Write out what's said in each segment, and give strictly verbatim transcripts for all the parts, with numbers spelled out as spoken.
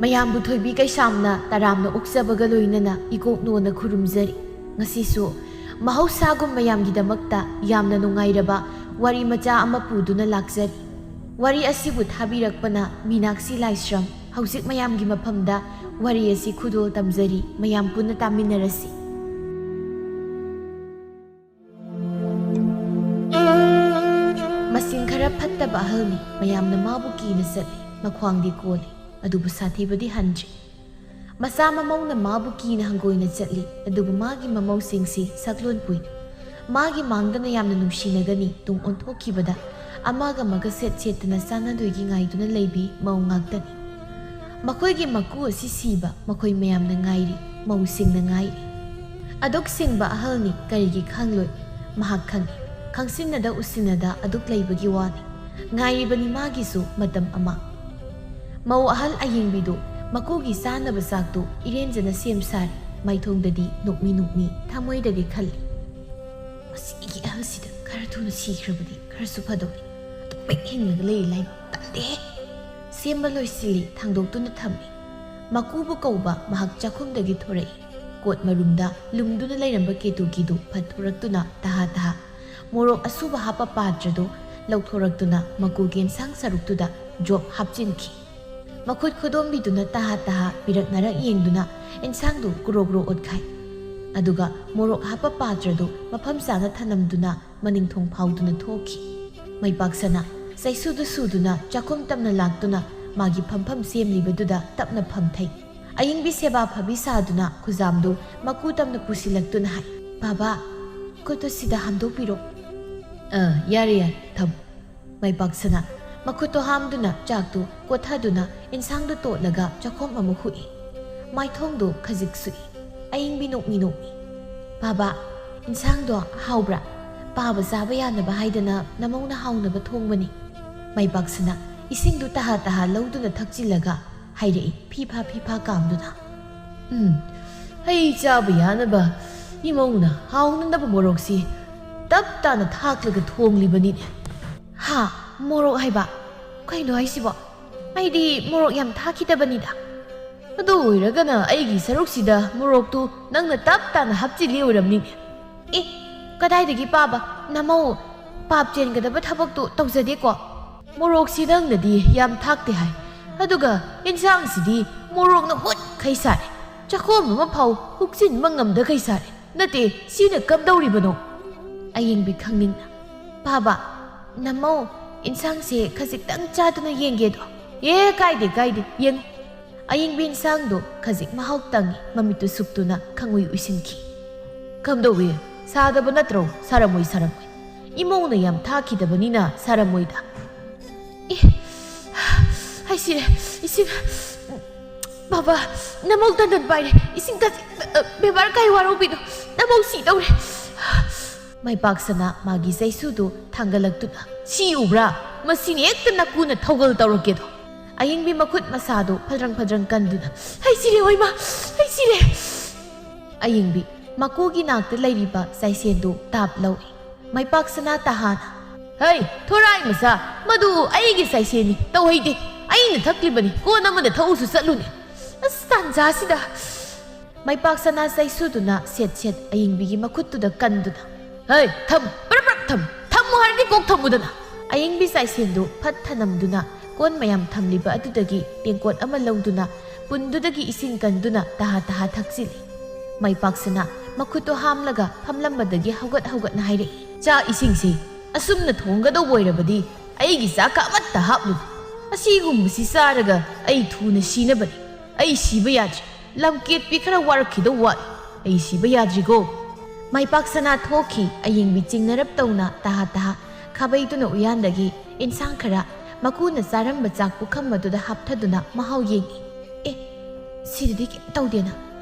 ꯃꯌꯥꯝꯕꯨ ꯊꯣꯏꯕꯤ ꯀꯩꯁꯥꯝꯅ ꯇꯔꯥꯝꯅ ꯑꯣꯛꯆꯕꯒ ꯂꯣꯏꯅꯅ ꯏꯀꯣꯛꯅꯣꯅ ꯈꯨꯔꯨꯝꯖꯔꯤ꯫ ꯉꯁꯤꯁꯨ ꯃꯍꯧꯁꯥꯒꯨꯝ ꯃꯌꯥꯝꯒꯤꯗꯃꯛꯇ ꯌꯥꯝꯅ ꯅꯨꯡꯉꯥꯏꯔꯕ ꯋꯥꯔꯤ ꯃꯆꯥ ꯑꯃ ꯄꯨꯗꯨꯅ ꯂꯥꯛꯆꯔꯤ꯫ ꯋꯥꯔꯤ ꯑꯁꯤꯕꯨ ꯊꯥꯕꯤꯔꯛꯄꯅ ꯃꯤꯅꯥꯛꯁꯤ ꯂꯥꯏꯁ꯭ꯔꯝ꯫ ꯍꯧꯖꯤꯛ ꯃꯌꯥꯝꯒꯤ ꯃꯐꯝꯗ ꯋꯥꯔꯤ ꯑꯁꯤ ꯈꯨꯗꯣꯜ ꯇꯝꯖꯔꯤ, ꯃꯌꯥꯝ ꯄꯨꯟꯅ ꯇꯥꯃꯤꯟꯅꯔꯁꯤ꯫ ꯃꯁꯤꯡ ꯈꯔ ꯐꯠꯇꯕ ꯑꯍꯜꯅꯤ꯫ ꯃꯌꯥꯝꯅ ꯃꯥꯕꯨ ꯀꯤꯅ ꯆꯠꯂꯤ, ꯃꯈ꯭ꯋꯥꯡꯗꯤ ꯀꯣꯜꯂꯤ, ꯑꯗꯨꯕꯨ ꯁꯥꯊꯤꯕꯗꯤ ꯍꯟꯗ꯭ꯔꯤ꯫ ꯃꯆꯥ ꯃꯃꯧꯅ ꯃꯥꯕꯨ ꯀꯤꯅ ꯍꯪꯒꯣꯏꯅ ꯆꯠꯂꯤ, ꯑꯗꯨꯕꯨ ꯃꯥꯒꯤ ꯃꯃꯧꯁꯤꯡꯁꯤ ꯁꯛꯂꯣꯟ ꯄꯨꯏ꯫ ꯃꯥꯒꯤ ꯃꯥꯡꯗꯅ ꯌꯥꯝꯅ ꯅꯨꯡꯁꯤꯅꯒꯅꯤ꯫ ꯇꯨꯡ ꯑꯣꯟꯊꯣꯛꯈꯤꯕꯗ ꯑꯃꯒ ꯑꯃꯒ ꯁꯦꯠ ꯁꯦꯠꯇꯅ ꯆꯥꯟꯅꯗꯣꯏꯒꯤ ꯉꯥꯏꯗꯨꯅ ꯂꯩꯕꯤ ꯃꯧ ꯉꯥꯛꯇꯅꯤ꯫ ꯃꯈꯣꯏꯒꯤ ꯃꯀꯨ ꯑꯁꯤ ꯁꯤꯕ ꯃꯈꯣꯏ ꯃꯌꯥꯝꯅ ꯉꯥꯏꯔꯤ, ꯃꯧꯁꯤꯡꯅ ꯉꯥꯏꯔꯤ꯫ ꯑꯗꯨꯛ ꯁꯤꯡꯕ ꯑꯍꯜꯅꯤ, ꯀꯔꯤꯒꯤ ꯈꯪꯂꯣꯏ? ꯃꯍꯥꯛ ꯈꯪꯏ, ꯈꯪꯁꯤꯟꯅꯗ ꯎꯁꯤꯟꯅꯗ ꯑꯗꯨꯛ ꯂꯩꯕꯒꯤ ꯋꯥꯅꯤ꯫ ꯉꯥꯏꯔꯤꯕꯅꯤ ꯃꯥꯒꯤꯁꯨ ꯃꯇꯝ ꯑꯃ꯫ ꯃꯧ ꯑꯍꯜ ꯑꯌꯤꯡꯕꯤꯗꯨ ꯃꯀꯨꯒꯤ ꯆꯥꯅꯕ ꯆꯥꯛꯇꯨ ꯏꯔꯦꯟꯖꯅ ꯁꯦꯝ ꯁꯥꯔꯤ꯫ ꯃꯥꯏꯊꯣꯡꯗꯗꯤ ꯅꯣꯛꯃꯤ ꯅꯣꯛꯃꯤ ꯊꯃꯣꯏꯗꯒꯤ ꯈꯜꯂꯤ, "ꯃꯁꯤꯒꯤ ꯑꯍꯜꯁꯤꯗ ꯈꯔ ꯊꯨꯅ ꯁꯤꯈ꯭ꯔꯕꯗꯤ ꯈꯔꯁꯨ ꯐꯗꯧꯅꯤ꯫ ꯑꯗꯨꯝ ꯍꯦꯛ ꯍꯤꯡꯂꯒ ꯂꯩꯔꯤ ꯂꯥꯏ, ꯇꯜꯂꯦꯍꯦ!" ꯁꯦꯝꯕ ꯂꯣꯏꯁꯤꯜꯂꯤ, ꯊꯥꯡꯗꯣꯛꯇꯨꯅ ꯊꯝꯃꯤ꯫ ꯃꯀꯨꯕꯨ ꯀꯧꯕ ꯃꯍꯥꯛ ꯆꯥꯛꯈꯨꯝꯗꯒꯤ ꯊꯣꯔꯛꯏ꯫ ꯀꯣꯠ ꯃꯔꯨꯝꯗ ꯂꯨꯝꯗꯨꯅ ꯂꯩꯔꯝꯕ ꯀꯦꯇꯨꯀꯤꯗꯨ ꯐꯠꯊꯣꯔꯛꯇꯨꯅ ꯇꯍꯥ ꯇꯍꯥ ꯃꯣꯔꯣꯛ ꯑꯁꯨꯕ ꯍꯥꯞꯄ ꯄꯥꯇ꯭ꯔꯗꯨ ꯂꯧꯊꯣꯔꯛꯇꯨꯅ ꯃꯀꯨꯒꯤ ꯑꯦꯟꯁꯥꯡ ꯁꯔꯨꯛꯇꯨꯗ ꯖꯣꯞ ꯍꯥꯞꯆꯤꯟꯈꯤ꯫ ꯃꯈꯨꯠ ꯈꯨꯗꯣꯝꯕꯤꯗꯨꯅ ꯇꯍꯥ ꯇꯍꯥ ꯄꯤꯔꯛ ꯅꯥꯔꯛ ꯌꯦꯡꯗꯨꯅ ꯑꯦꯟꯁꯥꯡꯗꯨ ꯒ꯭ꯔꯣ ꯒ꯭ꯔꯣ ꯑꯣꯠꯈꯥꯏ꯫ ꯑꯗꯨꯒ ꯃꯣꯔꯣꯛ ꯍꯥꯞꯄ ꯄꯥꯇ꯭ꯔꯗꯨ ꯃꯐꯝ ꯆꯥꯅ ꯊꯅꯝꯗꯨꯅ ꯃꯅꯤꯡꯊꯣꯡ ꯐꯥꯎꯗꯨꯅ ꯊꯣꯛꯈꯤ꯫ ꯃꯩꯄꯥꯛꯁꯅꯥ ꯆꯩꯁꯨꯗꯨ ꯁꯨꯗꯨꯅ ꯆꯥꯛꯈꯨꯝ ꯇꯝꯅ ꯂꯥꯛꯇꯨꯅ ꯃꯥꯒꯤ ꯐꯝꯐꯝ ꯁꯦꯝꯂꯤꯕꯗꯨꯗ ꯇꯞꯅ ꯐꯝꯊꯩ꯫ ꯑꯌꯤꯡꯕꯤ ꯁꯦꯕꯥ ꯐꯕꯤ ꯁꯥꯗꯨꯅ ꯈꯨꯖꯥꯝꯗꯨ ꯃꯀꯨ ꯇꯝꯅ ꯄꯨꯁꯤꯜꯂꯛꯇꯨꯅ ꯍꯥꯏ, "ꯕꯥꯕꯥ, ꯈꯨꯠ ꯑꯁꯤꯗ ꯍꯥꯝꯗꯣꯛꯄꯤꯔꯣ꯫" "ꯑ, ꯌꯥꯔꯦ, ꯌꯥꯔꯦ, ꯊꯝꯃꯨ꯫" ꯃꯩꯄꯥꯛꯁꯅꯥ ꯃꯈꯨꯠꯇꯣ ꯍꯥꯝꯗꯨꯅ ꯆꯥꯛꯇꯨ ꯀꯣꯠꯊꯗꯨꯅ ꯏꯟꯁꯥꯡꯗꯨ ꯇꯣꯠꯂꯒ ꯆꯥꯛꯈꯣꯝ ꯑꯃ ꯍꯨꯛꯏ꯫ ꯃꯥꯏꯊꯣꯡꯗꯨ ꯈꯖꯤꯛ ꯁꯨꯛꯏ꯫ ꯑꯌꯤꯡꯕꯤ ꯅꯣꯛꯃꯤ ꯅꯣꯛꯃꯤ, "ꯕꯥꯕꯥ, ꯏꯟꯁꯥꯡꯗꯣ ꯍꯥꯎꯕ꯭ꯔꯥ? ꯄꯥꯕ ꯆꯥꯕ ꯌꯥꯅꯕ ꯍꯥꯏꯗꯅ ꯅꯃꯧꯅ ꯍꯥꯎꯅꯕ ꯊꯣꯡꯕꯅꯤ꯫" ꯃꯩꯄꯥꯛꯁꯅꯥ ꯏꯁꯤꯡꯗꯨ ꯇꯍꯥ ꯇꯍꯥ ꯂꯧꯗꯨꯅ ꯊꯛꯆꯤꯜꯂꯒ ꯍꯥꯏꯔꯛꯏ, ꯐꯤ ꯐꯥ ꯐꯤ ꯐꯥ ꯀꯥꯝꯗꯨꯅ꯫ "ꯎꯝ, ꯍꯩ ꯆꯥꯕ ꯌꯥꯅꯕ ꯏꯃꯧꯅ ꯍꯥꯎꯅꯅꯕ ꯃꯣꯔꯣꯛꯁꯤ ꯇꯞ ꯇꯥꯅ ꯊꯥꯛꯂꯒ ꯊꯣꯡꯂꯤꯕꯅꯤꯅꯦ꯫ ꯍꯥ? ꯃꯣꯔꯣꯛ ꯍꯥꯏꯕ? ꯀꯩꯅꯣ ꯍꯥꯏꯁꯤꯕꯣ? ꯑꯩꯗꯤ ꯃꯣꯔꯣꯛ ꯌꯥꯝ ꯊꯥꯛꯈꯤꯗꯕꯅꯤꯗ꯫ ꯑꯗꯨ ꯑꯣꯏꯔꯒꯅ ꯑꯩꯒꯤ ꯁꯔꯨꯛꯁꯤꯗ ꯃꯣꯔꯣꯛꯇꯨ ꯅꯪꯅ ꯇꯞ ꯇꯥꯅ ꯍꯥꯞꯆꯤꯜꯂꯤ ꯑꯣꯏꯔꯝꯅꯤꯅꯦ꯫ ꯑꯦ, ꯀꯗꯥꯏꯗꯒꯤ ꯄꯥꯕ? ꯅꯃꯧ ꯄꯥꯞ ꯆꯦꯟꯒꯗꯕ ꯊꯕꯛꯇꯨ ꯇꯧꯖꯗꯦꯀꯣ꯫ ꯃꯣꯔꯣꯛꯁꯤ ꯅꯪꯅꯗꯤ ꯌꯥꯝ ꯊꯥꯛꯇꯦ ꯍꯥꯏ, ꯑꯗꯨꯒ ꯏꯟꯁꯥꯡꯁꯤꯗꯤ ꯃꯣꯔꯣꯛꯅ ꯍꯨꯠꯈꯩ ꯁꯥꯔꯦ꯫ ꯆꯥꯛꯈꯣꯝ ꯑꯃ ꯐꯥꯎ ꯍꯨꯛꯆꯤꯟꯕ ꯉꯝꯗꯈꯩ ꯁꯥꯔꯦ꯫ ꯅꯠꯇꯦ, ꯁꯤꯅ ꯀꯝꯗꯧꯔꯤꯕꯅꯣ? ꯑꯌꯦꯡꯕꯤ ꯈꯪꯅꯤꯡꯅ, ꯄꯥꯕ, ꯅꯃꯧ ꯏꯟꯁꯥꯡꯁꯦ ꯈꯖꯤꯛꯇꯪ ꯆꯥꯗꯨꯅ ꯌꯦꯡꯒꯦꯗꯣ꯫ ꯑꯦ, ꯀꯥꯏꯗꯦ, ꯀꯥꯏꯗꯦ, ꯌꯦꯡꯉꯨ꯫ ꯑꯌꯦꯡꯕꯤ ꯏꯟꯁꯥꯡꯗꯣ ꯈꯖꯤꯛ ꯃꯍꯥꯎ ꯇꯪꯉꯤ, ꯃꯃꯤꯠꯇꯨ ꯁꯨꯛꯇꯨꯅ ꯈꯪꯎꯏ ꯎꯏꯁꯤꯟꯈꯤ꯫ ꯀꯝꯗꯧꯏ? ꯁꯥꯗꯕ ꯅꯠꯇ꯭ꯔꯣ? ꯁꯥꯔꯝꯃꯣꯏ, ꯁꯥꯔꯝꯃꯣꯏ꯫ ꯏꯃꯧꯅ ꯌꯥꯝ ꯊꯥꯛꯈꯤꯗꯕꯅꯤꯅ ꯁꯥꯔꯝꯃꯣꯏꯗ꯫ ꯑꯦ, ꯍꯥꯏꯁꯤꯔꯦ, ꯏꯁꯤꯡ, ꯕꯥꯕꯥ, ꯅꯃꯧ ꯇꯟꯗꯟ ꯄꯥꯏꯔꯦ, ꯏꯁꯤꯡ ꯈꯖꯤꯛ, ꯑ, ꯕꯦꯕꯥꯔ ꯀꯥꯏ ꯋꯥꯔꯧꯕꯤꯅꯣ, ꯅꯃꯧ ꯁꯤꯗꯧꯔꯦ꯫ ꯃꯥꯏꯄꯥꯛꯁꯅꯥ ꯃꯥꯒꯤ ꯆꯩꯁꯨꯗꯨ ꯊꯥꯡꯒꯠꯂꯛꯇꯨꯅ, "ꯁꯤ ꯎꯕ꯭ꯔꯥ? ꯃꯁꯤꯅ ꯍꯦꯛꯇ ꯅꯀꯨꯅ ꯊꯧꯒꯜ ꯇꯧꯔꯛꯀꯦꯗꯣ!" ꯑꯌꯦꯡꯕꯤ ꯃꯈꯨꯠ ꯃꯁꯥꯗꯨ ꯐꯗ꯭ꯔꯪ ꯐꯗ꯭ꯔꯪ ꯀꯟꯗꯨꯅ, "ꯍꯩꯁꯤꯔꯦ, ꯍꯣꯏꯃꯥ, ꯍꯩꯁꯤꯔꯦ!" ꯑꯌꯦꯡꯕꯤ ꯃꯀꯨꯒꯤ ꯅꯥꯛꯇ ꯂꯩꯔꯤꯕ ꯆꯥꯏꯁꯦꯟꯗꯨ ꯇꯥꯞ ꯂꯧꯏ꯫ ꯃꯥꯏꯄꯥꯛꯁꯅꯥ ꯇꯍꯥꯅ, "ꯍꯩ, ꯊꯣꯔꯥꯏ ꯃꯆꯥ, ꯃꯗꯨ ꯑꯩꯒꯤ ꯆꯥꯏꯁꯦꯟꯅꯤ, ꯇꯧꯍꯩꯗꯦ꯫ ꯑꯩꯅ ꯊꯛꯂꯤꯕꯅꯤ, ꯀꯣꯟ ꯑꯃꯗ ꯊꯛꯎꯁꯨ ꯆꯠꯂꯨꯅꯦ꯫ ꯑꯁ, ꯇꯥꯟꯖꯥꯁꯤꯗ!" ꯃꯥꯏꯄꯥꯛꯁꯅꯥ ꯆꯩꯁꯨꯗꯨꯅ ꯁꯦꯠ ꯁꯦꯠ ꯑꯌꯦꯡꯕꯤꯒꯤ ꯃꯈꯨꯠꯇꯨꯗ ꯀꯟꯗꯨꯅ, "ꯍꯩ, ꯊꯝ, ꯄ꯭ꯔꯞ ꯄ꯭ꯔꯞ ꯊꯝ, ꯊꯝꯃꯨ ꯍꯥꯏꯔꯗꯤ ꯀꯣꯛ ꯊꯝꯃꯨꯗꯅ!" ꯑꯌꯦꯡꯕꯤ ꯆꯥꯏꯁꯦꯟꯗꯨ ꯐꯠ ꯊꯅꯝꯗꯨꯅ ꯀꯣꯟ ꯃꯌꯥꯝ ꯊꯝꯂꯤꯕ ꯑꯗꯨꯗꯒꯤ ꯇꯦꯡꯀꯣꯠ ꯑꯃ ꯂꯧꯗꯨꯅ ꯄꯨꯟꯗꯨꯗꯒꯤ ꯏꯁꯤꯡ ꯀꯟꯗꯨꯅ ꯇꯍꯥ ꯇꯍꯥ ꯊꯛꯆꯤꯜꯂꯤ꯫ ꯃꯥꯏꯄꯥꯛꯁꯅꯥ ꯃꯈꯨꯠꯇꯨ ꯍꯥꯝꯂꯒ ꯐꯝꯂꯝꯕꯗꯒꯤ ꯍꯧꯒꯠ ꯍꯧꯒꯠꯅ ꯍꯥꯏꯔꯛꯏ, "ꯆꯥꯛ ꯏꯁꯤꯡꯁꯤ ꯑꯁꯨꯝꯅ ꯊꯣꯡꯒꯗꯧꯕ ꯑꯣꯏꯔꯕꯗꯤ ꯑꯩꯒꯤ ꯆꯥꯛꯀ ꯑꯃꯠꯇ ꯍꯥꯞꯂꯨ꯫ ꯑꯁꯤꯒꯨꯝꯕꯁꯤ ꯆꯥꯔꯒ ꯑꯩ ꯊꯨꯅ ꯁꯤꯅꯕꯅꯤ꯫ ꯑꯩ ꯁꯤꯕ ꯌꯥꯗ꯭ꯔꯤ꯫ ꯂꯝꯀꯦꯠꯄꯤ ꯈꯔ ꯋꯥꯔꯛꯈꯤꯗꯧ ꯋꯥꯠꯂꯤ꯫ ꯑꯩ ꯁꯤꯕ ꯌꯥꯗ꯭ꯔꯤꯀꯣ!" ꯃꯥꯏꯄꯥꯛꯁꯅꯥ ꯊꯣꯛꯈꯤ꯫ ꯑꯌꯦꯡꯕꯤ ꯆꯤꯡꯅꯔꯞ ꯇꯧꯅ ꯇꯍꯥ ꯇꯍꯥ ꯈꯥꯕꯩꯗꯨꯅ ꯎꯌꯥꯟꯗꯒꯤ ꯏꯟꯁꯥꯡ ꯈꯔ ꯃꯀꯨꯅ ꯆꯥꯔꯝꯕ ꯆꯥꯛ ꯄꯨꯈꯝ ꯑꯗꯨꯗ ꯍꯥꯞꯊꯗꯨꯅ ꯃꯍꯥꯎ ꯌꯦꯡꯉꯤ꯫ "ꯑꯦ, ꯁꯤꯗꯗꯤ ꯀꯩꯝ ꯇꯧꯗꯦꯅ꯫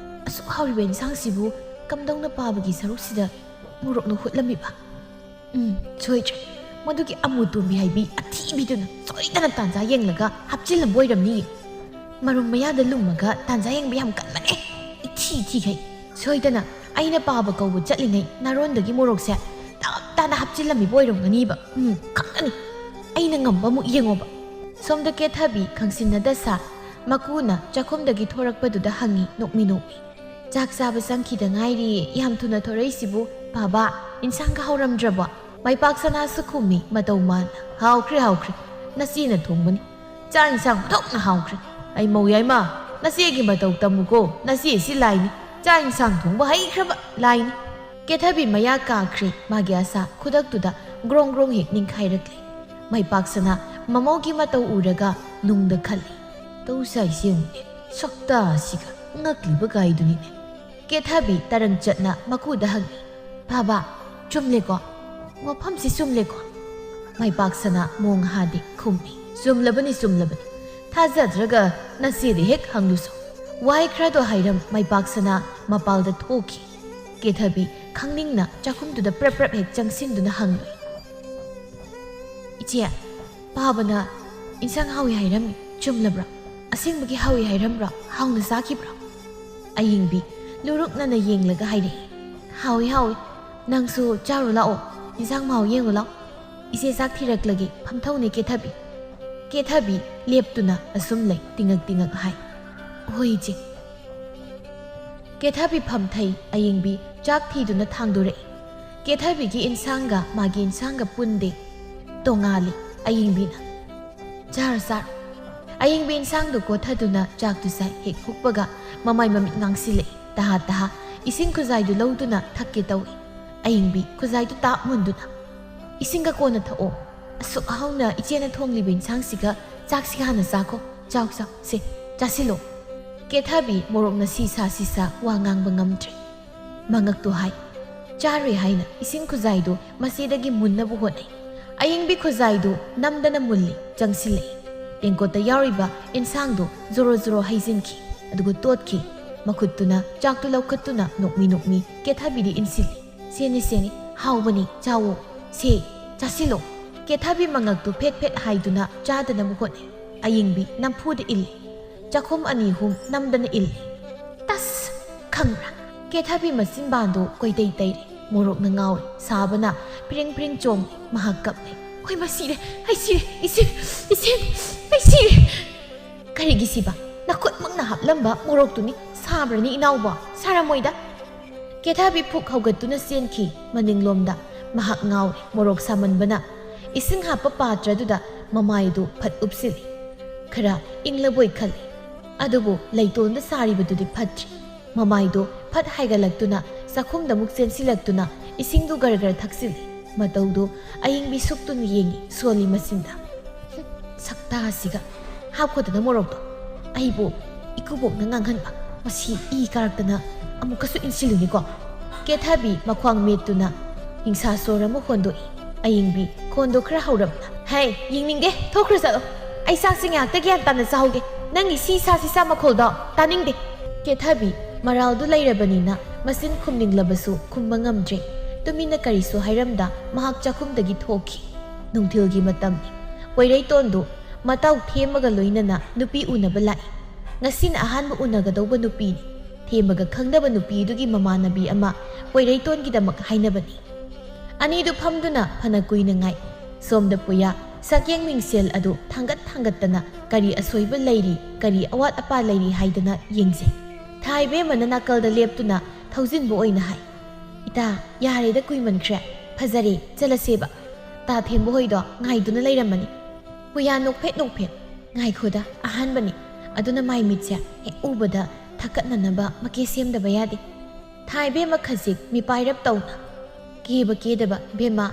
ꯑꯁꯨꯛ ꯍꯥꯎꯔꯤꯕ ꯏꯟꯁꯥꯡꯁꯤꯕꯨ ꯀꯝꯗꯧꯅ ꯄꯥꯕꯒꯤ ꯁꯔꯨꯛꯁꯤꯗ ꯃꯣꯔꯣꯛꯅ ꯍꯨꯠꯂꯝꯃꯤꯕ? ꯎꯝ, ꯁꯣꯏꯗ꯭ꯔꯦ꯫ ꯃꯗꯨꯒꯤ ꯑꯃꯨ ꯇꯣꯝꯕꯤ ꯍꯥꯏꯕꯤ ꯑꯊꯤꯕꯤꯗꯨꯅ ꯁꯣꯏꯗꯅ ꯇꯥꯟꯖꯥ ꯌꯦꯡꯂꯒ ꯍꯥꯞꯆꯤꯜꯂꯝꯕ ꯑꯣꯏꯔꯝꯅꯤꯌꯦ꯫ ꯃꯔꯨꯝ ꯃꯌꯥꯗ ꯂꯨꯝꯃꯒ ꯇꯥꯟꯖꯥ ꯌꯦꯡꯕ ꯌꯥꯝ ꯀꯟꯕꯅꯦ꯫ ꯏꯊꯤ ꯏꯊꯤꯈꯩ꯫ ꯁꯣꯏꯗꯅ ꯑꯩꯅ ꯄꯥꯕ ꯀꯧꯕ ꯆꯠꯂꯤꯉꯩ ꯅꯥꯔꯣꯟꯗꯒꯤ ꯃꯣꯔꯣꯛꯁꯦ ꯇꯞ ꯇꯥꯅ ꯍꯥꯞꯆꯤꯜꯂꯝꯃꯤꯕ ꯑꯣꯏꯔꯝꯒꯅꯤꯕ꯫ ꯎꯝ, ꯈꯪꯒꯅꯤ꯫ ꯑꯩꯅ ꯉꯝꯕ ꯑꯃꯨꯛ ꯌꯦꯡꯉꯣꯕ꯫ ꯁꯣꯝꯗ ꯀꯦꯊꯕꯤ ꯈꯪꯁꯤꯟꯅꯗ ꯁꯥ ꯃꯀꯨꯅ ꯆꯥꯛꯈꯨꯝꯗꯒꯤ ꯊꯣꯔꯛꯄꯗꯨꯗ ꯍꯪꯉꯤ ꯅꯣꯛꯃꯤ ꯅꯣꯛꯃꯤ꯫ "ꯆꯥꯛ ꯆꯥꯕ ꯆꯪꯈꯤꯗ ꯉꯥꯏꯔꯤ, ꯌꯥꯝ ꯊꯨꯅ ꯊꯣꯔꯛꯏꯁꯤꯕꯨ꯫ ꯕꯥꯕꯥ, ꯏꯟꯁꯥꯡꯒ ꯍꯧꯔꯝꯗ꯭ꯔꯕꯣ?" ꯃꯥꯏꯄꯥꯛ ꯁꯅꯥꯁꯨ ꯈꯨꯝꯃꯤ ꯃꯇꯧ ꯃꯥꯟꯅ꯫ "ꯍꯥꯎꯈ꯭ꯔꯦ, ꯍꯥꯎꯈ꯭ꯔꯦ꯫ ꯅꯆꯦꯅ ꯊꯣꯡꯕꯅꯤ꯫ ꯆꯥꯛ ꯏꯟꯁꯥꯡ ꯑꯣꯟꯊꯣꯛꯅ ꯍꯥꯎꯈ꯭ꯔꯦ꯫ ꯑꯩ ꯃꯧ ꯌꯥꯏꯃ, ꯅꯆꯦꯒꯤ ꯃꯇꯧ ꯇꯝꯃꯨꯀꯣ꯫ ꯅꯆꯦꯁꯤ ꯂꯥꯏꯅꯤ꯫ ꯆꯥꯛ ꯏꯟꯁꯥꯡ ꯊꯣꯡꯕ ꯍꯩꯈ꯭ꯔꯕ ꯂꯥꯏꯅꯤ꯫" ꯀꯦꯊꯕꯤ ꯃꯌꯥ ꯀꯥꯈ꯭ꯔꯦ꯫ ꯃꯥꯒꯤ ꯑꯁꯥ ꯈꯨꯗꯛꯇꯨꯗ ꯒ꯭ꯔꯣꯡ ꯒ꯭ꯔꯣꯡ ꯍꯦꯛ ꯅꯤꯡꯈꯥꯏꯔꯛꯂꯦ꯫ ꯃꯥꯏꯄꯥꯛ ꯁꯅꯥ ꯃꯃꯧꯒꯤ ꯃꯇꯧ ꯎꯔꯒ ꯅꯨꯡꯗ ꯈꯜꯂꯤ꯫ "ꯇꯧ ꯁꯥꯏꯁꯦ ꯌꯦꯡꯉꯨꯅꯦ, ꯁꯛꯇꯥꯁꯤꯒ ꯉꯛꯂꯤꯕ ꯒꯥꯏꯗꯨꯅꯤꯅꯦ꯫" ꯀꯦꯊꯕꯤ ꯇꯔꯪ ꯆꯠꯅ ꯃꯀꯨꯗ ꯍꯪꯉꯤ, "ꯕꯥꯕꯥ, ꯆꯨꯝꯂꯦꯀꯣ? ꯋꯥꯐꯝꯁꯤ ꯆꯨꯝꯂꯦꯀꯣ?" ꯃꯥꯏꯄꯥꯛ ꯁꯅꯥ ꯃꯣꯡ ꯍꯥꯗꯦ ꯈꯨꯝꯃꯤ, "ꯆꯨꯝꯂꯕꯅꯤ, ꯆꯨꯝꯂꯕꯅꯤ꯫ ꯊꯥꯖꯗ꯭ꯔꯒ ꯅꯆꯦꯗ ꯍꯦꯛ ꯍꯪꯂꯨꯁꯣ꯫" ꯋꯥꯍꯩ ꯈꯔꯗꯣ ꯍꯥꯏꯔꯝ ꯃꯥꯏꯄꯥꯛ ꯁꯅꯥ ꯃꯄꯥꯜꯗ ꯊꯣꯛꯈꯤ꯫ ꯀꯦꯊꯕꯤ ꯈꯪꯅꯤꯡꯅ ꯆꯥꯛꯈꯨꯝꯗꯨꯗ ꯄ꯭ꯔꯞ ꯄ꯭ꯔꯞ ꯍꯦꯛ ꯆꯪꯁꯤꯟꯗꯨꯅ ꯍꯪꯂꯨꯏ, "ꯏꯆꯦ, ꯄꯥꯕꯅ ꯏꯟꯁꯥꯡ ꯍꯥꯎꯏ ꯍꯥꯏꯔꯝꯃꯤ, ꯆꯨꯝꯂꯕ꯭ꯔꯥ? ꯑꯁꯦꯡꯕꯒꯤ ꯍꯥꯎꯏ ꯍꯥꯏꯔꯝꯕ꯭ꯔꯥ? ꯍꯥꯎꯅ ꯆꯥꯈꯤꯕ꯭ꯔꯥ?" ꯑꯌꯤꯡꯕꯤ ꯂꯨꯔꯨꯛꯅꯅ ꯌꯦꯡꯂꯒ ꯍꯥꯏꯔꯛꯏ, "ꯍꯥꯎꯏ, ꯍꯥꯎꯏ꯫ ꯅꯪꯁꯨ ꯆꯥꯔꯨ ꯂꯥꯛꯑꯣ, ꯏꯟꯁꯥꯡ ꯃꯍꯥꯎ ꯌꯦꯡꯉꯨ ꯂꯥꯛꯑꯣ꯫ ꯏꯆꯦ ꯆꯥꯛ ꯊꯤꯔꯛꯂꯒꯦ, ꯐꯝꯊꯧꯅꯦ ꯀꯦꯊꯕꯤ꯫" ꯀꯦꯊꯕꯤ ꯂꯦꯞꯇꯨꯅ ꯑꯁꯨꯝ ꯂꯩ, ꯇꯤꯉꯛ ꯇꯤꯉꯛ ꯍꯥꯏ, "ꯍꯣꯏ ꯏꯆꯦ꯫" ꯀꯦꯊꯕꯤ ꯐꯝꯊꯩ, ꯑꯌꯤꯡꯕꯤ ꯆꯥꯛ ꯊꯤꯗꯨꯅ ꯊꯥꯡꯗꯣꯔꯛꯏ꯫ ꯀꯦꯊꯕꯤꯒꯤ ꯏꯟꯁꯥꯡꯒ ꯃꯥꯒꯤ ꯏꯟꯁꯥꯡꯒ ꯄꯨꯟꯗꯦ, ꯇꯣꯉꯥꯜꯂꯤ꯫ ꯑꯌꯤꯡꯕꯤꯅ, "ꯆꯥꯔꯣ, ꯆꯥꯔꯣ꯫" ꯑꯌꯤꯡꯕꯤ ꯏꯟꯁꯥꯡꯗꯨ ꯀꯣꯊꯗꯨꯅ ꯆꯥꯛꯇꯨ ꯆꯥꯏ꯫ ꯍꯦꯛ ꯍꯨꯛꯄꯒ ꯃꯃꯥꯏ ꯃꯃꯤꯠ ꯉꯥꯡꯁꯤꯜꯂꯛꯏ꯫ ꯇꯍꯥ ꯇꯍꯥ ꯏꯁꯤꯡ ꯈꯨꯖꯥꯏꯗꯨ ꯂꯧꯗꯨꯅ ꯊꯛꯀꯦ ꯇꯧꯏ꯫ ꯑꯌꯤꯡꯕꯤ ꯈꯨꯖꯥꯏꯗꯨ ꯇꯥꯞ ꯃꯨꯟꯗꯨꯅ, "ꯏꯁꯤꯡꯒ ꯀꯣꯟꯅ ꯊꯛꯑꯣ꯫ ꯑꯁꯨꯛ ꯍꯥꯎꯅ ꯏꯆꯦꯅ ꯊꯣꯡꯂꯤꯕ ꯏꯟꯁꯥꯡꯁꯤꯒ ꯆꯥꯛꯁꯤꯒ ꯍꯥꯟꯅ ꯆꯥꯈꯣ꯫ ꯆꯥꯎ, ꯆꯥꯎ, ꯁꯦ, ꯆꯥꯁꯤꯜꯂꯣ꯫" ꯀꯦꯊꯕꯤ ꯃꯣꯔꯣꯛꯅ ꯁꯤ ꯁꯥ ꯁꯤ ꯁꯥ ꯋꯥ ꯉꯥꯡꯕ ꯉꯝꯗ꯭ꯔꯦ꯫ ꯃꯉꯛꯇꯨ ꯍꯥꯏ꯫ ꯆꯥꯔꯣꯏ ꯍꯥꯏꯅ ꯏꯁꯤꯡ ꯈꯨꯖꯥꯏꯗꯨ ꯃꯆꯦꯗꯒꯤ ꯃꯨꯟꯅꯕ ꯍꯣꯠꯅꯩ꯫ ꯑꯌꯤꯡꯕꯤ ꯈꯨꯖꯥꯏꯗꯨ ꯅꯝꯗꯅ ꯃꯨꯜꯂꯤ, ꯆꯪꯁꯤꯜꯂꯛꯏ꯫ ꯇꯦꯡꯀꯣꯠꯇ ꯌꯥꯎꯔꯤꯕ ꯏꯟꯁꯥꯡꯗꯨ ꯖꯣꯔꯣ ꯖꯣꯔꯣ ꯍꯩꯖꯤꯟꯈꯤ, ꯑꯗꯨꯒ ꯇꯣꯠꯈꯤ꯫ ꯃꯈꯨꯠꯇꯨꯅ ꯆꯥꯛꯇꯨ ꯂꯧꯈꯠꯇꯨꯅ ꯅꯣꯛꯃꯤ ꯅꯣꯛꯃꯤ ꯀꯦꯊꯕꯤꯗ ꯏꯟꯁꯤꯜꯂꯤ꯫ "ꯁꯦꯅꯤ, ꯁꯦꯅꯤ, ꯍꯥꯎꯕꯅꯤ, ꯆꯥꯋꯣ꯫ ꯁꯦ, ꯆꯥꯁꯤꯜꯂꯣ꯫" ꯀꯦꯊꯕꯤ ꯃꯉꯛꯇꯨ ꯐꯦꯠ ꯐꯦꯠ ꯍꯥꯏꯗꯨꯅ ꯆꯥꯗꯅꯕ ꯍꯣꯠꯅꯩ꯫ ꯑꯌꯤꯡꯕꯤ ꯅꯝꯐꯨꯗ ꯏꯜꯂꯤ꯫ ꯆꯥꯛꯈꯨꯝ ꯑꯅꯤ ꯑꯍꯨꯝ ꯅꯝꯗꯅ ꯏꯜꯂꯤ꯫ ꯇꯁ! ꯈꯪꯕ꯭ꯔꯥ? ꯀꯦꯊꯕꯤ ꯃꯆꯤꯟꯕꯥꯟꯗꯨ ꯀꯣꯏꯇꯩ ꯇꯩꯔꯦ꯫ ꯃꯣꯔꯣꯛꯅ ꯉꯥꯎꯔꯦ꯫ ꯁꯥꯕꯅ ꯐ꯭ꯔꯤꯡ ꯐ꯭ꯔꯤꯡ ꯆꯣꯡꯉꯦ꯫ ꯃꯍꯥꯛ ꯀꯞꯂꯦ꯫ "ꯍꯣꯏ, ꯃꯁꯤꯔꯦ꯫ ꯑꯩ ꯁꯤꯔꯦ꯫ ꯏꯁꯤꯡ, ꯏꯁꯤꯡ, ꯑꯩ ꯁꯤꯔꯦ!" "ꯀꯔꯤꯒꯤ ꯁꯤꯕ? ꯅꯈꯨꯠꯃꯛꯅ ꯍꯥꯞꯂꯝꯕ ꯃꯣꯔꯣꯛꯇꯨꯅꯤ꯫ ꯁꯥꯕ꯭ꯔꯅꯤ, ꯏꯅꯥꯎꯕꯣ?" "ꯁꯥꯔꯝꯃꯣꯏꯗ!" ꯀꯦꯊꯕꯤ ꯐꯨꯛ ꯍꯧꯒꯠꯇꯨꯅ ꯆꯦꯟꯈꯤ ꯃꯅꯤꯡꯂꯣꯝꯗ꯫ ꯃꯍꯥꯛ ꯉꯥꯎꯔꯦ꯫ ꯃꯣꯔꯣꯛ ꯁꯥꯃꯟꯕꯅ ꯏꯁꯤꯡ ꯍꯥꯞꯄ ꯄꯥꯇ꯭ꯔꯗꯨꯗ ꯃꯃꯥꯏꯗꯨ ꯐꯠ ꯎꯞꯁꯤꯜꯂꯤ꯫ ꯈꯔ ꯏꯪꯂꯕꯣꯏ ꯈꯜꯂꯤ꯫ ꯑꯗꯨꯕꯨ ꯂꯩꯇꯣꯟꯗ ꯁꯥꯔꯤꯕꯗꯨꯗꯤ ꯐꯠꯇ꯭ꯔꯤ꯫ ꯃꯃꯥꯏꯗꯨ ꯐꯠ ꯍꯥꯏꯒꯠꯂꯛꯇꯨꯅ ꯆꯥꯛꯈꯨꯝꯗ ꯑꯃꯨꯛ ꯆꯦꯟꯁꯤꯜꯂꯛꯇꯨꯅ ꯏꯁꯤꯡꯗꯨ ꯒꯔ ꯒꯔ ꯊꯛꯆꯤꯜꯂꯤ꯫ ꯃꯇꯧꯗꯨ ꯑꯏꯪꯕꯤ ꯁꯨꯛꯇꯨꯅ ꯌꯦꯡꯉꯤ ꯁꯣꯜꯂꯤ ꯃꯆꯤꯟꯗ꯫ "ꯍꯨꯝ, ꯁꯛꯇꯥꯁꯤꯒ! ꯍꯥꯞꯈꯣꯗꯅ ꯃꯣꯔꯣꯛꯇꯣ꯫ ꯑꯩꯕꯨ ꯏꯀꯨꯕꯣꯛꯅ ꯉꯥꯡꯍꯟꯕ꯫ ꯃꯁꯤ ꯏ ꯀꯥꯔꯛꯇꯅ ꯑꯃꯨꯛꯀꯁꯨ ꯏꯟꯁꯤꯜꯂꯨꯅꯤꯀꯣ?" ꯀꯦꯊꯕꯤ ꯃꯈ꯭ꯋꯥꯡ ꯃꯦꯠꯇꯨꯅ ꯅꯤꯡꯁꯥ ꯁꯣꯔ ꯑꯃ ꯍꯣꯟꯗꯣꯛꯏ꯫ ꯑꯏꯪꯕꯤ ꯈꯣꯟꯗꯣ ꯈꯔ ꯍꯧꯔꯞꯅ, "ꯍꯩ, ꯌꯦꯡꯅꯤꯡꯗꯦ, ꯊꯣꯛꯈ꯭ꯔ ꯆꯠꯂꯣ꯫ ꯑꯩ ꯆꯥꯛꯁꯦ ꯉꯥꯏꯍꯥꯛꯇ ꯒ꯭ꯌꯥꯟ ꯇꯥꯅ ꯆꯥꯍꯧꯒꯦ꯫ ꯅꯪꯒꯤ ꯁꯤ ꯁꯥ ꯁꯤ ꯁꯥ ꯃꯈꯣꯜꯗꯣ ꯇꯥꯅꯤꯡꯗꯦ!" ꯀꯦꯊꯕꯤ ꯃꯔꯥꯜꯗꯨ ꯂꯩꯔꯕꯅꯤꯅ ꯃꯆꯤꯟ ꯈꯨꯝꯅꯤꯡꯂꯕꯁꯨ ꯈꯨꯝꯕ ꯉꯝꯗ꯭ꯔꯦ꯫ ꯇꯨꯃꯤꯟꯅ ꯀꯔꯤꯁꯨ ꯍꯥꯏꯔꯝꯗ ꯃꯍꯥꯛ ꯆꯥꯛꯈꯨꯝꯗꯒꯤ ꯊꯣꯛꯈꯤ꯫ ꯅꯨꯡꯊꯤꯜꯒꯤ ꯃꯇꯝꯅꯤ꯫ ꯄꯣꯏꯔꯩꯇꯣꯟꯗꯨ ꯃꯇꯥꯎ ꯊꯦꯝꯃꯒ ꯂꯣꯏꯅꯅ ꯅꯨꯄꯤ ꯎꯅꯕ ꯂꯥꯛꯏ꯫ ꯉꯁꯤꯅ ꯑꯍꯥꯟꯕ ꯎꯅꯒꯗꯧꯕ ꯅꯨꯄꯤꯅꯤ꯫ ꯊꯦꯝꯃꯒ ꯈꯪꯅꯕ ꯅꯨꯄꯤꯗꯨꯒꯤ ꯃꯃꯥꯟꯅꯕꯤ ꯑꯃ ꯄꯣꯏꯔꯩꯇꯣꯟꯒꯤꯗꯃꯛ ꯍꯥꯏꯅꯕꯅꯤ꯫ ꯑꯅꯤꯗꯨ ꯐꯝꯗꯨꯅ ꯐꯅ ꯀꯨꯏꯅ ꯉꯥꯏ꯫ ꯁꯣꯝꯗ ꯄꯨꯌꯥ ꯁꯛꯌꯦꯡ ꯃꯤꯡꯁꯦꯜ ꯑꯗꯨ ꯊꯥꯡꯒꯠ ꯊꯥꯡꯒꯠꯇꯅ ꯀꯔꯤ ꯑꯁꯣꯏꯕ ꯂꯩꯔꯤ, ꯀꯔꯤ ꯑꯋꯥꯠ ꯑꯄꯥ ꯂꯩꯔꯤ ꯍꯥꯏꯗꯅ ꯌꯦꯡꯖꯩ꯫ ꯊꯥꯏꯕꯦꯝꯃꯅ ꯅꯥꯀꯜꯗ ꯂꯦꯞꯇꯨꯅ ꯊꯧꯖꯤꯟꯕ ꯑꯣꯏꯅ ꯍꯥꯏ, "ꯏꯇꯥ, ꯌꯥꯔꯦꯗ, ꯀꯨꯏꯃꯟꯈ꯭ꯔꯦ꯫ ꯐꯖꯔꯦ, ꯆꯠꯂꯁꯦꯕ꯫ ꯇꯥ ꯊꯦꯝꯕ ꯍꯣꯏꯗꯣ ꯉꯥꯏꯗꯨꯅ ꯂꯩꯔꯝꯃꯅꯤ꯫" ꯄꯨꯌꯥ ꯅꯣꯛꯐꯦꯠ ꯅꯣꯛꯐꯦꯠ, "ꯉꯥꯏꯈꯣꯗ, ꯑꯍꯥꯟꯕꯅꯤ꯫ ꯑꯗꯨꯅ ꯃꯥꯏ ꯃꯤꯠꯁꯦ ꯍꯦꯛ ꯎꯕꯗ ꯊꯛꯀꯠꯅꯅꯕ ꯃꯀꯦ ꯁꯦꯝꯗꯕ ꯌꯥꯗꯦ꯫" ꯊꯥꯏꯕꯦꯝꯃ ꯈꯖꯤꯛ ꯃꯤꯄꯥꯏꯔꯞ ꯇꯧꯅ, "ꯀꯦꯕ ꯀꯦꯗꯕ, ꯕꯦꯝꯃ,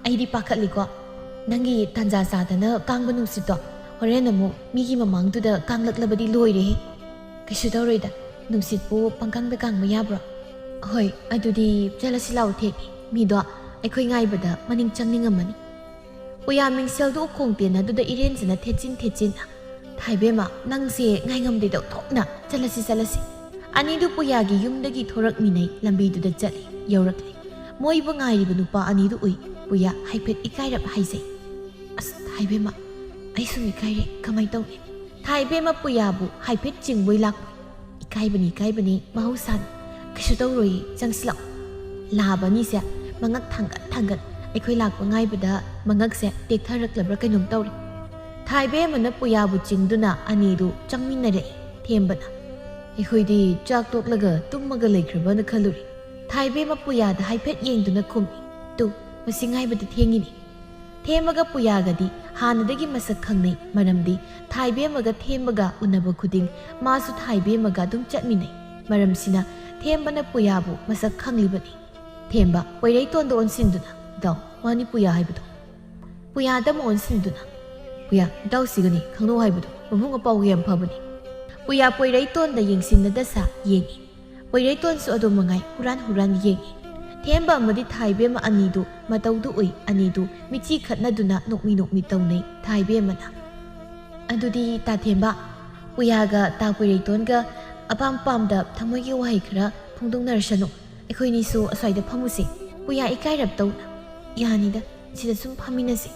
ꯑꯩꯗꯤ ꯄꯥꯈꯠꯂꯤꯀꯣ꯫ ꯅꯪꯒꯤ ꯇꯥꯟꯖꯥ ꯆꯥꯗꯅ ꯀꯥꯡꯕ ꯅꯨꯡꯁꯤꯠꯇꯣ ꯍꯣꯔꯦꯟ ꯑꯃꯨꯛ ꯃꯤꯒꯤ ꯃꯃꯥꯡꯗꯨꯗ ꯀꯥꯡꯂꯛꯂꯕꯗꯤ ꯂꯣꯏꯔꯦꯍꯦ꯫" "ꯀꯩꯁꯨ ꯇꯧꯔꯣꯏꯗ, ꯅꯨꯡꯁꯤꯠꯄꯨ ꯄꯪꯀꯥꯡꯗ ꯀꯥꯡꯕ ꯌꯥꯕ꯭ꯔꯣ?" "ꯍꯣꯏ, ꯑꯗꯨꯗꯤ ꯆꯠꯂꯁꯤ ꯂꯥꯎ ꯊꯦꯛ, ꯃꯤꯗꯣ ꯑꯩꯈꯣꯏ ꯉꯥꯏꯕꯗ ꯃꯅꯤꯡ ꯆꯪꯅꯤꯡꯉꯝꯃꯅꯤ꯫" ꯄꯨꯌꯥ ꯃꯤꯡꯁꯦꯜꯗꯨ ꯎꯈꯣꯡ ꯇꯦꯟ ꯑꯗꯨꯗ ꯏꯔꯦꯟꯖꯅ ꯊꯦꯠꯆꯤꯟ ꯊꯦꯠꯆꯤꯟꯅ, "ꯊꯥꯏꯕꯦꯝꯃ, ꯅꯪꯁꯦ ꯉꯥꯏꯉꯝꯗꯦꯗ, ꯊꯣꯛꯅ ꯆꯠꯂꯁꯤ, ꯆꯠꯂꯁꯤ꯫" ꯑꯅꯤꯗꯨ ꯄꯨꯌꯥꯒꯤ ꯌꯨꯝꯗꯒꯤ ꯊꯣꯔꯛꯃꯤꯟꯅꯩ꯫ ꯂꯝꯕꯤꯗꯨꯗ ꯆꯠꯂꯤ꯫ ꯌꯧꯔꯛꯂꯤ꯫ ꯃꯣꯏꯕꯨ ꯉꯥꯏꯔꯤꯕ ꯅꯨꯄꯥ ꯑꯅꯤꯗꯨ ꯎꯏ꯫ ꯄꯨꯌꯥ ꯍꯥꯏꯐꯦꯠ ꯏꯀꯥꯏꯔꯞ ꯍꯥꯏꯖꯩ, "ꯑꯁ, ꯊꯥꯏꯕꯦꯝꯃ, ꯑꯩ ꯁꯨꯝ ꯏꯀꯥꯏꯔꯦ, ꯀꯃꯥꯏ ꯇꯧꯅꯤ?" ꯊꯥꯏꯕꯦꯝꯃ ꯄꯨꯌꯥꯕꯨ ꯍꯥꯏꯐꯦꯠ ꯆꯤꯡꯕꯣꯏ ꯂꯥꯛꯄꯣꯏ꯫ "ꯏꯀꯥꯏꯕꯅꯤ, ꯏꯀꯥꯏꯕꯅꯤ, ꯃꯍꯧꯁꯥꯅꯤ꯫ "ꯀꯩꯁꯨ ꯇꯧꯔꯣꯏꯌꯦ, ꯆꯪꯁꯤꯜꯂꯛꯑꯣ꯫" ꯂꯥꯕ ꯑꯅꯤꯁꯦ ꯃꯉꯛ ꯊꯥꯡꯒꯠ ꯊꯥꯡꯒꯠ ꯑꯩꯈꯣꯏ ꯂꯥꯛꯄ ꯉꯥꯏꯕꯗ ꯃꯉꯛꯁꯦ ꯇꯦꯛꯊꯔꯛꯂꯕ꯭ꯔꯥ ꯀꯩꯅꯣꯝ ꯇꯧꯔꯦ꯫ ꯊꯥꯏꯕꯦꯝꯃꯅ ꯄꯨꯌꯥꯕꯨ ꯆꯤꯡꯗꯨꯅ ꯑꯅꯤꯗꯨ ꯆꯪꯃꯤꯟꯅꯔꯛꯏ꯫ ꯊꯦꯝꯕꯅ, "ꯑꯩꯈꯣꯏꯗꯤ ꯆꯥꯛ ꯇꯣꯛꯂꯒ ꯇꯨꯝꯃꯒ ꯂꯩꯈ꯭ꯔꯕꯅ ꯈꯜꯂꯨꯔꯦ꯫" ꯊꯥꯏꯕꯦꯝꯃ ꯄꯨꯌꯥꯗ ꯍꯥꯏꯐꯦꯠ ꯌꯦꯡꯗꯨꯅ ꯈꯨꯝꯃꯤ, "ꯇꯨ, ꯃꯁꯤ ꯉꯥꯏꯕꯗ ꯊꯦꯡꯉꯤꯅꯤ꯫" ꯊꯦꯝꯕꯒ ꯄꯨꯌꯥꯒꯗꯤ ꯍꯥꯟꯅꯗꯒꯤ ꯃꯁꯛ ꯈꯪꯅꯩ, ꯃꯔꯝꯗꯤ ꯊꯥꯏꯕꯦꯝꯃꯒ ꯊꯦꯝꯕꯒ ꯎꯅꯕ ꯈꯨꯗꯤꯡ ꯃꯥꯁꯨ ꯊꯥꯏꯕꯦꯝꯃꯒ ꯑꯗꯨꯝ ꯆꯠꯃꯤꯟꯅꯩ꯫ ꯃꯔꯝꯁꯤꯅ ꯊꯦꯝꯕꯅ ꯄꯨꯌꯥꯕꯨ ꯃꯁꯛ ꯈꯪꯂꯤꯕꯅꯤ꯫ ꯊꯦꯝꯕ ꯄꯣꯏꯔꯩꯇꯣꯟꯗ ꯑꯣꯟꯁꯤꯟꯗꯨꯅ, "ꯏꯇꯥꯎ, ꯃꯥꯅꯤ ꯄꯨꯌꯥ ꯍꯥꯏꯕꯗꯣ꯫" ꯄꯨꯌꯥꯗ ꯑꯃꯨꯛ ꯑꯣꯟꯁꯤꯟꯗꯨꯅ, "ꯄꯨꯌꯥ, ꯏꯇꯥꯎꯁꯤꯒꯅꯤ ꯈꯪꯅꯧ ꯍꯥꯏꯕꯗꯣ, ꯃꯕꯨꯡ ꯑꯄꯥꯎꯒ ꯌꯥꯝ ꯐꯕꯅꯤ꯫" ꯄꯨꯌꯥ ꯄꯣꯏꯔꯩꯇꯣꯟꯗ ꯌꯦꯡꯁꯤꯟꯅꯗ ꯁꯥ ꯌꯦꯡꯉꯤ꯫ ꯄꯣꯏꯔꯩꯇꯣꯟꯁꯨ ꯑꯗꯨ ꯃꯉꯥꯏ ꯍꯨꯔꯥꯟ ꯍꯨꯔꯥꯟ ꯌꯦꯡꯉꯤ꯫ ꯊꯦꯝꯕ ꯑꯃꯗꯤ ꯊꯥꯏꯕꯦꯝꯃ ꯑꯅꯤꯗꯨ ꯃꯇꯧꯗꯨ ꯎꯏ, ꯑꯅꯤꯗꯨ ꯃꯤꯠꯆꯤ ꯈꯠꯅꯗꯨꯅ ꯅꯣꯛꯃꯤ ꯅꯣꯛꯃꯤ ꯇꯧꯅꯩ꯫ ꯊꯥꯏꯕꯦꯝꯃꯅ, "ꯑꯗꯨꯗꯤ ꯇꯥ ꯊꯦꯝꯕ, ꯄꯨꯌꯥꯒ ꯇꯥ ꯄꯣꯏꯔꯩꯇꯣꯟꯒ ꯑꯄꯥꯝ ꯄꯥꯝꯗ ꯊꯃꯣꯏꯒꯤ ꯋꯥꯍꯩ ꯈꯔ ꯐꯣꯡꯗꯣꯛꯅꯔꯁꯅꯨ꯫ ꯑꯩꯈꯣꯏꯅꯤꯁꯨ ꯑꯁ꯭ꯋꯥꯏꯗ ꯐꯝꯃꯨꯁꯦ꯫ ꯄꯨꯌꯥ ꯏꯀꯥꯏꯔꯞ ꯇꯧꯅ, 'ꯌꯥꯅꯤꯗ, ꯁꯤꯗ ꯁꯨꯝ ꯐꯝꯃꯤꯟꯅꯁꯦ꯫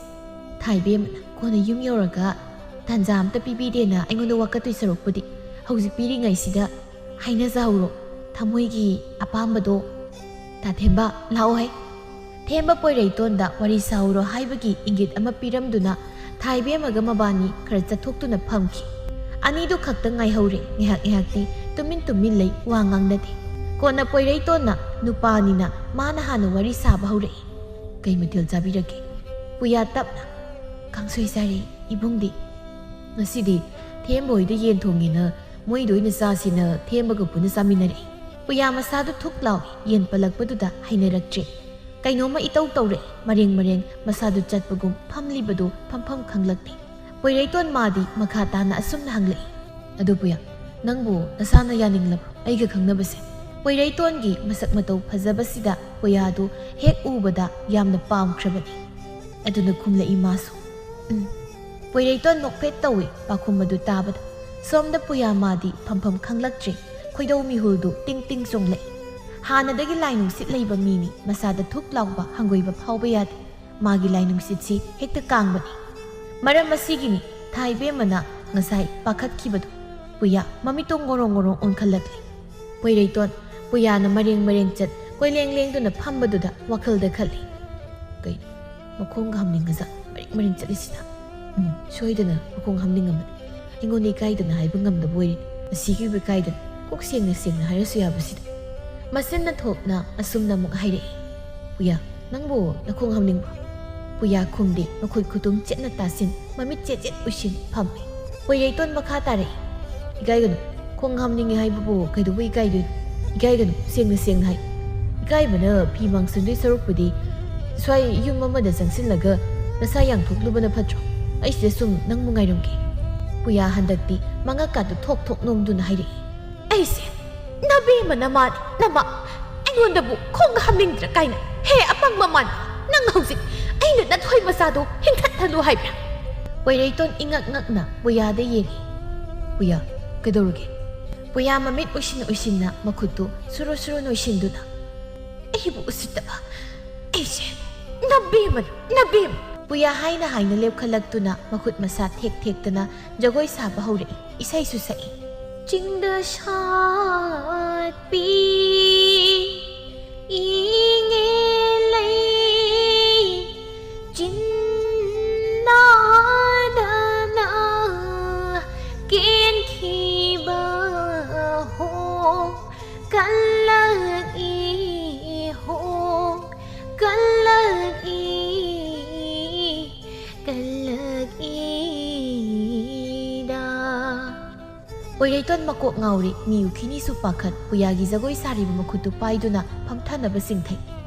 ꯊꯥꯏꯕꯦꯝꯃꯅ ꯀꯣꯟꯅ ꯌꯨꯝ ꯌꯧꯔꯒ ꯇꯥꯟꯖꯥ ꯑꯝꯇ ꯄꯤꯕꯤꯗꯦꯅ ꯑꯩꯉꯣꯟꯗ ꯋꯥꯀꯠꯇꯣꯏ ꯁꯔꯨꯛꯄꯨꯗꯤ ꯍꯧꯖꯤꯛ ꯄꯤꯔꯤꯉꯩꯁꯤꯗ ꯍꯥꯏꯅꯖꯍꯧꯔꯣ ꯊꯃꯣꯏꯒꯤ ꯑꯄꯥꯝꯕꯗꯣ꯫ ꯇꯥ ꯊꯦꯝꯕ, ꯂꯥꯛꯑꯣ ꯍꯦ꯫" ꯊꯦꯝꯕ ꯄꯣꯏꯔꯩꯇꯣꯟꯗ ꯋꯥꯔꯤ ꯁꯥꯍꯧꯔꯣ ꯍꯥꯏꯕꯒꯤ ꯏꯪꯒꯤꯠ ꯑꯃ ꯄꯤꯔꯝꯗꯨꯅ ꯊꯥꯏꯕꯦꯝꯃꯒ ꯃꯕꯥꯅꯤ ꯈꯔ ꯆꯠꯊꯣꯛꯇꯨꯅ ꯐꯝꯈꯤ꯫ ꯑꯅꯤꯗꯨ ꯈꯛꯇ ꯉꯥꯏꯍꯧꯔꯦ꯫ ꯉꯥꯏꯍꯥꯛ ꯉꯥꯏꯍꯥꯛꯇꯤ ꯇꯨꯃꯤꯟ ꯇꯨꯃꯤꯟ ꯂꯩ, ꯋꯥ ꯉꯥꯡꯅꯗꯦ꯫ ꯀꯣꯟꯅ ꯄꯣꯏꯔꯩꯇꯣꯟꯅ ꯅꯨꯄꯥꯅꯤꯅ ꯃꯥꯅ ꯍꯥꯟꯅ ꯋꯥꯔꯤ ꯁꯥꯕ ꯍꯧꯔꯛꯏ꯫ "ꯀꯩ ꯃꯊꯦꯜ ꯆꯥꯕꯤꯔꯒꯦ?" ꯄꯨꯌꯥ ꯇꯞꯅ, "ꯀꯥꯡꯁꯣꯏ ꯆꯥꯔꯦ, ꯏꯕꯨꯡꯗꯤ?" "ꯉꯁꯤꯗꯤ ꯊꯦꯝꯕ ꯍꯣꯏꯗ ꯌꯦꯟ ꯊꯣꯡꯉꯦꯅ ꯃꯣꯏꯗ ꯑꯣꯏꯅ ꯆꯥꯁꯤꯅ ꯊꯦꯝꯕꯒ ꯄꯨꯟꯅ ꯆꯥꯃꯤꯟꯅꯔꯛꯏ꯫" ꯄꯨꯌꯥ ꯃꯁꯥꯗꯨ ꯊꯨꯛ ꯂꯥꯎꯏ, ꯌꯦꯟ ꯄꯜꯂꯛꯄꯗꯨꯗ ꯍꯩꯅꯔꯛꯇ꯭ꯔꯦ꯫ ꯀꯩꯅꯣꯝꯃ ꯏꯇꯧ ꯇꯧꯔꯦ, ꯃꯔꯦꯡ ꯃꯔꯦꯡ ꯃꯁꯥꯗꯨ ꯆꯠꯄꯒꯨꯝ ꯐꯝꯂꯤꯕꯗꯨ ꯐꯝꯐꯝ ꯈꯪꯂꯛꯇꯦ꯫ ꯄꯣꯏꯔꯩꯇꯣꯟ ꯃꯥꯗꯤ ꯃꯈꯥ ꯇꯥꯅ ꯑꯁꯨꯝꯅ ꯍꯪꯂꯛꯏ, "ꯑꯗꯨ ꯄꯨꯌꯥ, ꯅꯪꯕꯨ ꯅꯁꯥꯅ ꯌꯥꯅꯤꯡꯂꯕ꯭ꯔꯣ ꯑꯩꯒ ꯈꯪꯅꯕꯁꯦ?" ꯄꯣꯏꯔꯩꯇꯣꯟꯒꯤ ꯃꯁꯛ ꯃꯇꯧ ꯐꯖꯕꯁꯤꯗ ꯄꯨꯌꯥꯗꯨ ꯍꯦꯛ ꯎꯕꯗ ꯌꯥꯝꯅ ꯄꯥꯝꯈ꯭ꯔꯕꯅꯤ꯫ ꯑꯗꯨꯅ ꯈꯨꯝꯂꯛꯏ ꯃꯥꯁꯨ, "ꯎꯝ꯫" ꯄꯣꯏꯔꯩꯇꯣꯟ ꯅꯣꯛꯐꯦꯠ ꯇꯧꯏ ꯄꯥꯈꯨꯝ ꯑꯗꯨ ꯇꯥꯕꯗ꯫ ꯁꯣꯝꯗ ꯄꯨꯌꯥ ꯃꯥꯗꯤ ꯐꯝꯐꯝ ꯈꯪꯂꯛꯇ꯭ꯔꯦ, ꯈꯣꯏꯗꯧ ꯃꯤꯍꯨꯜꯗꯨ ꯇꯤꯡ ꯇꯤꯡ ꯆꯣꯡꯂꯛꯏ꯫ ꯍꯥꯟꯅꯗꯒꯤ ꯂꯥꯏꯅꯨꯡꯁꯤꯠ ꯂꯩꯕ ꯃꯤꯅꯤ, ꯃꯁꯥꯗ ꯊꯨꯛ ꯂꯥꯎꯕ ꯍꯪꯒꯣꯏꯕ ꯐꯥꯎꯕ ꯌꯥꯗꯦ꯫ ꯃꯥꯒꯤ ꯂꯥꯏꯅꯨꯡꯁꯤꯠꯁꯤ ꯍꯦꯛꯇ ꯀꯥꯡꯕꯅꯤ꯫ ꯃꯔꯝ ꯑꯁꯤꯒꯤꯅꯤ ꯊꯥꯏꯕꯦꯝꯃꯅ ꯉꯁꯥꯏ ꯄꯥꯈꯠꯈꯤꯕꯗꯨ꯫ ꯄꯨꯌꯥ ꯃꯃꯤꯠꯇꯣ ꯉꯣꯔꯣꯡ ꯉꯣꯔꯣꯡ ꯑꯣꯟꯈꯠꯂꯛꯂꯤ꯫ ꯄꯣꯏꯔꯩꯇꯣꯟ ꯄꯨꯌꯥꯅ ꯃꯔꯦꯡ ꯃꯔꯦꯡ ꯆꯠ ꯀꯣꯏꯂꯦꯡ ꯂꯦꯡꯗꯨꯅ ꯐꯝꯕꯗꯨꯗ ꯋꯥꯈꯜꯗ ꯈꯜꯂꯤ, "ꯀꯩꯅꯣ ꯃꯈꯣꯡꯒ ꯍꯥꯝꯅꯤꯡꯉꯖꯥꯠ ꯃꯔꯦꯡ ꯃꯔꯦꯡ ꯆꯠꯂꯤꯁꯤꯅ? ꯎꯝ, ꯁꯣꯏꯗꯅ ꯃꯈꯣꯡ ꯍꯥꯝꯅꯤꯡꯉꯝꯃꯅꯤ꯫ ꯑꯩꯉꯣꯟꯗ ꯏꯀꯥꯏꯗꯅ ꯍꯥꯏꯕ ꯉꯝꯗꯕ ꯑꯣꯏꯔꯦ꯫ ꯃꯁꯤꯒꯤꯕꯨ ꯏꯀꯥꯏꯗꯅ ꯀꯣꯛ ꯁꯦꯡꯅ ꯁꯦꯡꯅ ꯍꯥꯏꯔꯁꯨ ꯌꯥꯕꯁꯤꯗ"꯫ ꯃꯆꯤꯟꯅ ꯊꯣꯛꯅ ꯑꯁꯨꯝꯅ ꯑꯃꯨꯛ ꯍꯥꯏꯔꯛꯏ, "ꯄꯨꯌꯥ, ꯅꯪꯕꯨ ꯅꯈꯣꯡ ꯍꯥꯝꯅꯤꯡꯕ꯭ꯔꯣ?" ꯄꯨꯌꯥ ꯈꯨꯝꯗꯦ, ꯃꯈꯨꯠ ꯈꯨꯇꯨꯝ ꯆꯦꯠꯅ ꯇꯥꯁꯤꯟ, ꯃꯃꯤꯠ ꯆꯦꯠ ꯆꯦꯠ ꯎꯏꯁꯤꯟ ꯐꯝꯃꯤ꯫ ꯄꯣꯏꯔꯩꯇꯣꯟ ꯃꯈꯥ ꯇꯥꯔꯛꯏ, "ꯏꯀꯥꯏꯒꯅꯨ, ꯈꯣꯡ ꯍꯥꯝꯅꯤꯡꯉꯤ ꯍꯥꯏꯕꯕꯨ ꯀꯩꯗꯧꯕ ꯏꯀꯥꯏꯗꯣꯏꯅꯣ? ꯏꯀꯥꯏꯒꯅꯨ, ꯁꯦꯡꯅ ꯁꯦꯡꯅ ꯍꯥꯏ꯫ ꯏꯀꯥꯏꯕꯅ ꯐꯤ ꯃꯥꯡꯁꯤꯟꯗꯣꯏ ꯁꯔꯨꯛꯄꯨꯗꯤ ꯁ꯭ꯋꯥꯏ ꯌꯨꯝ ꯑꯃꯗ ꯆꯪꯁꯤꯜꯂꯒ ꯅꯁꯥ ꯌꯥꯡꯊꯣꯛꯂꯨꯕꯅ ꯐꯠꯇ꯭ꯔꯣ? ꯑꯩ ꯁꯤꯗ ꯁꯨꯝ ꯅꯪꯕꯨ ꯉꯥꯏꯔꯝꯒꯦ"꯫ ꯄꯨꯌꯥ ꯍꯟꯗꯛꯇꯤ ꯃꯉꯛꯀꯥꯗꯨ ꯊꯣꯛ ꯊꯣꯛ ꯅꯣꯝꯗꯨꯅ ꯍꯥꯏꯔꯛꯏ, "ꯑꯩꯁꯦ ꯅꯕꯦꯝꯃ ꯅꯃꯥꯅꯤ, ꯅꯃꯥ꯫ ꯑꯩꯉꯣꯟꯗꯕꯨ ꯈꯣꯡ ꯍꯥꯝꯅꯤꯡꯗ꯭ꯔꯥ ꯀꯥꯏꯅ? ꯍꯦ ꯑꯄꯪꯕ ꯃꯥꯟꯕ, ꯅꯪ ꯍꯧꯖꯤꯛ ꯑꯩꯅ ꯅꯊꯣꯏ ꯃꯆꯥꯗꯣ ꯍꯤꯡꯊꯠꯍꯜꯂꯨ ꯍꯥꯏꯕ꯭ꯔꯥ?" ꯄꯣꯏꯔꯩꯇꯣꯟ ꯏꯉꯛ ꯉꯛꯅ ꯄꯨꯌꯥꯗ ꯌꯦꯡꯉꯤ꯫ "ꯄꯨꯌꯥ, ꯀꯩꯗꯧꯔꯒꯦ?" ꯄꯨꯌꯥ ꯃꯃꯤꯠ ꯎꯏꯁꯤꯟ ꯎꯏꯁꯤꯟꯅ ꯃꯈꯨꯠꯇꯨ ꯁꯨꯔꯨ ꯁꯨꯔꯨ ꯅꯣꯏꯁꯤꯟꯗꯨꯅ, "ꯑꯩꯕꯨ ꯎꯁꯤꯠꯇꯕ, ꯑꯩꯁꯦ ꯅꯕꯦꯝꯃꯅꯤ, ꯅꯕꯦꯝꯃ!" ꯄꯨꯌꯥ ꯍꯥꯏꯅ ꯍꯥꯏꯅ ꯂꯦꯞꯈꯠꯂꯛꯇꯨꯅ ꯃꯈꯨꯠ ꯃꯁꯥ ꯊꯦꯛ ꯊꯦꯛꯇꯅ ꯖꯒꯣꯏ ꯁꯥꯕ ꯍꯧꯔꯛꯏ, ꯏꯁꯩꯁꯨ ꯁꯛꯏ꯫ ꯆꯤꯡꯗ ꯁꯥꯠꯄꯤ ꯏꯉꯦꯂꯩ, ꯆꯤꯟꯅꯥꯗꯅ ꯀꯦꯟꯈꯤꯕ ꯍꯣ, ꯀꯜꯂꯛꯏ ꯍꯣ, ꯀꯜꯂꯛꯏ, ꯀꯜꯂꯛꯏꯗ꯫ ꯄꯣꯏꯔꯩꯇꯣꯟ ꯃꯀꯣꯛ ꯉꯥꯎꯔꯦ, ꯃꯤ ꯎꯈꯤꯅꯤꯁꯨ ꯄꯥꯈꯠ, ꯄꯨꯌꯥꯒꯤ ꯖꯒꯣꯏ ꯁꯥꯔꯤꯕ ꯃꯈꯨꯠꯇꯨ ꯄꯥꯏꯗꯨꯅ ꯐꯝꯊꯅꯕ ꯆꯤꯡꯊꯩ꯫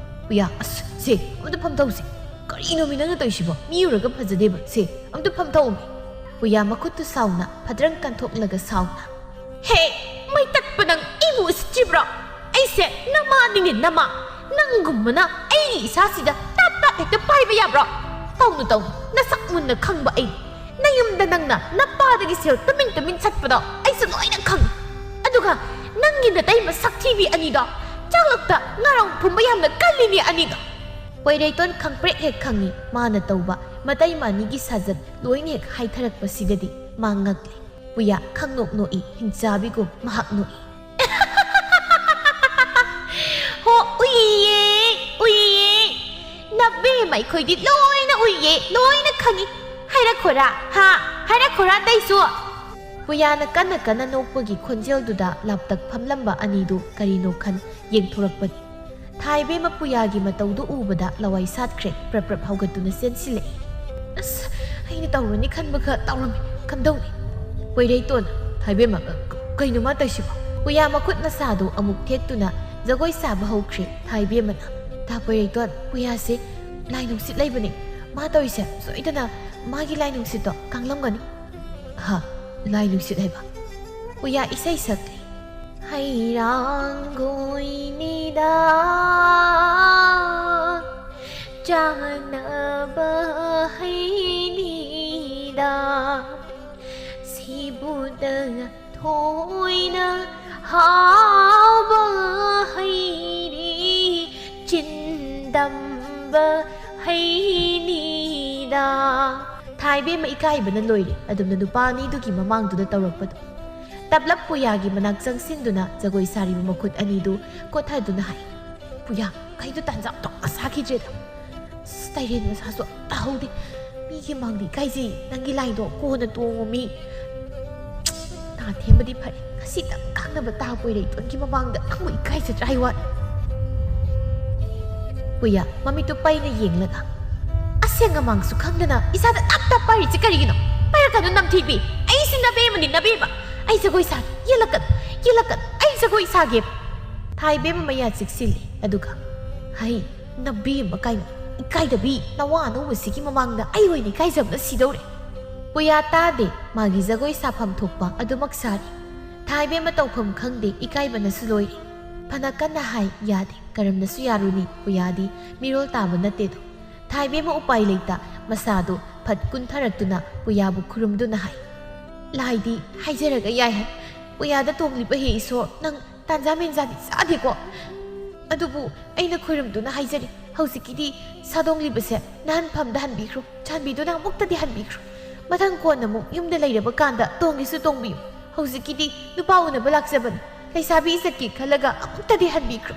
ꯄꯨꯌꯥ, "ꯑꯁ, ꯁꯦ, ꯑꯝꯇ ꯐꯝꯊꯧꯁꯦ꯫ ꯀꯔꯤꯅꯣꯃꯤ ꯅꯪꯅ ꯇꯧꯔꯤꯁꯤꯕꯣ? ꯃꯤ ꯎꯔꯒ ꯐꯖꯗꯦꯕ꯫ ꯁꯦ, ꯑꯝꯇ ꯐꯝꯊꯧꯃꯤ"꯫ ꯄꯨꯌꯥ ꯃꯈꯨꯠꯇꯨ ꯁꯥꯎꯅ ꯐꯗ꯭ꯔꯪ ꯀꯟꯊꯣꯛꯂꯒ ꯁꯥꯎꯅ, "ꯍꯦ, ꯃꯩ ꯇꯠꯄ ꯅꯪ ꯑꯩꯕꯨ ꯎꯁꯤꯠꯇ꯭ꯔꯤꯕ꯭ꯔꯣ? ꯑꯩꯁꯦ ꯅꯃꯥꯅꯤꯅꯦ, ꯅꯃꯥ꯫ ꯅꯪꯒꯨꯝꯕꯅ ꯑꯩꯒꯤ ꯏꯁꯥꯁꯤꯗ ꯇꯥꯠ ꯇꯥꯠ ꯍꯦꯛꯇ ꯄꯥꯏꯕ ꯌꯥꯕ꯭ꯔꯣ? ꯇꯧꯅꯨ, ꯇꯧꯅꯨ, ꯅꯁꯛ ꯃꯨꯟꯅ ꯈꯪꯕ ꯑꯩ꯫ ꯅꯌꯨꯝꯗ ꯅꯪꯅ ꯅꯄꯥꯗꯒꯤ ꯁꯦꯜ ꯇꯨꯃꯤꯟ ꯇꯨꯃꯤꯟ ꯆꯠꯄꯗꯣ ꯑꯩꯁꯨ ꯂꯣꯏꯅ ꯈꯪꯉꯤ꯫ ꯑꯗꯨꯒ ꯅꯪꯒꯤ ꯅꯇꯩꯃ ꯁꯛꯊꯤꯕꯤ ꯑꯅꯤꯗꯣ ꯆꯥꯛꯂꯛꯇ ꯉꯥꯔꯧ ꯐꯨꯝꯕ ꯌꯥꯝꯅ ꯀꯜꯂꯤꯅꯦ ꯑꯅꯤꯗꯣ"꯫ ꯄꯣꯏꯔꯩꯇꯣꯟ ꯈꯪꯄ꯭ꯔꯦꯛ ꯍꯦꯛ ꯈꯪꯉꯤ, ꯃꯥꯅ ꯇꯧꯕ ꯃꯇꯩꯃ ꯑꯅꯤꯒꯤ ꯁꯥꯖꯠ ꯂꯣꯏꯅ ꯍꯦꯛ ꯍꯥꯏꯊꯔꯛꯄꯁꯤꯗꯗꯤ ꯃꯥ ꯉꯛꯂꯦ꯫ ꯄꯨꯌꯥ ꯈꯪꯅꯣꯛ ꯅꯣꯛꯏ, ꯍꯤꯡꯆꯥꯕꯤꯒꯨꯝ ꯃꯍꯥꯛ ꯅꯣꯛꯏ꯫ ꯑꯩꯈꯣꯏꯗꯤ ꯂꯣꯏꯅ ꯎꯏꯌꯦ, ꯂꯣꯏꯅ ꯈꯪꯉꯤ꯫ ꯍꯥꯏꯔꯛꯈꯣꯔꯥ? ꯍꯥ? ꯍꯥꯏꯔꯛꯈꯣꯔꯥ ꯑꯇꯩꯁꯨ? ꯄꯨꯌꯥꯅ ꯀꯟꯅ ꯀꯟꯅ ꯅꯣꯛꯄꯒꯤ ꯈꯣꯟꯖꯦꯜꯗꯨꯗ ꯂꯥꯞꯇꯛ ꯐꯝꯂꯝꯕ ꯑꯅꯤꯗꯨ ꯀꯔꯤꯅꯣ ꯈꯟ ꯌꯦꯡꯊꯣꯔꯛꯄꯅꯤ꯫ ꯊꯥꯏꯕꯦꯝꯃ ꯄꯨꯌꯥꯒꯤ ꯃꯇꯧꯗꯨ ꯎꯕꯗ ꯂꯋꯥꯏ ꯁꯥꯠꯈ꯭ꯔꯦ, ꯄ꯭ꯔꯞ ꯄ꯭ꯔꯞ ꯍꯧꯒꯠꯇꯨꯅ ꯆꯦꯟꯁꯤꯜꯂꯛꯏ꯫ ꯑꯁ, ꯑꯩꯅ ꯇꯧꯔꯅꯤ ꯈꯟꯕꯒ ꯇꯧꯔꯝꯃꯤ꯫ ꯀꯝꯗꯧꯅꯤ? ꯄꯣꯏꯔꯩꯇꯣꯟ, ꯊꯥꯏꯕꯦꯝꯃ, ꯀ-, ꯀꯩꯅꯣ ꯃꯥ ꯇꯧꯏꯁꯤꯕꯣ? ꯄꯨꯌꯥ ꯃꯈꯨꯠ ꯃꯁꯥꯗꯨ ꯑꯃꯨꯛ ꯊꯦꯛꯇꯨꯅ ꯖꯒꯣꯏ ꯁꯥꯕ ꯍꯧꯈ꯭ꯔꯦ ꯊꯥꯏꯕꯦꯝꯃꯅ꯫ ꯇꯥ ꯄꯣꯏꯔꯩꯇꯣꯟ, ꯄꯨꯌꯥꯁꯦ ꯂꯥꯏ ꯅꯨꯡꯁꯤꯠ ꯂꯩꯕꯅꯦ꯫ ꯃꯥ ꯇꯧꯔꯤꯁꯦ ꯁꯣꯏꯗꯅ ꯃꯥꯒꯤ ꯂꯥꯏ ꯅꯨꯡꯁꯤꯠꯇꯣ ꯀꯪꯂꯝꯒꯅꯤ꯫ ꯍꯥ? ꯂꯥꯏ ꯅꯨꯡꯁꯤꯠ ꯍꯥꯏꯕ? ꯄꯨꯌꯥ ꯏꯁꯩ ꯁꯛꯂꯤ꯫ ꯍꯩꯔꯥꯡꯒꯣꯏꯅꯤꯗ ꯆꯥꯅꯕ ꯍꯩꯅꯤꯗ ꯁꯤꯕꯨꯗ ꯊꯣꯏꯅ ꯍꯥꯎꯕ ꯍꯩꯔꯤ ꯆꯤꯟꯗꯝꯕ ꯍꯩꯅꯤꯗ꯫ ꯊꯥꯏꯕꯦꯝꯃ ꯏꯀꯥꯏꯕꯅ ꯂꯣꯏꯔꯦ ꯑꯗꯨꯝꯅ ꯅꯨꯄꯥ ꯑꯅꯤꯗꯨꯒꯤ ꯃꯃꯥꯡꯗꯨꯗ ꯇꯧꯔꯛꯄꯗꯣ꯫ ꯇꯞꯂꯞ ꯄꯨꯌꯥꯒꯤ ꯃꯅꯥꯛ ꯆꯪꯁꯤꯟꯗꯨꯅ ꯖꯒꯣꯏ ꯁꯥꯔꯤꯕ ꯃꯈꯨꯠ ꯑꯅꯤꯗꯨ ꯀꯣꯠꯊꯗꯨꯅ ꯍꯥꯏ, "ꯄꯨꯌꯥ, ꯀꯩꯗꯣ ꯇꯥꯟꯖꯥ ꯑꯣꯟꯊꯣꯛꯅ ꯁꯥꯈꯤꯗ꯭ꯔꯦꯗ꯫ ꯑꯁ, ꯇꯥꯏꯔꯦꯟ ꯃꯁꯥꯁꯨ ꯑꯝꯇ ꯍꯧꯗꯦ꯫ ꯃꯤꯒꯤ ꯃꯥꯡꯗ ꯏꯀꯥꯏꯖꯩ꯫ ꯅꯪꯒꯤ ꯂꯥꯏꯗꯣ ꯀꯣꯟꯅ ꯇꯣꯡꯉꯣ ꯃꯤ꯫ ꯇꯥ ꯊꯦꯝꯕꯗꯤ ꯐꯔꯦ꯫ ꯉꯁꯤꯇꯪ ꯈꯪꯅꯕ ꯇꯥ ꯄꯣꯏꯔꯩꯇꯣꯟꯒꯤ ꯃꯃꯥꯡꯗ ꯅꯪꯕꯨ ꯏꯀꯥꯏꯖꯗ꯭ꯔꯥ ꯍꯥꯏ ꯋꯥꯅꯤ?" ꯄꯨꯌꯥ, ꯃꯃꯤꯠꯇꯨ ꯄꯩꯅ ꯌꯦꯡꯂꯒ, "ꯑꯁꯦꯡ ꯑꯃꯥꯡꯁꯨ ꯈꯪꯗꯅ ꯏꯁꯥꯗ ꯇꯞ ꯇꯞ ꯄꯥꯏꯔꯤꯁꯤ ꯀꯔꯤꯒꯤꯅꯣ? ꯄꯥꯏꯔꯛꯀꯅꯨ ꯅꯝꯊꯤꯕꯤ꯫ ꯑꯩꯁꯤ ꯅꯕꯦꯝꯃꯅꯤ, ꯅꯕꯦꯝꯃ꯫ ꯑꯩ ꯖꯒꯣꯏ ꯁꯥꯒꯦ꯫ ꯌꯦꯜꯂꯛꯀꯅꯨ, ꯌꯦꯜꯂꯛꯀꯅꯨ꯫ ꯑꯩ ꯖꯒꯣꯏ ꯁꯥꯒꯦ꯫" ꯊꯥꯏꯕꯦꯝꯃ ꯃꯌꯥ ꯆꯤꯛꯁꯤꯜꯂꯤ꯫ ꯑꯗꯨꯒ, "ꯍꯩ, ꯅꯕꯦꯝꯃ ꯀꯥꯏꯅ ꯏꯀꯥꯏꯗꯕꯤ꯫ ꯅꯋꯥ ꯑꯅꯧꯕꯁꯤꯒꯤ ꯃꯃꯥꯡꯗ ꯑꯩ ꯑꯣꯏꯅ ꯏꯀꯥꯏꯖꯕꯅ ꯁꯤꯗꯧꯔꯦ꯫" ꯄꯨꯌꯥ ꯇꯥꯗꯦ꯫ ꯃꯥꯒꯤ ꯖꯒꯣꯏ ꯁꯥꯐꯝ ꯊꯣꯛꯄ ꯑꯗꯨꯃꯛ ꯁꯥꯔꯤ꯫ ꯊꯥꯏꯕꯦꯝꯃ ꯇꯧꯐꯝ ꯈꯪꯗꯦ, ꯏꯀꯥꯏꯕꯅꯁꯨ ꯂꯣꯏꯔꯦ꯫ ꯐꯅ ꯀꯟꯅ ꯍꯥꯏ, ꯌꯥꯗꯦ꯫ ꯀꯔꯝꯅꯁꯨ ꯌꯥꯔꯨꯅꯤ, ꯄꯨꯌꯥꯗꯤ ꯃꯤꯔꯣꯜ ꯇꯥꯕ ꯅꯠꯇꯦꯗꯣ꯫ ꯊꯥꯏꯕꯦꯝꯃ ꯎꯄꯥꯏ ꯂꯩꯇ ꯃꯁꯥꯗꯨ ꯐꯠ ꯀꯨꯟꯊꯔꯛꯇꯨꯅ ꯄꯨꯌꯥꯕꯨ ꯈꯨꯔꯨꯝꯗꯨꯅ ꯍꯥꯏ, "ꯂꯥꯏꯗꯤ ꯍꯥꯏꯖꯔꯒ ꯌꯥꯏ ꯍꯥꯏ꯫ ꯄꯨꯌꯥꯗ ꯇꯣꯡꯂꯤꯕ ꯍꯦ ꯏꯁꯣꯔ, ꯅꯪ ꯇꯥꯟꯖꯥ ꯃꯦꯟꯖꯥꯗꯤ ꯆꯥꯗꯦꯀꯣ꯫ ꯑꯗꯨꯕꯨ ꯑꯩꯅ ꯈꯨꯔꯨꯝꯗꯨꯅ ꯍꯥꯏꯖꯔꯤ, ꯍꯧꯖꯤꯛꯀꯤꯗꯤ ꯁꯥꯗꯣꯡꯂꯤꯕꯁꯦ ꯅꯍꯥꯟꯐꯝꯗ ꯍꯟꯕꯤꯈ꯭ꯔꯣ꯫ ꯆꯥꯟꯕꯤꯗꯨꯅ ꯑꯃꯨꯛꯇꯗꯤ ꯍꯟꯕꯤꯈ꯭ꯔꯣ꯫ ꯃꯊꯪ ꯀꯣꯟꯅ ꯑꯃꯨꯛ ꯌꯨꯝꯗ ꯂꯩꯔꯕ ꯀꯥꯟꯗ ꯇꯣꯡꯒꯦꯁꯨ ꯇꯣꯡꯕꯤꯌꯨ꯫ ꯍꯧꯖꯤꯛꯀꯤꯗꯤ ꯅꯨꯄꯥ ꯎꯅꯕ ꯂꯥꯛꯆꯕꯅꯤ꯫ ꯂꯩꯁꯥꯕꯤ ꯏꯖꯠꯀꯤ ꯈꯜꯂꯒ ꯑꯃꯨꯛꯇꯗꯤ ꯍꯟꯕꯤꯈ꯭ꯔꯣ꯫"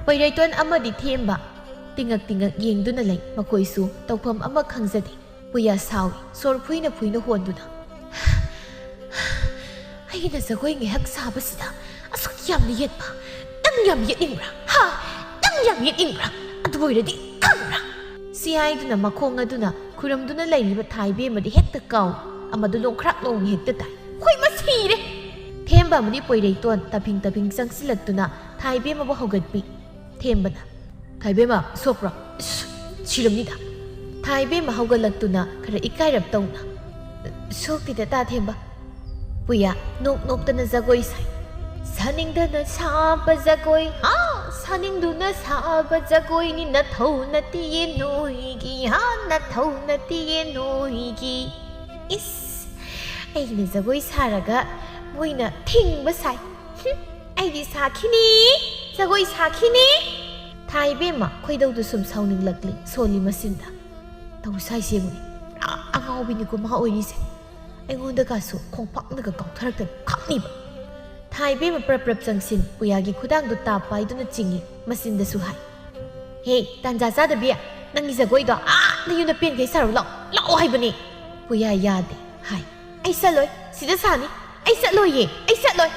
ꯄꯣꯏꯔꯩꯇꯣꯟ ꯑꯃꯗꯤ ꯊꯦꯝꯕ, ꯇꯤꯡꯉꯛ ꯇꯤꯡꯉꯛ ꯌꯦꯡꯗꯨꯅ ꯂꯩ꯫ ꯃꯈꯣꯏꯁꯨ ꯇꯧꯐꯝ ꯑꯃ ꯈꯪꯖꯗꯦ꯫ ꯄꯨꯌꯥ ꯁꯥꯎꯏ, ꯁꯣꯔ ꯐꯨꯏꯅ ꯐꯨꯏꯅ ꯍꯣꯟꯗꯨꯅ꯫ "ꯑꯩꯅ ꯖꯒꯣꯏ ꯉꯥꯏꯍꯥꯛ ꯁꯥꯕꯁꯤꯗ ꯑꯁꯨꯛ ꯌꯥꯝꯅ ꯌꯦꯠꯄ? ꯅꯪ ꯌꯥꯝ ꯌꯦꯠꯅꯤꯡꯕ꯭ꯔꯥ? ꯍꯥ? ꯅꯪ ꯌꯥꯝ ꯌꯦꯠꯅꯤꯡꯕ꯭ꯔꯥ? ꯑꯗꯨ ꯑꯣꯏꯔꯗꯤ ꯈꯪꯕ꯭ꯔꯥ?" ꯁꯤ ꯍꯥꯏꯗꯨꯅ ꯃꯈꯣꯡ ꯑꯗꯨꯅ ꯈꯨꯔꯝꯗꯨꯅ ꯂꯩꯔꯤꯕ ꯊꯥꯏꯕꯦꯝꯃꯗꯤ ꯍꯦꯛꯇ ꯀꯥꯎꯏ꯫ ꯑꯃꯗꯨ ꯂꯣꯡꯈ꯭ꯔꯥꯛ ꯂꯣꯡ ꯍꯦꯛꯇ ꯇꯥꯏ꯫ "ꯍꯣꯏ, ꯃꯁꯤꯔꯦ!" ꯊꯦꯝꯕ ꯑꯃꯗꯤ ꯄꯣꯏꯔꯩꯇꯣꯟ ꯇꯥꯐꯤꯡ ꯇꯥꯐꯤꯡ ꯆꯪꯁꯤꯜꯂꯛꯇꯨꯅ ꯊꯥꯏꯕꯦꯝꯃꯕꯨ ꯍꯧꯒꯠꯄꯤ꯫ ꯊꯦꯝꯕꯅ, "ꯊꯥꯏꯕꯦꯝꯃ, ꯁꯣꯛꯄ꯭ꯔꯣ? ꯏꯁ, ꯁꯤꯔꯝꯅꯤꯗ!" ꯊꯥꯏꯕꯦꯝꯃ ꯍꯧꯒꯠꯂꯛꯇꯨꯅ ꯈꯔ ꯏꯀꯥꯏꯔꯞ ꯇꯧꯅ, "ꯁꯣꯛꯇꯦꯗ, ꯇꯥ ꯊꯦꯝꯕ꯫" ꯄꯨꯌꯥ ꯅꯣꯛ ꯅꯣꯛꯇꯅ ꯖꯒꯣꯏ ꯁꯥꯏ꯫ "ꯁꯥꯅꯤꯡꯗꯅ ꯁꯥꯕ ꯖꯒꯣꯏ, ꯍꯥ? ꯁꯥꯅꯤꯡꯗꯨꯅ ꯁꯥꯕ ꯖꯒꯣꯏꯅꯤ, ꯅꯊꯧ ꯅꯠꯇꯤꯌꯦ ꯅꯣꯏꯒꯤ, ꯍꯥ? ꯅꯊꯧ ꯅꯠꯇꯤꯌꯦ ꯅꯣꯏꯒꯤ꯫" ꯏꯁ, ꯑꯩꯅ ꯖꯒꯣꯏ ꯁꯥꯔꯒ ꯃꯣꯏꯅ ꯊꯤꯡꯕ ꯁꯥꯏ꯫ ꯍꯨꯝ, ꯑꯩꯗꯤ ꯁꯥꯈꯤꯅꯤ, ꯖꯒꯣꯏ ꯁꯥꯈꯤꯅꯤ꯫ ꯊꯥꯏꯕꯦꯝꯃ ꯈꯣꯏꯗꯧꯗꯨ ꯁꯨꯝ ꯁꯥꯎꯅꯤꯡꯂꯛꯂꯤ ꯁꯣꯜꯂꯤ ꯃꯆꯤꯟꯗ꯫ ꯇꯧ ꯁꯥꯏꯁꯦ ꯌꯦꯡꯉꯨꯅꯦ, ꯄꯨꯔꯥ ꯑꯉꯥꯎꯕꯤꯅꯤꯀꯣ ꯃꯥ ꯑꯣꯏꯔꯤꯁꯦ꯫ ꯑꯩꯉꯣꯟꯗꯒꯁꯨ ꯈꯣꯡꯄꯥꯛꯅꯒ ꯀꯥꯎꯊꯔꯛꯇꯅ ꯈꯪꯅꯤꯕ꯫ ꯊꯥꯏꯕꯦꯝꯃ ꯄ꯭ꯔꯞ ꯄ꯭ꯔꯞ ꯆꯪꯁꯤꯟ ꯄꯨꯌꯥꯒꯤ ꯈꯨꯗꯥꯡꯗꯨ ꯇꯥꯞ ꯄꯥꯏꯗꯨꯅ ꯆꯤꯡꯏ, ꯃꯆꯤꯟꯗꯁꯨ ꯍꯥꯏ, "ꯍꯦ, ꯇꯥꯟꯖꯥ ꯆꯥꯗꯕꯤ, ꯅꯪꯒꯤ ꯖꯒꯣꯏꯗꯣ ꯑꯥ ꯅꯌꯨꯝꯗ ꯄꯦꯟꯈꯩ ꯁꯥꯔꯨ ꯂꯥꯛꯑꯣ, ꯂꯥꯛꯑꯣ ꯍꯥꯏꯕꯅꯦ!" ꯄꯨꯌꯥ ꯌꯥꯗꯦ ꯍꯥꯏ꯫ "ꯑꯩ ꯆꯠꯂꯣꯏ, ꯁꯤꯗ ꯁꯥꯅꯤ꯫ ꯑꯩ ꯆꯠꯂꯣꯏꯌꯦ, ꯑꯩ ꯆꯠꯂꯣꯏ꯫"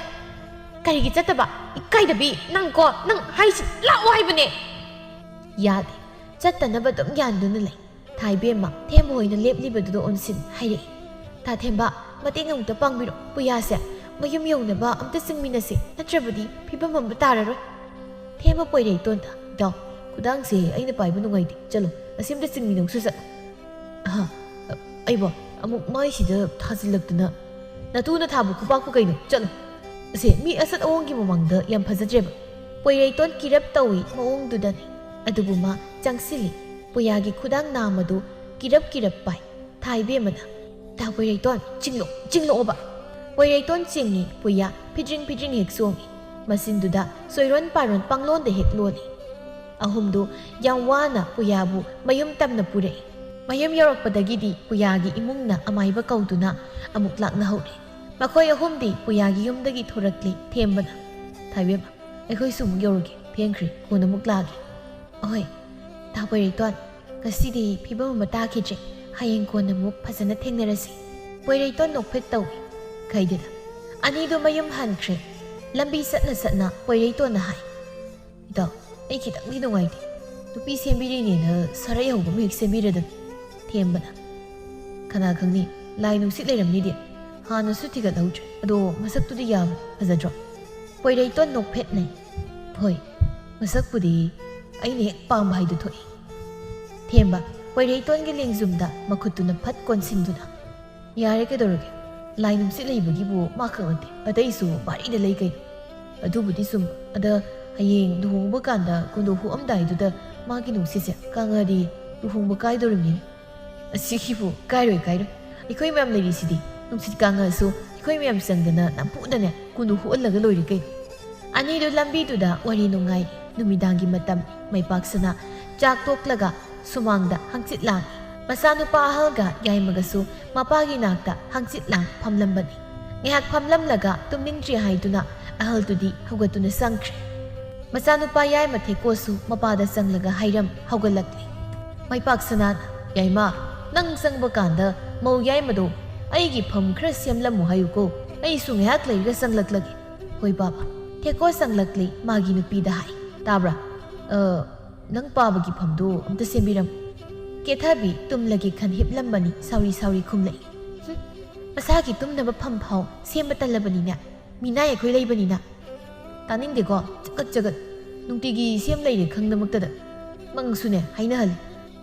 "ꯀꯔꯤꯒꯤ ꯆꯠꯇꯕ? ꯏꯀꯥꯏꯗꯕꯤ, ꯅꯪꯀꯣ, ꯅꯪ ꯍꯥꯏꯁꯤ ꯂꯥꯛꯑꯣ ꯍꯥꯏꯕꯅꯦ!" ꯌꯥꯗꯦ꯫ ꯆꯠꯇꯅꯕ ꯑꯗꯨꯝ ꯌꯥꯟꯗꯨꯅ ꯂꯩ꯫ ꯊꯥꯏꯕꯦꯝꯃ ꯊꯦꯝꯕ ꯍꯣꯏꯅ ꯂꯦꯞꯂꯤꯕꯗꯨꯗ ꯑꯣꯟꯁꯤꯟ ꯍꯥꯏꯔꯛꯏ, "ꯇꯥ ꯊꯦꯝꯕ, ꯃꯇꯦꯡ ꯑꯃꯨꯛꯇ ꯄꯥꯡꯕꯤꯔꯣ꯫ ꯄꯨꯌꯥꯁꯦ ꯃꯌꯨꯝ ꯌꯧꯅꯕ ꯑꯝꯇ ꯆꯤꯡꯃꯤꯟꯅꯁꯦ, ꯅꯠꯇ꯭ꯔꯕꯗꯤ ꯐꯤꯕꯝ ꯑꯃ ꯇꯥꯔꯔꯣꯏ꯫" ꯊꯦꯝꯕ ꯄꯣꯏꯔꯩꯇꯣꯟꯗ, "ꯏꯇꯥꯎ, ꯈꯨꯗꯥꯡꯁꯦ ꯑꯩꯅ ꯄꯥꯏꯕ ꯅꯨꯡꯉꯥꯏꯇꯦ, ꯆꯠꯂꯣ, ꯑꯁꯤꯝꯇ ꯆꯤꯡꯃꯤꯟꯅꯧꯁꯨ ꯆꯠꯂꯣ꯫" "ꯑꯍ, ꯑꯩꯕꯣ, ꯑꯃꯨꯛ ꯃꯥꯏꯁꯤꯗ ꯊꯥꯖꯤꯜꯂꯛꯇꯅ꯫" "ꯅꯇꯨꯅ ꯊꯥꯕ ꯈꯨꯄꯥꯛꯄꯨ ꯀꯩꯅꯣ? ꯆꯠꯂꯣ꯫ ꯑꯁꯦ ꯃꯤ ꯑꯁꯠ ꯑꯑꯣꯡꯒꯤ ꯃꯃꯥꯡꯗ ꯌꯥꯝ ꯐꯖꯗ꯭ꯔꯦꯕ꯫" ꯄꯣꯏꯔꯩꯇꯣꯟ ꯀꯤꯔꯞ ꯇꯧꯏ ꯃꯑꯣꯡꯗꯨꯗꯅꯤ꯫ ꯑꯗꯨꯕꯨ ꯃꯥ ꯆꯪꯁꯤꯜꯂꯤ꯫ ꯄꯨꯌꯥꯒꯤ ꯈꯨꯗꯥꯡ ꯅꯥꯝ ꯑꯗꯨ ꯀꯤꯔꯞ ꯀꯤꯔꯞ ꯄꯥꯏ꯫ ꯊꯥꯏꯕꯦꯝꯃꯅ, "ꯇꯥ ꯄꯣꯏꯔꯩꯇꯣꯟ, ꯆꯤꯡꯂꯣ, ꯆꯤꯡꯂꯛꯑꯣꯕ꯫" ꯄꯣꯏꯔꯩꯇꯣꯟ ꯆꯤꯡꯉꯤ, ꯄꯨꯌꯥ ꯐꯤꯗ꯭ꯔꯤꯡ ꯐꯤꯗ꯭ꯔꯤꯡ ꯍꯦꯛ ꯆꯣꯡꯉꯤ꯫ ꯃꯆꯤꯟꯗꯨꯗ ꯆꯣꯏꯔꯣꯟ ꯄꯥꯔꯣꯟ ꯄꯥꯡꯂꯣꯟꯗ ꯍꯦꯛ ꯂꯣꯜꯂꯤ꯫ ꯑꯍꯨꯝꯗꯨ ꯌꯥꯝ ꯋꯥꯅ ꯄꯨꯌꯥꯕꯨ ꯃꯌꯨꯝ ꯇꯝꯅ ꯄꯨꯔꯛꯏ꯫ ꯃꯌꯨꯝ ꯌꯧꯔꯛꯄꯗꯒꯤꯗꯤ ꯄꯨꯌꯥꯒꯤ ꯏꯃꯨꯡꯅ ꯑꯃꯥꯏꯕ ꯀꯧꯗꯨꯅ ꯑꯃꯨꯛ ꯂꯥꯛꯅꯍꯧꯔꯦ꯫ ꯃꯈꯣꯏ ꯑꯍꯨꯝꯗꯤ ꯄꯨꯌꯥꯒꯤ ꯌꯨꯝꯗꯒꯤ ꯊꯣꯔꯛꯂꯤ꯫ ꯊꯦꯝꯕꯅ, "ꯊꯥꯏꯕꯦꯝꯃ, ꯑꯩꯈꯣꯏꯁꯨ ꯑꯃꯨꯛ ꯌꯧꯔꯒꯦ, ꯊꯦꯡꯈ꯭ꯔꯦ, ꯀꯣꯟꯅ ꯑꯃꯨꯛ ꯂꯥꯛꯑꯒꯦ꯫" "ꯑꯍꯣꯏ, ꯇꯥ ꯄꯣꯏꯔꯩꯇꯣꯟ, ꯉꯁꯤꯗꯤ ꯐꯤꯕꯝ ꯑꯃ ꯇꯥꯈꯤꯗ꯭ꯔꯦ꯫ ꯍꯌꯦꯡ ꯀꯣꯟꯅ ꯑꯃꯨꯛ ꯐꯖꯅ ꯊꯦꯡꯅꯔꯁꯤ꯫ ꯄꯣꯏꯔꯩꯇꯣꯟ ꯅꯣꯛꯐꯦꯠ ꯇꯧꯏ꯫ ꯀꯩꯗꯦꯗ, ꯑꯅꯤꯗꯨ ꯃꯌꯨꯝ ꯍꯟꯈ꯭ꯔꯦ꯫ ꯂꯝꯕꯤ ꯆꯠꯅ ꯆꯠꯅ ꯄꯣꯏꯔꯩꯇꯣꯟꯅ ꯍꯥꯏ, "ꯏꯇꯥꯎ, ꯑꯩ ꯈꯤꯇꯪꯗꯤ ꯅꯨꯡꯉꯥꯏꯇꯦ꯫ ꯅꯨꯄꯤ ꯁꯦꯝꯕꯤꯔꯤꯅꯦꯅ ꯁꯔꯩ ꯍꯧꯕ ꯑꯃ ꯍꯦꯛ ꯁꯦꯝꯕꯤꯔꯗꯝꯅꯤ ꯊꯦꯝꯕꯅ꯫ ꯀꯅꯥ ꯈꯪꯅꯤ, ꯂꯥꯏ ꯅꯨꯡꯁꯤꯠ ꯂꯩꯔꯝꯅꯤꯗꯤ꯫ ꯍꯥꯟꯅꯁꯨ ꯊꯤꯒꯠꯍꯧꯗ꯭ꯔꯦ꯫ ꯑꯗꯣ ꯃꯁꯛꯇꯨꯗꯤ ꯌꯥꯕ ꯐꯖꯗ꯭ꯔꯣ?" ꯄꯣꯏꯔꯩꯇꯣꯟ ꯅꯣꯛꯐꯦꯠꯅꯩ꯫ "ꯍꯣꯏ, ꯃꯁꯛꯄꯨꯗꯤ ꯑꯩꯅ ꯍꯦꯛ ꯄꯥꯝꯕ ꯍꯥꯏꯗꯨ ꯊꯣꯛꯏ"꯫ ꯊꯦꯝꯕ ꯄꯣꯏꯔꯩꯇꯣꯟꯒꯤ ꯂꯦꯡꯖꯨꯝꯗ ꯃꯈꯨꯠꯇꯨꯅ ꯐꯠ ꯀꯣꯟꯁꯤꯟꯗꯨꯅ, "ꯌꯥꯔꯦ, ꯀꯩꯗꯧꯔꯒꯦ? ꯂꯥꯏ ꯅꯨꯡꯁꯤꯠ ꯂꯩꯕꯒꯤꯕꯨ ꯃꯥ ꯈꯛ ꯅꯠꯇꯦ, ꯑꯇꯩꯁꯨ ꯚꯥꯔꯤꯗ ꯂꯩ ꯀꯩꯅꯣ꯫ ꯑꯗꯨꯕꯨꯗꯤ ꯆꯨꯝ꯫ ꯑꯗ ꯍꯌꯦꯡ ꯂꯨꯍꯣꯡꯕ ꯀꯥꯟꯗ ꯀꯨꯟꯗꯣ ꯍꯨꯛꯑꯝꯗꯥꯏꯗꯨꯗ ꯃꯥꯒꯤ ꯅꯨꯡꯁꯤꯠꯁꯦ ꯀꯥꯡꯉꯗꯤ ꯂꯨꯍꯣꯡꯕ ꯀꯥꯏꯗꯧꯔꯤꯕꯅꯤꯅꯦ꯫ ꯑꯁꯤꯒꯤꯕꯨ ꯀꯥꯏꯔꯣꯏ, ꯀꯥꯏꯔꯣꯏ꯫ ꯑꯩꯈꯣꯏ ꯃꯌꯥꯝ ꯂꯩꯔꯤꯁꯤꯗꯤ꯫ ꯅꯨꯡꯁꯤꯠ ꯀꯥꯡꯉꯁꯨ ꯑꯩꯈꯣꯏ ꯃꯌꯥꯝ ꯆꯪꯗꯅ ꯅꯝꯐꯨꯗꯅꯦ ꯀꯨꯟꯗꯣ ꯍꯨꯛꯍꯜꯂꯒ ꯂꯣꯏꯔꯦ ꯀꯩꯅꯣ"꯫ ꯑꯅꯤꯗꯨ ꯂꯝꯕꯤꯗꯨꯗ ꯋꯥꯔꯤ ꯅꯨꯡꯉꯥꯏ꯫ ꯅꯨꯃꯤꯗꯥꯡꯒꯤ ꯃꯇꯝ꯫ ꯃꯩꯄꯥꯛꯁꯅꯥ ꯆꯥꯛ ꯇꯣꯛꯂꯒ ꯁꯨꯃꯥꯡꯗ ꯍꯪꯆꯤꯠ ꯂꯥꯡꯏ꯫ ꯃꯆꯥꯅꯨꯄꯥ ꯑꯍꯜꯒ ꯌꯥꯏꯃꯒꯁꯨ ꯃꯄꯥꯒꯤ ꯅꯥꯛꯇ ꯍꯪꯆꯤꯠ ꯂꯥꯡ ꯐꯝꯂꯝꯕꯅꯤ꯫ ꯉꯥꯏꯍꯥꯛ ꯐꯝꯂꯝꯂꯒ ꯇꯨꯝꯅꯤꯡꯗ꯭ꯔꯤ ꯍꯥꯏꯗꯨꯅ ꯑꯍꯜꯗꯨꯗꯤ ꯍꯧꯒꯠꯇꯨꯅ ꯆꯪꯈ꯭ꯔꯦ꯫ ꯃꯆꯥꯅꯨꯄꯥ ꯌꯥꯏꯃ ꯊꯦꯀꯣꯁꯨ ꯃꯄꯥꯗ ꯆꯪꯂꯒ ꯍꯥꯏꯔꯝ ꯍꯧꯒꯠꯂꯛꯂꯤ꯫ ꯃꯩꯄꯥꯛꯁꯅꯥꯅ, "ꯌꯥꯏꯃ, ꯅꯪ ꯆꯪꯕ ꯀꯥꯟꯗ ꯃꯧ ꯌꯥꯏꯃꯗꯣ ꯑꯩꯒꯤ ꯐꯝ ꯈꯔ ꯁꯦꯝꯂꯝꯃꯨ ꯍꯥꯏꯌꯨꯀꯣ, ꯑꯩꯁꯨ ꯉꯥꯏꯍꯥꯛ ꯂꯩꯔꯒ ꯆꯪꯂꯛꯂꯒꯦ"꯫ "ꯍꯣꯏ ꯕꯥꯕꯥ"꯫ ꯊꯦꯀꯣ ꯆꯪꯂꯛꯂꯤ꯫ ꯃꯥꯒꯤ ꯅꯨꯄꯤꯗ ꯍꯥꯏ, "ꯇꯥꯕ꯭ꯔꯥ? ꯑ, ꯅꯪ ꯄꯥꯕꯒꯤ ꯐꯝꯗꯣ ꯑꯝꯇ ꯁꯦꯝꯕꯤꯔꯝꯃꯨ"꯫ ꯀꯦꯊꯕꯤ ꯇꯨꯝꯂꯒꯦ ꯈꯟ ꯍꯤꯞꯂꯝꯕꯅꯤ꯫ ꯁꯥꯎꯔꯤ ꯁꯥꯎꯔꯤ ꯈꯨꯝꯂꯛꯏ, "ꯍꯨꯝ, ꯃꯁꯥꯒꯤ ꯇꯨꯝꯅꯕ ꯐꯝ ꯐꯥꯎ ꯁꯦꯝꯕ ꯇꯜꯂꯕꯅꯤꯅꯦ꯫ ꯃꯤꯅꯥꯏ ꯑꯩꯈꯣꯏ ꯂꯩꯕꯅꯤꯅ"꯫ "ꯇꯥꯅꯤꯡꯗꯦꯀꯣ, ꯆꯒꯠ ꯆꯒꯠ꯫ ꯅꯨꯡꯇꯤꯒꯤ ꯁꯦꯝ ꯂꯩꯔꯦ ꯈꯪꯗꯃꯛꯇꯗ꯫ ꯃꯪꯁꯨꯅꯦ ꯍꯥꯏꯅꯍꯜꯂꯤ"꯫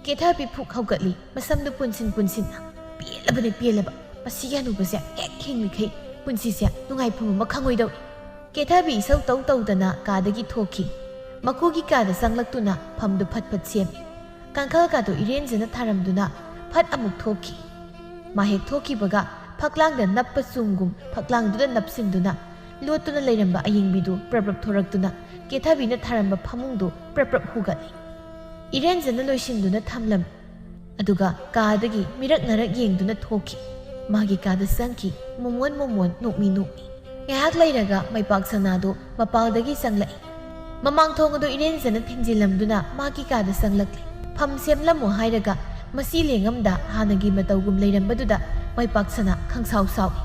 ꯀꯦꯊꯕꯤ ꯐꯨꯛ ꯍꯧꯒꯠꯂꯤ꯫ ꯃꯁꯝꯗꯨ ꯄꯨꯟꯁꯤꯟ ꯄꯨꯟꯁꯤꯟꯅ, "ꯄꯦꯜꯂꯕꯅꯦ, ꯄꯦꯜꯂꯕ꯫ ꯃꯁꯤꯒꯤ ꯍꯅꯨꯕꯁꯦ ꯍꯦꯛ ꯍꯤꯡꯂꯤꯈꯩ ꯄꯨꯟꯁꯤꯁꯦ ꯅꯨꯡꯉꯥꯏꯐꯝ ꯑꯃ ꯈꯪꯉꯣꯏꯗꯧꯔꯤ"꯫ ꯀꯦꯊꯕꯤ ꯏꯁꯧ ꯇꯧ ꯇꯧꯗꯅ ꯀꯥꯗꯒꯤ ꯊꯣꯛꯈꯤ꯫ ꯃꯀꯨꯒꯤ ꯀꯥꯗ ꯆꯪꯂꯛꯇꯨꯅ ꯐꯝꯗꯨ ꯐꯠ ꯐꯠ ꯁꯦꯝꯃꯤ꯫ ꯀꯥꯡꯈꯜ ꯀꯥꯗꯨ ꯏꯔꯦꯟꯖꯅ ꯊꯥꯔꯝꯗꯨꯅ ꯐꯠ ꯑꯃꯨꯛ ꯊꯣꯛꯈꯤ꯫ ꯃꯥ ꯍꯦꯛ ꯊꯣꯛꯈꯤꯕꯒ ꯐꯛꯂꯥꯡꯗ ꯅꯞꯄ ꯆꯨꯝꯒꯨꯝ ꯐꯛꯂꯥꯡꯗꯨꯗ ꯅꯞꯁꯤꯟꯗꯨꯅ ꯂꯣꯠꯇꯨꯅ ꯂꯩꯔꯝꯕ ꯑꯌꯤꯡꯕꯤꯗꯨ ꯄ꯭ꯔꯞ ꯄ꯭ꯔꯞ ꯊꯣꯔꯛꯇꯨꯅ ꯀꯦꯊꯕꯤꯅ ꯊꯥꯔꯝꯕ ꯐꯃꯨꯡꯗꯨ ꯄ꯭ꯔꯞ ꯄ꯭ꯔꯞ ꯍꯨꯒꯠꯂꯤ꯫ ꯏꯔꯦꯟꯖꯅ ꯂꯣꯏꯁꯤꯟꯗꯨꯅ ꯊꯝꯂꯝꯃꯤ꯫ ꯑꯗꯨꯒ ꯀꯥꯗꯒꯤ ꯃꯤꯔꯛ ꯅꯥꯔꯛ ꯌꯦꯡꯗꯨꯅ ꯊꯣꯛꯈꯤ꯫ ꯃꯥꯒꯤ ꯀꯥꯗ ꯆꯪꯈꯤ꯫ ꯃꯣꯃꯣꯟ ꯃꯣꯃꯣꯟ ꯅꯣꯛꯃꯤ ꯅꯣꯛꯃꯤ꯫ ꯉꯥꯏꯍꯥꯛ ꯂꯩꯔꯒ ꯃꯩꯄꯥꯛ ꯁꯅꯥꯗꯨ ꯃꯄꯥꯜꯗꯒꯤ ꯆꯪꯂꯛꯏ꯫ ꯃꯃꯥꯡ ꯊꯣꯡ ꯑꯗꯨ ꯏꯔꯦꯟꯖꯅ ꯊꯤꯡꯖꯤꯜꯂꯝꯗꯨꯅ ꯃꯥꯒꯤ ꯀꯥꯗ ꯆꯪꯂꯛꯂꯦ꯫ ꯐꯝ ꯁꯦꯝꯂꯝꯃꯣ ꯍꯥꯏꯔꯒ ꯃꯁꯤ ꯂꯦꯡꯉꯝꯗ ꯍꯥꯟꯅꯒꯤ ꯃꯇꯧꯒꯨꯝ ꯂꯩꯔꯝꯕꯗꯨꯗ ꯃꯥꯏꯄꯥꯛꯁꯅ ꯈꯪꯁꯥꯎ ꯁꯥꯎꯏ꯫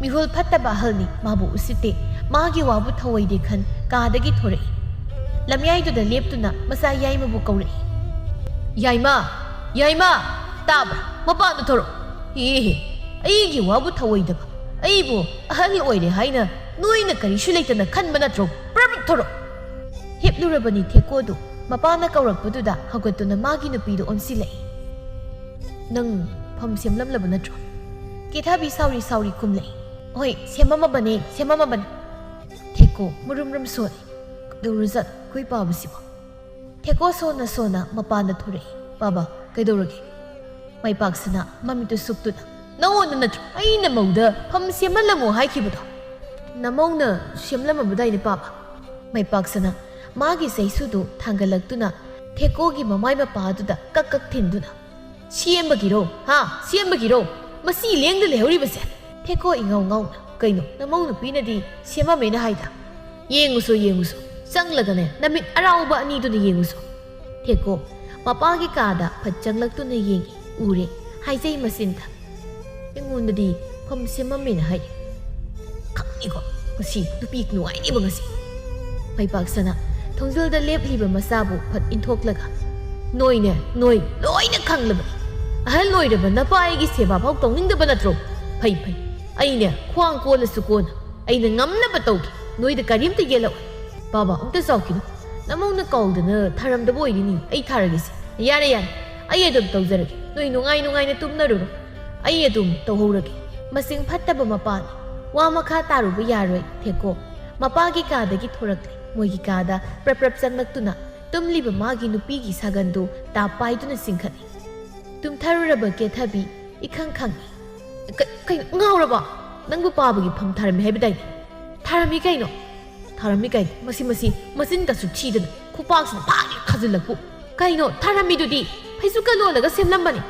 ꯃꯤꯍꯨꯜ ꯐꯠꯇꯕ ꯑꯍꯜꯅꯤ, ꯃꯥꯕꯨ ꯎꯁꯤꯠꯇꯦ꯫ ꯃꯥꯒꯤ ꯋꯥꯕꯨ ꯊꯧꯑꯣꯏꯗꯦ ꯈꯟ ꯀꯥꯗꯒꯤ ꯊꯣꯔꯛꯏ꯫ ꯂꯝꯌꯥꯏꯗꯨꯗ ꯂꯦꯞꯇꯨꯅ ꯃꯆꯥ ꯌꯥꯏꯃꯕꯨ ꯀꯧꯔꯛꯏ꯫ "ꯌꯥꯏꯃ! ꯌꯥꯏꯃ! ꯇꯥꯕ꯭ꯔꯥ? ꯃꯄꯥꯟꯗ ꯊꯣꯔꯛꯑꯣ!" "ꯏꯍꯦ! ꯑꯩꯒꯤ ꯋꯥꯕꯨ ꯊꯧꯑꯣꯏꯗꯕ, ꯑꯩꯕꯨ ꯑꯍꯜ ꯑꯣꯏꯔꯦ ꯍꯥꯏꯅ ꯅꯣꯏꯅ ꯀꯔꯤꯁꯨ ꯂꯩꯇꯅ ꯈꯟꯕ ꯅꯠꯇ꯭ꯔꯣ? ꯄ꯭ꯔꯞ ꯄ꯭ꯔꯞ ꯊꯣꯔꯛꯑꯣ!" ꯍꯤꯞꯂꯨꯔꯕꯅꯤ ꯊꯦꯀꯣꯗꯨ꯫ ꯃꯄꯥꯅ ꯀꯧꯔꯛꯄꯗꯨꯗ ꯍꯧꯒꯠꯇꯨꯅ ꯃꯥꯒꯤ ꯅꯨꯄꯤꯗꯨ ꯑꯣꯟꯁꯤꯜꯂꯛꯏ꯫ "ꯅꯪ ꯐꯝ ꯁꯦꯝꯂꯝꯂꯕ ꯅꯠꯇ꯭ꯔꯣ?" ꯀꯦꯊꯕꯤ ꯁꯥꯎꯔꯤ ꯁꯥꯎꯔꯤ ꯈꯨꯝꯂꯛꯏ꯫ "ꯍꯣꯏ, ꯁꯦꯝꯃꯝꯃꯕꯅꯦ, ꯁꯦꯝꯃꯝꯃꯕꯅꯦ꯫" ꯊꯦꯀꯣ ꯃꯨꯔꯨꯝ ꯔꯨꯝ ꯁꯣꯜꯂꯤ꯫ "ꯀꯩꯗꯧꯔꯖꯥꯠꯅꯣ ꯑꯩꯈꯣꯏ ꯄꯥꯕꯁꯤꯕꯣ?" ꯊꯦꯀꯣ ꯁꯣꯟꯅ ꯁꯣꯟꯅ ꯃꯄꯥꯟꯗ ꯊꯣꯔꯛꯏ꯫ "ꯄꯥꯕ, ꯀꯩꯗꯧꯔꯒꯦ?" ꯃꯥꯏꯄꯥꯛꯁꯅ ꯃꯃꯤꯠꯇꯨ ꯁꯨꯛꯇꯨꯅ, "ꯅꯉꯣꯟꯗ ꯅꯠꯇ꯭ꯔꯣ ꯑꯩꯅ ꯃꯧꯗ ꯐꯝ ꯁꯦꯝꯍꯜꯂꯝꯃꯣ ꯍꯥꯏꯈꯤꯕꯗꯣ? ꯅꯃꯧꯅ ꯁꯦꯝꯂꯝꯃꯕꯗꯥꯏꯅꯦ ꯄꯥꯕ?" ꯃꯥꯏꯄꯥꯛꯁꯅ ꯃꯥꯒꯤ ꯆꯩꯁꯨꯗꯨ ꯊꯥꯡꯒꯠꯂꯛꯇꯨꯅ ꯊꯦꯀꯣꯒꯤ ꯃꯃꯥꯏ ꯃꯄꯥꯗꯨꯗ ꯀꯛ ꯀꯛ ꯊꯤꯟꯗꯨꯅ, "ꯁꯦꯝꯕꯒꯤꯔꯣ? ꯍꯥ? ꯁꯦꯝꯕꯒꯤꯔꯣ? ꯃꯁꯤ ꯂꯦꯡꯗ ꯂꯩꯍꯧꯔꯤꯕꯁꯦ?" ꯊꯦꯀꯣ ꯏꯉꯥꯎ ꯉꯥꯎꯅ, "ꯀꯩꯅꯣ, ꯅꯃꯧ ꯅꯨꯄꯤꯅꯗꯤ ꯁꯦꯝꯃꯝꯃꯦꯅ ꯍꯥꯏꯗ?" "ꯌꯦꯡꯉꯨꯁꯣ, ꯌꯦꯡꯉꯨꯁꯣ, ꯆꯪꯂꯒꯅꯦ, ꯅꯃꯤꯠ ꯑꯔꯥꯎꯕ ꯑꯅꯤꯗꯨꯅ ꯌꯦꯡꯉꯨꯁꯣ꯫" ꯊꯦꯀꯣ ꯃꯄꯥꯒꯤ ꯀꯥꯗ ꯐꯠ ꯆꯪꯂꯛꯇꯨꯅ ꯌꯦꯡꯉꯤ꯫ ꯎꯔꯦ, ꯍꯥꯏꯖꯩ ꯃꯆꯤꯟꯗ꯫ "ꯑꯩꯉꯣꯟꯗꯗꯤ ꯐꯝ ꯁꯦꯝꯃꯝꯃꯦꯅ ꯍꯥꯏ꯫ ꯈꯪꯅꯤꯀꯣ, ꯉꯁꯤ ꯅꯨꯄꯤ ꯅꯨꯡꯉꯥꯏꯅꯤꯕ ꯉꯁꯤ꯫" ꯃꯥꯏꯄꯥꯛꯁꯅ ꯊꯣꯡꯖꯤꯜꯗ ꯂꯦꯞꯂꯤꯕ ꯃꯆꯥꯕꯨ ꯐꯠ ꯏꯟꯊꯣꯛꯂꯒ, "ꯅꯣꯏꯅꯦ, ꯅꯣꯏ ꯂꯣꯏꯅ ꯈꯪꯂꯕꯅꯤ꯫ ꯑꯍꯜ ꯑꯣꯏꯔꯕ ꯅꯄꯥ ꯑꯩꯒꯤ ꯁꯦꯕꯥ ꯐꯥꯎ ꯇꯧꯅꯤꯡꯗꯕ ꯅꯠꯇ꯭ꯔꯣ? ꯐꯩ, ꯐꯩ꯫ ꯑꯩꯅꯦ ꯈ꯭ꯋꯥꯡ ꯀꯣꯜꯂꯁꯨ ꯀꯣꯟꯅ ꯑꯩꯅ ꯉꯝꯅꯕ ꯇꯧꯒꯦ꯫ ꯅꯣꯏꯗ ꯀꯔꯤꯝꯇ ꯌꯦꯠꯂꯛꯑꯣꯏ꯫" "ꯕꯥꯕꯥ, ꯑꯝꯇ ꯆꯥꯎꯈꯤꯅꯨ꯫ ꯅꯃꯧꯅ ꯀꯥꯎꯗꯅ ꯊꯥꯔꯝꯗꯕ ꯑꯣꯏꯔꯤꯅꯤ꯫ ꯑꯩ ꯊꯥꯔꯒꯦꯁꯦ꯫" "ꯌꯥꯔꯦ, ꯌꯥꯔꯦ꯫ ꯑꯩ ꯑꯗꯨꯝ ꯇꯧꯖꯔꯒꯦ꯫ ꯅꯣꯏ ꯅꯨꯡꯉꯥꯏ ꯅꯨꯡꯉꯥꯏꯅ ꯇꯨꯝꯅꯔꯨꯔꯣ꯫ ꯑꯩ ꯑꯗꯨꯝ ꯇꯧꯍꯧꯔꯒꯦ꯫" ꯃꯁꯤꯡ ꯐꯠꯇꯕ ꯃꯄꯥꯅꯤ꯫ ꯋꯥ ꯃꯈꯥ ꯇꯥꯔꯨꯕ ꯌꯥꯔꯣꯏ꯫ ꯊꯦꯀꯣ ꯃꯄꯥꯒꯤ ꯀꯥꯗꯒꯤ ꯊꯣꯔꯛꯂꯦ꯫ ꯃꯣꯏꯒꯤ ꯀꯥꯗ ꯄ꯭ꯔꯞ ꯄ꯭ꯔꯞ ꯆꯪꯂꯛꯇꯨꯅ ꯇꯨꯝꯂꯤꯕ ꯃꯥꯒꯤ ꯅꯨꯄꯤꯒꯤ ꯁꯥꯒꯟꯗꯨ ꯇꯥꯞ ꯄꯥꯏꯗꯨꯅ ꯆꯤꯡꯈꯠꯂꯤ꯫ ꯇꯨꯝꯊꯔꯨꯔꯕ ꯀꯦꯊꯕꯤ ꯏꯈꯪ ꯈꯪꯏ꯫ "ꯀ-, ꯀꯩꯅꯣ, ꯉꯥꯎꯔꯕꯣ? ꯅꯪꯕꯨ ꯄꯥꯕꯒꯤ ꯐꯝ ꯊꯥꯔꯝꯃꯤ ꯍꯥꯏꯕꯗꯥꯏꯅꯦ?" "ꯊꯥꯔꯝꯃꯤ ꯀꯩꯅꯣ꯫ ꯊꯥꯔꯝꯃꯤ ꯀꯩꯅꯣ꯫ ꯃꯁꯤ, ꯃꯁꯤ, ꯃꯆꯤꯟ ꯀꯁꯨ ꯊꯤꯗꯅ ꯈꯨꯄꯥꯛꯁꯤꯅ ꯐꯥꯒꯦ ꯊꯥꯖꯤꯜꯂꯛꯄꯨ꯫ ꯀꯩꯅꯣ, ꯊꯥꯔꯝꯃꯤꯗꯨꯗꯤ ꯐꯩꯖꯨꯞꯀ ꯂꯣꯜꯂꯒ ꯁꯦꯝꯂꯝꯕꯅꯤ꯫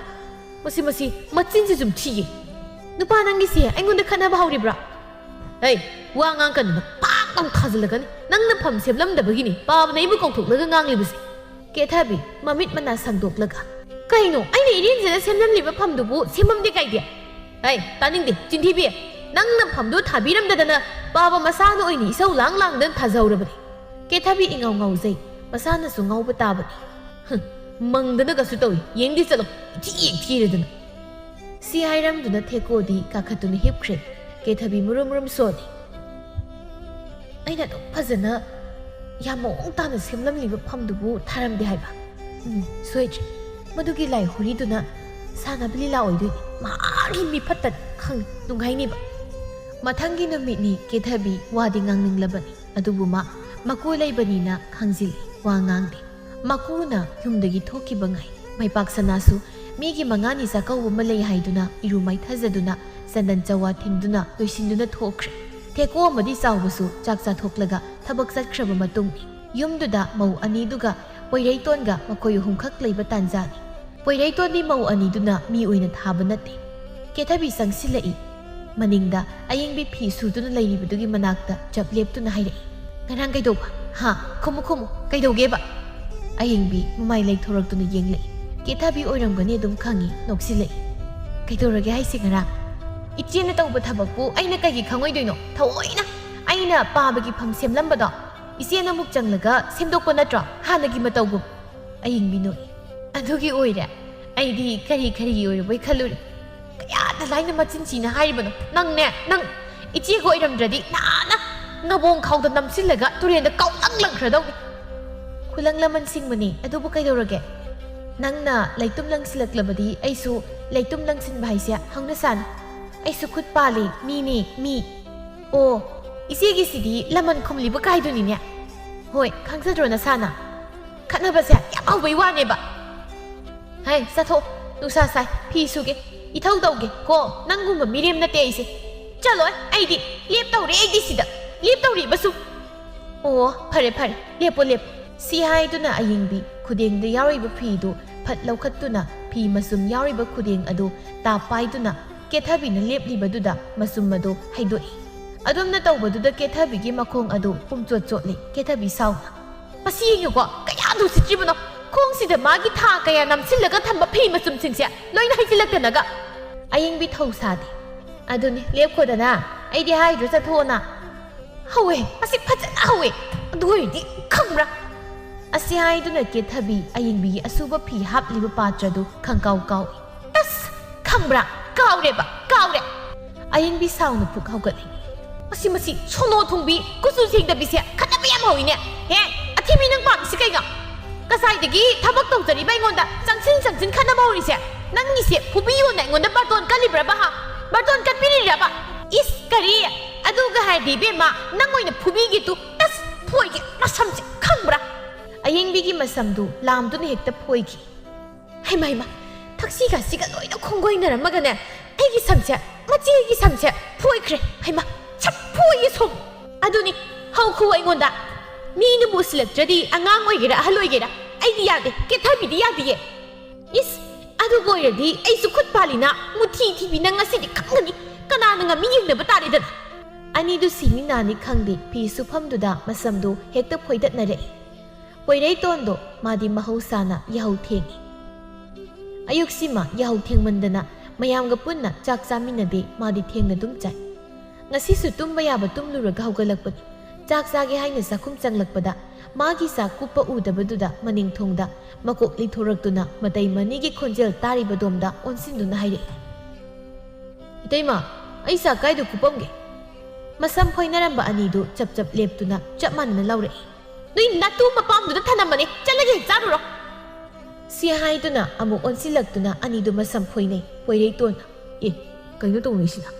ꯃꯁꯤ, ꯃꯁꯤ, ꯃꯆꯤꯟꯁꯤ ꯁꯨꯝ ꯊꯤꯌꯦ꯫ ꯅꯨꯄꯥ ꯅꯪꯒꯤꯁꯦ ꯑꯩꯉꯣꯟꯗ ꯈꯠꯅꯕ ꯍꯧꯔꯤꯕ꯭ꯔꯥ? ꯍꯩ, ꯋꯥ ꯉꯥꯡꯀꯅꯨ, ꯅꯄꯥꯛ ꯌꯥꯝ ꯊꯥꯖꯤꯜꯂꯛꯀꯅꯤ꯫ ꯅꯪꯅ ꯐꯝ ꯁꯦꯝꯂꯝꯗꯕꯒꯤꯅꯤ ꯄꯥꯕꯅ ꯑꯩꯕꯨ ꯀꯧꯊꯣꯛꯂꯒ ꯉꯥꯡꯂꯤꯕꯁꯦ꯫ ꯀꯦꯊꯕꯤ ꯃꯃꯤꯠ ꯃꯅꯥ ꯁꯪꯗꯣꯛꯂꯒ, "ꯀꯩꯅꯣ? ꯑꯩꯅ ꯏꯔꯦꯟꯖꯅ ꯁꯦꯝꯂꯝꯂꯤꯕ ꯐꯝꯗꯨꯕꯨ ꯁꯦꯝꯃꯝꯗꯦ ꯀꯥꯏꯗꯦ?" "ꯑꯩ ꯇꯥꯅꯤꯡꯗꯦ, ꯆꯤꯟꯊꯤꯕꯤ꯫ ꯅꯪꯅ ꯐꯝꯗꯨ ꯊꯥꯕꯤꯔꯝꯗꯗꯅ ꯄꯥꯕ ꯃꯁꯥꯅ ꯑꯣꯏꯅ ꯏꯁꯧ ꯂꯥꯡ ꯂꯥꯡꯗꯅ ꯊꯥꯖꯍꯧꯔꯕꯅꯤ꯫" ꯀꯦꯊꯕꯤ ꯏꯉꯥꯎ ꯉꯥꯎꯖꯩ꯫ ꯃꯁꯥꯅꯁꯨ ꯉꯥꯎꯕ ꯇꯥꯕꯅꯤ꯫ "ꯍꯨꯝ, ꯃꯪꯗꯅꯒꯁꯨ ꯇꯧꯏ꯫ ꯌꯦꯡꯗꯤ ꯆꯠꯂꯣ, ꯏꯊꯤ ꯌꯦꯡꯊꯤꯔꯗꯅ꯫" ꯁꯤ ꯍꯥꯏꯔꯝꯗꯨꯅ ꯊꯦꯀꯣꯗꯤ ꯀꯥꯈꯠꯇꯨꯅ ꯍꯤꯞꯈ꯭ꯔꯦ꯫ ꯀꯦꯊꯕꯤ ꯃꯨꯔꯨꯝ ꯃꯨꯔꯨꯝ ꯁꯣꯜꯂꯤ꯫ "ꯑꯩꯅ ꯑꯗꯨꯛ ꯐꯖꯅ, ꯌꯥꯝ ꯃꯑꯣꯡ ꯇꯥꯅ ꯁꯦꯝꯂꯝꯂꯤꯕ ꯐꯝꯗꯨꯕꯨ ꯊꯥꯔꯝꯗꯦ ꯍꯥꯏꯕ? ꯎꯝ, ꯁꯣꯏꯗ꯭ꯔꯦ꯫ ꯃꯗꯨꯒꯤ ꯂꯥꯏ ꯍꯨꯔꯤꯗꯨꯅ ꯁꯥꯟꯅꯕ ꯂꯤꯂꯥ ꯑꯣꯏꯗꯣꯏꯅꯤ꯫ ꯃꯥꯒꯤ ꯃꯤꯐꯠꯇꯅꯤ꯫ ꯈꯪꯉꯤ, ꯅꯨꯡꯉꯥꯏꯅꯤꯕ꯫" ꯃꯊꯪꯒꯤ ꯅꯨꯃꯤꯠꯅꯤ꯫ ꯀꯦꯊꯕꯤ ꯋꯥꯗꯤ ꯉꯥꯡꯅꯤꯡꯂꯕꯅꯤ, ꯑꯗꯨꯕꯨ ꯃꯥ ꯃꯀꯨ ꯂꯩꯕꯅꯤꯅ ꯈꯥꯡꯖꯤꯜꯂꯤ, ꯋꯥ ꯉꯥꯡꯗꯦ꯫ ꯃꯀꯨꯅ ꯌꯨꯝꯗꯒꯤ ꯊꯣꯛꯈꯤꯕ ꯉꯥꯏ꯫ ꯃꯩꯄꯥꯛ ꯁꯅꯥꯁꯨ ꯃꯤꯒꯤ ꯃꯉꯥꯅꯤ ꯆꯥꯛꯀꯧꯕ ꯑꯃ ꯂꯩ ꯍꯥꯏꯗꯨꯅ ꯏꯔꯨ ꯃꯥꯏꯊꯖꯗꯨꯅ ꯆꯟꯗꯟ ꯆꯋꯥ ꯊꯤꯟꯗꯨꯅ ꯂꯣꯏꯁꯤꯟꯗꯨꯅ ꯊꯣꯛꯈ꯭ꯔꯦ꯫ ꯊꯦꯀꯣ ꯑꯃꯗꯤ ꯆꯥꯎꯕꯁꯨ ꯆꯥꯛ ꯆꯥꯊꯣꯛꯂꯒ ꯊꯕꯛ ꯆꯠꯈ꯭ꯔꯕ ꯃꯇꯨꯡꯅꯤ꯫ ꯌꯨꯝꯗꯨꯗ ꯃꯧ ꯑꯅꯤꯗꯨꯒ ꯄꯣꯏꯔꯩꯇꯣꯟꯒ ꯃꯈꯣꯏ ꯑꯍꯨꯝꯈꯛ ꯂꯩꯕ ꯇꯥꯟꯖꯥꯅꯤ꯫ ꯄꯣꯏꯔꯩꯇꯣꯟꯗꯤ ꯃꯧ ꯑꯅꯤꯗꯨꯅ ꯃꯤ ꯑꯣꯏꯅ ꯊꯥꯕ ꯅꯠꯇꯦ꯫ ꯀꯦꯊꯕꯤ ꯆꯪꯁꯤꯜꯂꯛꯏ꯫ ꯃꯅꯤꯡꯗ ꯑꯌꯤꯡꯕꯤ ꯐꯤ ꯁꯨꯗꯨꯅ ꯂꯩꯔꯤꯕꯗꯨꯒꯤ ꯃꯅꯥꯛꯇ ꯆꯞ ꯂꯦꯞꯇꯨꯅ ꯍꯥꯏꯔꯛꯏ, "ꯉꯔꯥꯡ ꯀꯩꯗꯧꯕ? ꯍꯥ? ꯈꯨꯝꯃꯨ, ꯈꯨꯝꯃꯨ, ꯀꯩꯗꯧꯒꯦꯕ?" ꯑꯌꯤꯡꯕꯤ ꯃꯃꯥꯏ ꯂꯩꯊꯣꯔꯛꯇꯨꯅ ꯌꯦꯡꯂꯛꯏ꯫ ꯀꯦꯊꯕꯤ ꯑꯣꯏꯔꯝꯒꯅꯤ ꯑꯗꯨꯝ ꯈꯪꯉꯤ, ꯅꯣꯛꯁꯤꯜꯂꯛꯏ꯫ "ꯀꯩꯗꯧꯔꯒꯦ ꯍꯥꯏꯁꯦ ꯉꯔꯥꯡ?" "ꯏꯆꯦꯅ ꯇꯧꯕ ꯊꯕꯛꯄꯨ ꯑꯩꯅ ꯀꯩꯒꯤ ꯈꯪꯉꯣꯏꯗꯣꯏꯅꯣ? ꯊꯑꯣꯏꯅ ꯑꯩꯅ ꯄꯥꯕꯒꯤ ꯐꯝ ꯁꯦꯝꯂꯝꯕꯗꯣ ꯏꯆꯦꯅ ꯑꯃꯨꯛ ꯆꯪꯂꯒ ꯁꯦꯝꯗꯣꯛꯄ ꯅꯠꯇ꯭ꯔꯣ, ꯍꯥꯟꯅꯒꯤ ꯃꯇꯧꯒꯨꯝ?" ꯑꯌꯤꯡꯕꯤ ꯅꯣꯛꯏ꯫ "ꯑꯗꯨꯒꯤ ꯑꯣꯏꯔꯦ? ꯑꯩꯗꯤ ꯀꯔꯤ ꯀꯔꯤꯒꯤ ꯑꯣꯏꯔꯕꯣꯏ ꯈꯜꯂꯨꯔꯦ꯫ ꯀꯌꯥꯗ ꯂꯥꯏꯅ ꯃꯆꯤꯟ ꯊꯤꯅ ꯍꯥꯏꯔꯤꯕꯅꯣ? ꯅꯪꯅꯦ, ꯅꯪ ꯏꯆꯦꯒ ꯑꯣꯏꯔꯝꯗ꯭ꯔꯗꯤ ꯅꯍꯥꯟꯅ ꯉꯕꯣꯡ ꯈꯥꯎꯗ ꯅꯝꯁꯤꯜꯂꯒ ꯇꯨꯔꯦꯟꯗ ꯀꯥꯎꯂꯪ ꯂꯪꯈ꯭ꯔꯗꯧꯅꯤ꯫" "ꯈꯨꯂꯪ ꯂꯃꯟ ꯁꯤꯡꯕꯅꯤ, ꯑꯗꯨꯕꯨ ꯀꯩꯗꯧꯔꯒꯦ? ꯅꯪꯅ ꯂꯩꯇꯨꯝ ꯂꯪꯁꯤꯜꯂꯛꯂꯕꯗꯤ ꯑꯩꯁꯨ ꯂꯩꯇꯨꯝ ꯂꯪꯁꯤꯟꯕ ꯍꯥꯏꯁꯦ ꯍꯧꯅ ꯁꯥꯅꯤ꯫ ꯑꯩꯁꯨ ꯈꯨꯠ ꯄꯥꯜꯂꯤ, ꯃꯤꯅꯤ, ꯃꯤ꯫" "ꯑꯣ, ꯏꯆꯦꯒꯤꯁꯤꯗꯤ ꯂꯃꯟ ꯈꯨꯝꯂꯤꯕ ꯀꯥꯏꯗꯨꯅꯤꯅꯦ꯫" "ꯍꯣꯏ, ꯈꯪꯖꯗ꯭ꯔꯣ ꯅꯁꯥꯅ? ꯈꯠꯅꯕꯁꯦ ꯌꯥꯝ ꯍꯧꯕꯩ ꯋꯥꯅꯦꯕ꯫" "ꯍꯩ, ꯆꯠꯊꯣꯛ, ꯅꯨꯡꯁꯥ ꯁꯥꯏ, ꯐꯤ ꯁꯨꯒꯦ, ꯏꯊꯧ ꯇꯧꯒꯦ ꯀꯣ, ꯅꯪꯒꯨꯝꯕ ꯃꯤꯔꯦꯝ ꯅꯠꯇꯦ ꯑꯩꯁꯦ꯫ ꯆꯠꯂꯣꯏ, ꯑꯩꯗꯤ ꯂꯦꯞꯇꯧꯔꯦ, ꯑꯩꯗꯤ ꯁꯤꯗ ꯂꯦꯞꯇꯧꯔꯤꯕꯁꯨ꯫" "ꯑꯣ, ꯐꯔꯦ, ꯐꯔꯦ, ꯂꯦꯞꯄꯣ, ꯂꯦꯞꯄꯣ꯫" ꯁꯤ ꯍꯥꯏꯗꯨꯅ ꯑꯌꯤꯡꯕꯤ ꯈꯨꯗꯦꯡꯗ ꯌꯥꯎꯔꯤꯕ ꯐꯤꯗꯨ ꯐꯠ ꯂꯧꯈꯠꯇꯨꯅ ꯐꯤ ꯃꯆꯨꯝ ꯌꯥꯎꯔꯤꯕ ꯈꯨꯗꯦꯡ ꯑꯗꯨ ꯇꯥꯞ ꯄꯥꯏꯗꯨꯅ ꯀꯦꯊꯕꯤꯅ ꯂꯦꯞꯂꯤꯕꯗꯨꯗ ꯃꯆꯨꯝ ꯑꯗꯨ ꯍꯩꯗꯣꯛꯏ꯫ ꯑꯗꯨꯝꯅ ꯇꯧꯕꯗꯨꯗ ꯀꯦꯊꯕꯤꯒꯤ ꯃꯈꯣꯡ ꯑꯗꯨ ꯄꯨꯝꯆꯣꯠ ꯆꯣꯠꯂꯤ꯫ ꯀꯦꯊꯕꯤ ꯁꯥꯎꯅ, "ꯃꯁꯤ ꯌꯦꯡꯉꯨꯀꯣ, ꯀꯌꯥꯗꯨ ꯎꯁꯤꯠꯇ꯭ꯔꯤꯕꯅꯣ! ꯈꯣꯡꯁꯤꯗ ꯃꯥꯒꯤ ꯊꯥ ꯀꯌꯥ ꯅꯝꯁꯤꯜꯂꯒ ꯊꯝꯕ ꯐꯤ ꯃꯆꯨꯝꯁꯤꯡꯁꯦ ꯂꯣꯏꯅ ꯍꯩꯖꯤꯜꯂꯛꯇꯅꯒ!" ꯑꯌꯤꯡꯕꯤ ꯊꯧ ꯁꯥꯗꯦ꯫ "ꯑꯗꯨꯅꯤ, ꯂꯦꯞꯈꯣꯗꯅ, ꯑꯩꯗꯤ ꯍꯥꯏꯗ꯭ꯔꯣ ꯆꯠꯊꯣꯛꯑꯣꯅ?" "ꯍꯧꯋꯦ, ꯃꯁꯤ ꯐꯖꯅ ꯍꯧꯋꯦ꯫ ꯑꯗꯨ ꯑꯣꯏꯔꯗꯤ ꯈꯪꯕ꯭ꯔꯥ?" ꯑꯁꯤ ꯍꯥꯏꯗꯨꯅ ꯀꯦꯊꯕꯤ ꯑꯌꯤꯡꯕꯤꯒꯤ ꯑꯁꯨꯕ ꯐꯤ ꯍꯥꯞꯂꯤꯕ ꯄꯥꯇ꯭ꯔꯗꯨ ꯈꯪꯀꯥꯎ ꯀꯥꯎꯏ꯫ "ꯑꯁ! ꯈꯪꯕ꯭ꯔꯥ? ꯀꯥꯎꯔꯦꯕ, ꯀꯥꯎꯔꯦ!" ꯑꯌꯤꯡꯕꯤ ꯁꯥꯎꯅ ꯄꯨꯛ ꯍꯧꯒꯠꯂꯤ꯫ "ꯃꯁꯤ, ꯃꯁꯤ ꯁꯣꯅꯣ ꯊꯨꯡꯕꯤ, ꯀꯨꯆꯨ ꯁꯦꯡꯗꯕꯤꯁꯦ ꯈꯠꯅꯕ ꯌꯥꯝ ꯍꯧꯋꯤꯅꯦ꯫ ꯍꯦ, ꯑꯊꯤꯕꯤ, ꯅꯪ ꯄꯥꯝꯃꯤꯁꯤ ꯀꯩꯅꯣ? ꯉꯁꯥꯏꯗꯒꯤ ꯊꯕꯛ ꯇꯧꯖꯔꯤꯕ ꯑꯩꯉꯣꯟꯗ ꯆꯪꯁꯤꯟ ꯆꯪꯁꯤꯟ ꯈꯠꯅꯕ ꯍꯧꯔꯤꯁꯦ? ꯅꯪꯒꯤꯁꯦ ꯐꯨꯕꯤꯌꯣꯅ ꯑꯩꯉꯣꯟꯗ ꯕꯥꯔꯇꯣꯟ ꯀꯜꯂꯤꯕ꯭ꯔꯕ, ꯍꯥ? ꯕꯥꯔꯇꯣꯟ ꯀꯠꯄꯤꯔꯤꯔꯕ? ꯏꯁ, ꯀꯔꯤ? ꯑꯗꯨꯒ ꯍꯥꯏꯔꯗꯤ, ꯏꯕꯦꯝꯃ, ꯅꯪ ꯑꯣꯏꯅ ꯐꯨꯕꯤꯒꯦ ꯇꯨ꯫ ꯑꯁ, ꯐꯣꯏꯒꯦ ꯃꯁꯝꯁꯦ, ꯈꯪꯕ꯭ꯔꯥ?" ꯑꯌꯤꯡꯕꯤꯒꯤ ꯃꯁꯝꯗꯨ ꯂꯥꯝꯗꯨꯅ ꯍꯦꯛꯇ ꯐꯣꯏꯈꯤ꯫ "ꯍꯩꯃ, ꯍꯩꯃ, ꯊꯛꯁꯤ ꯈꯥꯁꯤꯒ ꯂꯣꯏꯅ ꯈꯣꯡꯒꯣꯏꯅꯔꯝꯃꯒꯅꯦ, ꯑꯩꯒꯤ ꯁꯝꯁꯦ, ꯃꯆꯦꯒꯤ ꯁꯝꯁꯦ ꯐꯣꯏꯈ꯭ꯔꯦ꯫ ꯍꯩꯃ, ꯁꯝ ꯐꯣꯏꯌꯦ ꯁꯨꯝ!" "ꯑꯗꯨꯅꯤ, ꯍꯧꯈꯨ ꯑꯩꯉꯣꯟꯗ꯫ ꯃꯤꯅꯕꯨ ꯎꯁꯤꯜꯂꯛꯇ꯭ꯔꯗꯤ, ꯑꯉꯥꯡ ꯑꯣꯏꯒꯦꯔꯥ ꯑꯍꯜ ꯑꯣꯏꯒꯦꯔꯥ, ꯑꯩꯗꯤ ꯌꯥꯗꯦ, ꯀꯦꯊꯕꯤꯗꯤ ꯌꯥꯗꯤꯌꯦ꯫ ꯏꯁ, ꯑꯗꯨꯒ ꯑꯣꯏꯔꯗꯤ ꯑꯩꯁꯨ ꯈꯨꯠ ꯄꯥꯜꯂꯤꯅ, ꯃꯨꯊꯤ ꯊꯤꯕꯤ, ꯅꯪ ꯉꯁꯤꯗꯤ ꯈꯪꯒꯅꯤ꯫ ꯀꯅꯥꯅ ꯉꯝꯃꯤ ꯌꯦꯡꯅꯕ ꯇꯥꯔꯦꯗꯅ!" ꯑꯅꯤꯗꯨ ꯁꯤꯅꯤ ꯅꯥꯅꯤ ꯈꯪꯗꯦ, ꯐꯤ ꯁꯨꯐꯝꯗꯨꯗ ꯃꯁꯝꯗꯨ ꯍꯦꯛꯇ ꯐꯣꯏꯗꯠꯅꯔꯛꯏ꯫ ꯄꯣꯏꯔꯩꯇꯣꯟꯗꯣ ꯃꯥꯗꯤ ꯃꯍꯧꯁꯥꯅ ꯌꯥꯍꯧ ꯊꯦꯡꯏ꯫ ꯑꯌꯨꯛꯁꯤꯃ ꯌꯥꯍꯧ ꯊꯦꯡꯃꯟꯗꯅ ꯃꯌꯥꯝꯒ ꯄꯨꯟꯅ ꯆꯥꯛ ꯆꯥꯃꯤꯟꯅꯗꯦ, ꯃꯥꯗꯤ ꯊꯦꯡꯅ ꯑꯗꯨꯝ ꯆꯥꯏ꯫ ꯉꯁꯤꯁꯨ ꯇꯨꯝꯕ ꯌꯥꯕ ꯇꯨꯝꯂꯨꯔꯒ ꯍꯧꯒꯠꯂꯛꯄꯅꯤ꯫ ꯆꯥꯛ ꯆꯥꯒꯦ ꯍꯥꯏꯅ ꯆꯥꯛꯈꯨꯝ ꯆꯪꯂꯛꯄꯗ ꯃꯥꯒꯤ ꯆꯥꯛ ꯀꯨꯞꯄ ꯎꯗꯕꯗꯨꯗ ꯃꯅꯤꯡ ꯊꯣꯡꯗ ꯃꯀꯣꯛ ꯂꯤꯊꯣꯔꯛꯇꯨꯅ ꯃꯇꯩ ꯃꯅꯤꯒꯤ ꯈꯣꯟꯖꯦꯜ ꯇꯥꯔꯤꯕꯗꯣꯝꯗ ꯑꯣꯟꯁꯤꯟꯗꯨꯅ ꯍꯥꯏꯔꯛꯏ꯫ "ꯏꯇꯩꯃ, ꯑꯩ ꯆꯥꯛ ꯀꯥꯏꯗ ꯀꯨꯞꯄꯝꯒꯦ?" ꯃꯁꯝ ꯐꯣꯏꯅꯔꯝꯕ ꯑꯅꯤꯗꯨ ꯆꯞ ꯆꯞ ꯂꯦꯞꯇꯨꯅ ꯆꯞ ꯃꯥꯟꯅꯅ ꯂꯥꯎꯔꯛꯏ꯫ "ꯅꯣꯏ ꯅꯇꯨ ꯃꯄꯥꯝꯗꯨꯗ ꯊꯅꯝꯕꯅꯦ, ꯆꯠꯂꯒ ꯍꯦꯛ ꯆꯥꯔꯨꯔꯣ!" ꯁꯤ ꯍꯥꯏꯗꯨꯅ ꯑꯃꯨꯛ ꯑꯣꯟꯁꯤꯜꯂꯛꯇꯨꯅ ꯑꯅꯤꯗꯨ ꯃꯁꯝ ꯐꯣꯏꯅꯩ꯫ ꯄꯣꯏꯔꯩꯇꯣꯟꯅ, "ꯑꯦ, ꯀꯩꯅꯣ ꯇꯧꯅꯩꯁꯤꯅ?"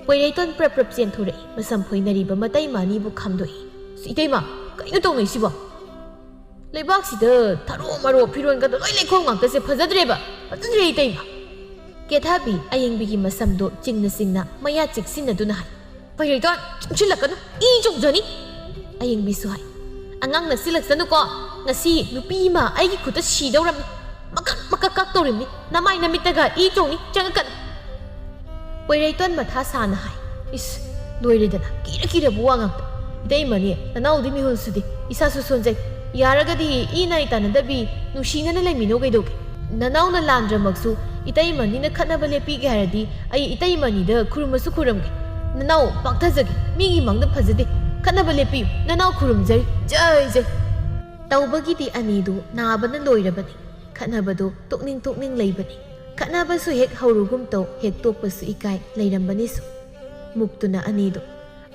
ꯄꯣꯏꯔꯩꯇꯣꯟ ꯄ꯭ꯔꯞ ꯄ꯭ꯔꯞ ꯆꯦꯟꯊꯣꯔꯛꯏ꯫ ꯃꯁꯝ ꯐꯣꯏꯅꯔꯤꯕ ꯃꯇꯩ ꯃꯅꯤꯕꯨ ꯈꯥꯝꯗꯣꯛꯏ꯫ "ꯏꯇꯩꯃ, ꯀꯩꯅꯣ ꯇꯧꯅꯩꯁꯤꯕꯣ? ꯂꯩꯕꯥꯛꯁꯤꯗ ꯊꯔꯣ ꯃꯔꯣ, ꯐꯤꯔꯣꯟꯒꯗꯣ ꯂꯣꯏ ꯂꯩꯈꯣꯝ ꯉꯥꯛꯇꯁꯦ, ꯐꯖꯗ꯭ꯔꯦꯕ, ꯐꯖꯗ꯭ꯔꯦ ꯏꯇꯩꯃ!" ꯀꯦꯊꯕꯤ ꯑꯌꯤꯡꯕꯤꯒꯤ ꯃꯁꯝꯗꯣ ꯆꯤꯡꯅ ꯆꯤꯡꯅ ꯃꯌꯥ ꯆꯤꯛꯁꯤꯟꯅꯗꯨꯅ ꯍꯥꯏ꯫ "ꯄꯣꯏꯔꯩꯇꯣꯟ, ꯆꯪꯁꯤꯜꯂꯛꯀꯅꯨ, ꯏ ꯆꯣꯡꯖꯅꯤ!" ꯑꯌꯤꯡꯕꯤꯁꯨ ꯍꯥꯏ꯫ "ꯑꯉꯥꯡ ꯅꯛꯁꯤꯜꯂꯛꯁꯅꯨꯀꯣ, ꯉꯁꯤ ꯅꯨꯄꯤ ꯑꯃ ꯑꯩꯒꯤ ꯈꯨꯠꯇ ꯁꯤꯗꯧꯔꯝꯅꯤ꯫ ꯃꯀꯛ ꯃꯀꯛ ꯀꯛꯇꯧꯔꯤꯕꯅꯤ, ꯅꯃꯥꯏ ꯅꯃꯤꯠꯇꯒ ꯏ ꯆꯣꯡꯅꯤ, ꯆꯪꯉꯛꯀꯅꯨ!" ꯄꯣꯏꯔꯩꯇꯣꯟ ꯃꯊꯥ ꯁꯥꯅ ꯍꯥꯏ꯫ "ꯏꯁ, ꯂꯣꯏꯔꯦꯗꯅ, ꯀꯤꯔ ꯀꯤꯔꯕ ꯋꯥ ꯉꯥꯛꯇ꯫ "ꯏꯇꯩꯃꯅꯤ, ꯅꯅꯥꯎꯗꯤ ꯃꯤꯍꯨꯜ ꯁꯨꯗꯦ, ꯏꯁꯥꯁꯨ ꯁꯣꯟꯖꯩ꯫ ꯌꯥꯔꯒꯗꯤ ꯏ ꯅꯥꯏ ꯇꯥꯟꯅꯗꯕꯤ ꯅꯨꯡꯁꯤꯅꯅ ꯂꯩꯃꯤꯟꯅꯧ ꯀꯩꯗꯧꯒꯦ? ꯅꯅꯥꯎꯅ ꯂꯥꯟꯗ꯭ꯔꯃꯛꯁꯨ ꯏꯇꯩꯃꯅꯤꯅ ꯈꯠꯅꯕ ꯂꯦꯞꯄꯤꯒꯦ ꯍꯥꯏꯔꯗꯤ ꯑꯩ ꯏꯇꯩꯃꯅꯤꯗ ꯈꯨꯔꯨꯝꯃꯁꯨ ꯈꯨꯔꯨꯝꯒꯦ꯫ ꯅꯅꯥꯎ ꯄꯥꯛꯊꯖꯒꯦ, ꯃꯤꯒꯤ ꯃꯥꯡꯗ ꯐꯖꯗꯦ꯫ ꯈꯠꯅꯕ ꯂꯦꯞꯄꯤꯌꯨ, ꯅꯅꯥꯎ ꯈꯨꯔꯨꯝꯖꯔꯤ, ꯖꯩ ꯖꯩ"꯫ ꯇꯧꯕꯒꯤꯗꯤ ꯑꯅꯤꯗꯨ ꯅꯥꯕꯅ ꯂꯣꯏꯔꯕꯅꯤ꯫ ꯈꯠꯅꯕꯗꯨ ꯇꯣꯛꯅꯤꯡ ꯇꯣꯛꯅꯤꯡ ꯂꯩꯕꯅꯤ꯫ ꯈꯠꯅꯕꯁꯨ ꯍꯦꯛ ꯍꯧꯔꯨꯒꯨꯝ ꯇꯧ, ꯍꯦꯛ ꯇꯣꯛꯄꯁꯨ ꯏꯀꯥꯏ ꯂꯩꯔꯝꯕꯅꯤꯁꯨ꯫ ꯃꯨꯛꯇꯨꯅ ꯑꯅꯤꯗꯨ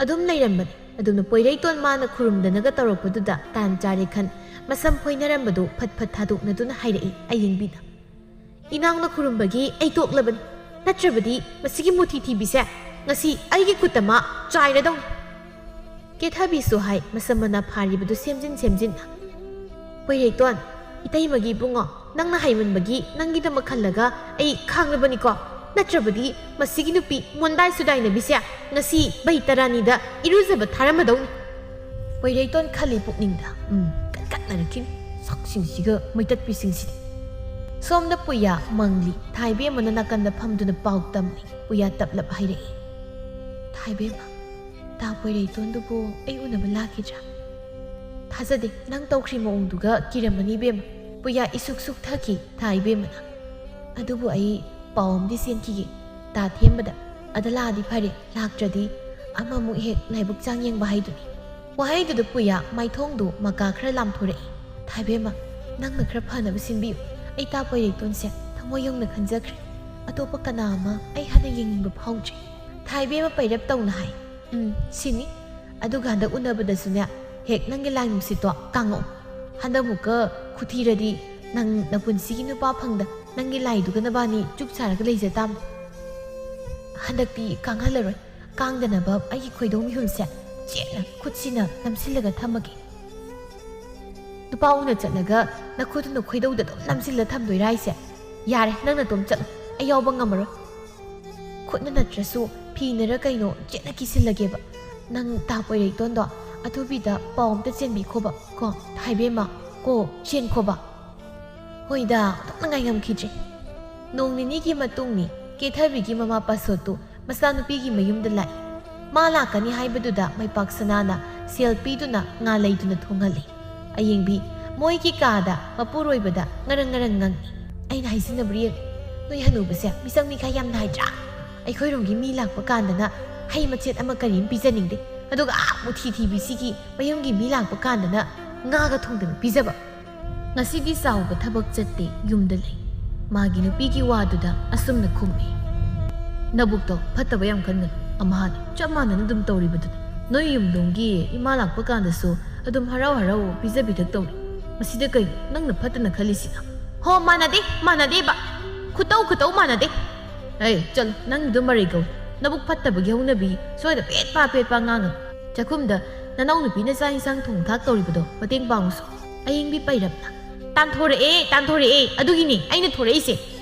ꯑꯗꯨꯝ ꯂꯩꯔꯝꯕꯅꯤ꯫ ꯑꯗꯨꯅ ꯄꯣꯏꯔꯩꯇꯣꯟ ꯃꯥꯅ ꯈꯨꯔꯨꯝꯗꯅꯒ ꯇꯧꯔꯛꯄꯗꯨꯗ ꯇꯥꯟ ꯆꯥꯔꯦ ꯈꯟ ꯃꯁꯝ ꯐꯣꯏꯅꯔꯝꯕꯗꯨ ꯐꯠ ꯐꯠ ꯊꯥꯗꯣꯛꯅꯗꯨꯅ ꯍꯥꯏꯔꯛꯏ ꯑꯌꯤꯡꯕꯤꯅ꯫ "ꯏꯅꯥꯎꯅ ꯈꯨꯔꯨꯝꯕꯒꯤ ꯑꯩ ꯇꯣꯛꯂꯕꯅꯤ, ꯅꯠꯇ꯭ꯔꯕꯗꯤ ꯃꯁꯤꯒꯤ ꯃꯨꯊꯤ ꯊꯤꯕꯤꯁꯦ ꯉꯁꯤ ꯑꯩꯒꯤ ꯈꯨꯠꯇ ꯃꯥ ꯆꯥꯏꯔꯗꯧꯅꯤ"꯫ ꯀꯦꯊꯕꯤꯁꯨ ꯍꯥꯏ ꯃꯁꯝ ꯃꯅꯥ ꯐꯥꯔꯤꯕꯗꯨ ꯁꯦꯝꯖꯤꯟ ꯁꯦꯝꯖꯤꯟꯅ꯫ "ꯄꯣꯏꯔꯩꯇꯣꯟ, ꯏꯇꯩꯃꯒꯤ ꯏꯕꯨꯡꯉꯣ, ꯅꯪꯅ ꯍꯥꯏꯃꯟꯕꯒꯤ ꯅꯪꯒꯤꯗꯃꯛ ꯈꯜꯂꯒ ꯑꯩ ꯈꯥꯡꯂꯕꯅꯤꯀꯣ, ꯅꯠꯇ꯭ꯔꯕꯗꯤ ꯃꯁꯤꯒꯤ ꯅꯨꯄꯤ ꯃꯣꯟꯗꯥꯏ ꯁꯨꯗꯥꯏꯅꯕꯤꯁꯦ ꯉꯁꯤ ꯕꯩꯇꯔꯥꯅꯤꯗ ꯏꯔꯨꯖꯕ ꯊꯥꯔꯝꯃꯗꯧꯅꯤ"꯫ ꯄꯣꯏꯔꯩꯇꯣꯟ ꯈꯜꯂꯤ ꯄꯨꯛꯅꯤꯡꯗ, "ꯎꯝ, ꯀꯟꯈꯠꯅꯔꯛꯈꯤꯅꯤ ꯁꯛꯁꯤꯡꯁꯤꯒ ꯃꯩꯇꯠꯄꯤꯁꯤꯡꯁꯤꯗꯤ"꯫ ꯁꯣꯝꯗ ꯄꯨꯌꯥ, ꯃꯪꯂꯤ, ꯊꯥꯏꯕꯦꯝꯃꯅ ꯅꯥꯀꯟꯗ ꯐꯝꯗꯨꯅ ꯄꯥꯎ ꯇꯝꯂꯤ꯫ ꯄꯨꯌꯥ ꯇꯞꯂꯞ ꯍꯥꯏꯔꯛꯏ, "ꯊꯥꯏꯕꯦꯝꯃ, ꯇꯥ ꯄꯣꯏꯔꯩꯇꯣꯟꯗꯨꯕꯨ ꯑꯩ ꯎꯅꯕ ꯂꯥꯛꯈꯤꯗ꯭ꯔꯥ? ꯊꯥꯖꯗꯦ, ꯅꯪ ꯇꯧꯈ꯭ꯔꯤ ꯃꯑꯣꯡꯗꯨꯒ ꯀꯤꯔꯝꯃꯅꯤ ꯏꯕꯦꯝꯃ"꯫ ꯄꯨꯌꯥ ꯏꯁꯨꯛ ꯁꯨꯛꯊꯈꯤ ꯊꯥ ꯏꯕꯦꯝꯃꯅ꯫ "ꯑꯗꯨꯕꯨ ꯑꯩ ꯄꯥꯎ ꯑꯃꯗꯤ ꯆꯦꯟꯈꯤꯒꯦ꯫ ꯇꯥ ꯊꯦꯝꯕꯗ ꯑꯗ ꯂꯥꯛꯑꯗꯤ ꯐꯔꯦ, ꯂꯥꯛꯇ꯭ꯔꯗꯤ ꯑꯃꯃꯨꯛ ꯍꯦꯛ ꯂꯥꯏꯕꯛ ꯆꯥꯡ ꯌꯦꯡꯕ ꯍꯥꯏꯗꯨꯅꯤ"꯫ ꯋꯥꯍꯩꯗꯨꯗ ꯄꯨꯌꯥ ꯃꯥꯏꯊꯣꯡꯗꯨ ꯃꯀꯥ ꯈꯔ ꯂꯥꯝꯊꯣꯔꯛꯏ꯫ "ꯊꯥꯏꯕꯦꯝꯃ, ꯅꯪꯅ ꯈꯔ ꯐꯅꯕ ꯁꯤꯟꯕꯤꯌꯨ꯫ ꯑꯩ ꯇꯥ ꯄꯣꯏꯔꯩꯇꯣꯟꯁꯦ ꯊꯃꯣꯏ ꯌꯧꯅ ꯈꯟꯖꯈ꯭ꯔꯦ꯫ ꯑꯇꯣꯞꯄ ꯀꯅꯥ ꯑꯃ ꯑꯩ ꯍꯥꯟꯅ ꯌꯦꯡꯅꯤꯡꯕ ꯐꯥꯎꯗ꯭ꯔꯦ"꯫ ꯊꯥꯏꯕꯦꯝꯃ ꯄꯩꯔꯞ ꯇꯧꯅ ꯍꯥꯏ, "ꯎꯝ, ꯁꯤꯅꯤ꯫ ꯑꯗꯨꯒ ꯍꯟꯗꯛ ꯎꯅꯕꯗꯁꯨꯅꯦ, ꯍꯦꯛ ꯅꯪꯒꯤ ꯂꯥꯏ ꯅꯨꯡꯁꯤꯠꯇꯣ ꯀꯥꯡꯉꯛꯎ꯫ ꯍꯟꯗꯛꯃꯨꯛꯀ ꯈꯨꯊꯤꯔꯗꯤ ꯅꯪ ꯅꯄꯨꯟꯁꯤꯒꯤ ꯅꯨꯄꯥ ꯐꯪꯗ ꯅꯪꯒꯤ ꯂꯥꯏꯗꯨꯒ ꯅꯕꯥꯅꯤ ꯆꯨꯞ ꯁꯥꯔꯒ ꯂꯩꯖ ꯇꯥꯝꯅꯤ꯫ ꯍꯟꯗꯛꯇꯤ ꯀꯥꯡꯍꯜꯂꯔꯣꯏ꯫ ꯀꯥꯡꯗꯅꯕ ꯑꯩꯒꯤ ꯈꯣꯏꯗꯧ ꯃꯤꯍꯨꯜꯁꯦ ꯆꯦꯠꯅ ꯈꯨꯠꯁꯤꯅ ꯅꯝꯁꯤꯜꯂꯒ ꯊꯝꯃꯒꯦ"꯫ "ꯅꯨꯄꯥ ꯎꯅ ꯆꯠꯂꯒ ꯅꯈꯨꯠꯇꯨꯅ ꯈꯣꯏꯗꯧꯗ ꯑꯗꯨꯝ ꯅꯝꯁꯤꯜꯂ ꯊꯝꯗꯣꯏꯔꯥ ꯍꯥꯏꯁꯦ? ꯌꯥꯔꯦ, ꯅꯪ ꯅꯇꯣꯝ ꯆꯠꯂꯣ, ꯑꯩ ꯌꯥꯎꯕ ꯉꯝꯃꯔꯣꯏ꯫ ꯈꯨꯠꯅ ꯅꯠꯇ꯭ꯔꯁꯨ ꯐꯤꯅꯔ ꯀꯩꯅꯣ ꯆꯦꯠꯅ ꯀꯤꯁꯤꯜꯂꯒꯦꯕ꯫ ꯅꯪ ꯇꯥ ꯄꯣꯏꯔꯩꯇꯣꯟꯗꯣ ꯑꯊꯨꯕꯤꯗ ꯄꯥꯎ ꯑꯝꯇ ꯆꯦꯟꯕꯤꯈꯣꯕ ꯀꯣ, ꯊꯥꯏꯕꯦꯝꯃ, ꯀꯣ, ꯆꯦꯟꯈꯣꯕ"꯫ ꯍꯣꯏꯗ, ꯑꯣꯟꯊꯣꯛꯅ ꯉꯥꯏꯉꯝꯈꯤꯗ꯭ꯔꯦ꯫ ꯅꯣꯡ ꯅꯤꯅꯤꯒꯤ ꯃꯇꯨꯡꯅꯤ꯫ ꯀꯦꯊꯕꯤꯒꯤ ꯃꯃꯥ ꯄꯥꯁꯣꯠꯇꯨ ꯃꯆꯥꯅꯨꯄꯤꯒꯤ ꯃꯌꯨꯝꯗ ꯂꯥꯛꯏ꯫ ꯃꯥ ꯂꯥꯛꯀꯅꯤ ꯍꯥꯏꯕꯗꯨꯗ ꯃꯩꯄꯥꯛ ꯁꯅꯥꯅ ꯁꯦꯜ ꯄꯤꯗꯨꯅ ꯉꯥ ꯂꯩꯗꯨꯅ ꯊꯣꯡꯍꯜꯂꯤ꯫ ꯑꯌꯦꯡꯕꯤ ꯃꯣꯏꯒꯤ ꯀꯥꯗ ꯃꯄꯨꯔꯣꯏꯕꯗ ꯉꯔꯪ ꯉꯔꯪ ꯉꯪꯏ꯫ "ꯑꯩꯅ ꯍꯥꯏꯖꯤꯟꯅꯕ꯭ꯔꯤ ꯌꯦꯡꯉꯨ, ꯅꯣꯏ ꯍꯅꯨꯕꯁꯦ ꯃꯤꯆꯪ ꯃꯤꯈꯥꯏ ꯌꯥꯝ ꯅꯥꯏꯗ꯭ꯔꯥ? ꯑꯩꯈꯣꯏꯔꯣꯝꯒꯤ ꯃꯤ ꯂꯥꯛꯄ ꯀꯥꯟꯗꯅ ꯍꯩ ꯃꯆꯦꯠ ꯑꯃ ꯀꯔꯤꯝ ꯄꯤꯖꯅꯤꯡꯗꯦ, ꯑꯗꯨꯒ ꯑꯥ ꯃꯨꯊꯤ ꯊꯤꯕꯤꯁꯤꯒꯤ ꯃꯌꯨꯝꯒꯤ ꯃꯤ ꯂꯥꯛꯄ ꯀꯥꯟꯗꯅ ꯉꯥꯒ ꯊꯣꯡꯗꯅ ꯄꯤꯖꯕ꯫ ꯉꯁꯤꯗꯤ ꯆꯥꯎꯕ ꯊꯕꯛ ꯆꯠꯇꯦ, ꯌꯨꯝꯗ ꯂꯩ꯫" ꯃꯥꯒꯤ ꯅꯨꯄꯤꯒꯤ ꯋꯥꯗꯨꯗ ꯑꯁꯨꯝꯅ ꯈꯨꯝꯃꯤ꯫ "ꯅꯕꯨꯛꯇꯣ ꯐꯠꯇꯕ ꯌꯥꯝ ꯈꯟꯒꯅꯨ, ꯑꯃꯍꯥꯅꯤ ꯆꯞ ꯃꯥꯟꯅꯅ ꯑꯗꯨꯝ ꯇꯧꯔꯤꯕꯗꯨꯅꯤ꯫ ꯅꯣꯏ ꯌꯨꯝꯗꯣꯡꯒꯤ ꯏꯃꯥ ꯂꯥꯛꯄ ꯀꯥꯟꯗꯁꯨ ꯑꯗꯨꯝ ꯍꯔꯥꯎ ꯍꯔꯥꯎ ꯄꯤꯖ ꯄꯤꯊꯛ ꯇꯧꯔꯤ꯫ ꯃꯁꯤꯗ ꯀꯩꯅꯣ ꯅꯪꯅ ꯐꯠꯇꯅ ꯈꯜꯂꯤꯁꯤꯅ?" "ꯍꯣ, ꯃꯥꯟꯅꯗꯦ, ꯃꯥꯟꯅꯗꯦꯕ꯫ ꯈꯨꯇꯧ ꯈꯨꯇꯧ ꯃꯥꯟꯅꯗꯦ꯫" "ꯑꯩ ꯆꯠꯂꯣ, ꯅꯪꯒꯤꯗꯣ ꯃꯔꯩ ꯀꯧꯏ꯫ ꯅꯕꯨꯛ ꯐꯠꯇꯕꯒꯤ ꯍꯧꯅꯕꯤ ꯁ꯭ꯋꯥꯏꯗ ꯄꯦꯠ ꯄꯥ ꯄꯦꯠ ꯄꯥ ꯉꯥꯡꯒꯅꯨ꯫ ꯆꯥꯛꯈꯨꯝꯗ ꯅꯅꯥꯎ ꯅꯨꯄꯤꯅ ꯆꯥꯛ ꯏꯟꯁꯥꯡ ꯊꯣꯡ ꯊꯥꯛ ꯇꯧꯔꯤꯕꯗꯣ ꯃꯇꯦꯡ ꯄꯥꯡꯉꯨꯁꯣ꯫" ꯑꯌꯤꯡꯕꯤ ꯄꯩꯔꯞꯅ, "ꯇꯥꯟꯊꯣꯔꯛꯑꯦ, ꯇꯥꯟꯊꯣꯔꯛꯑꯦ, ꯑꯗꯨꯒꯤꯅꯤ ꯑꯩꯅ ꯊꯣꯔꯛꯏꯁꯦ꯫"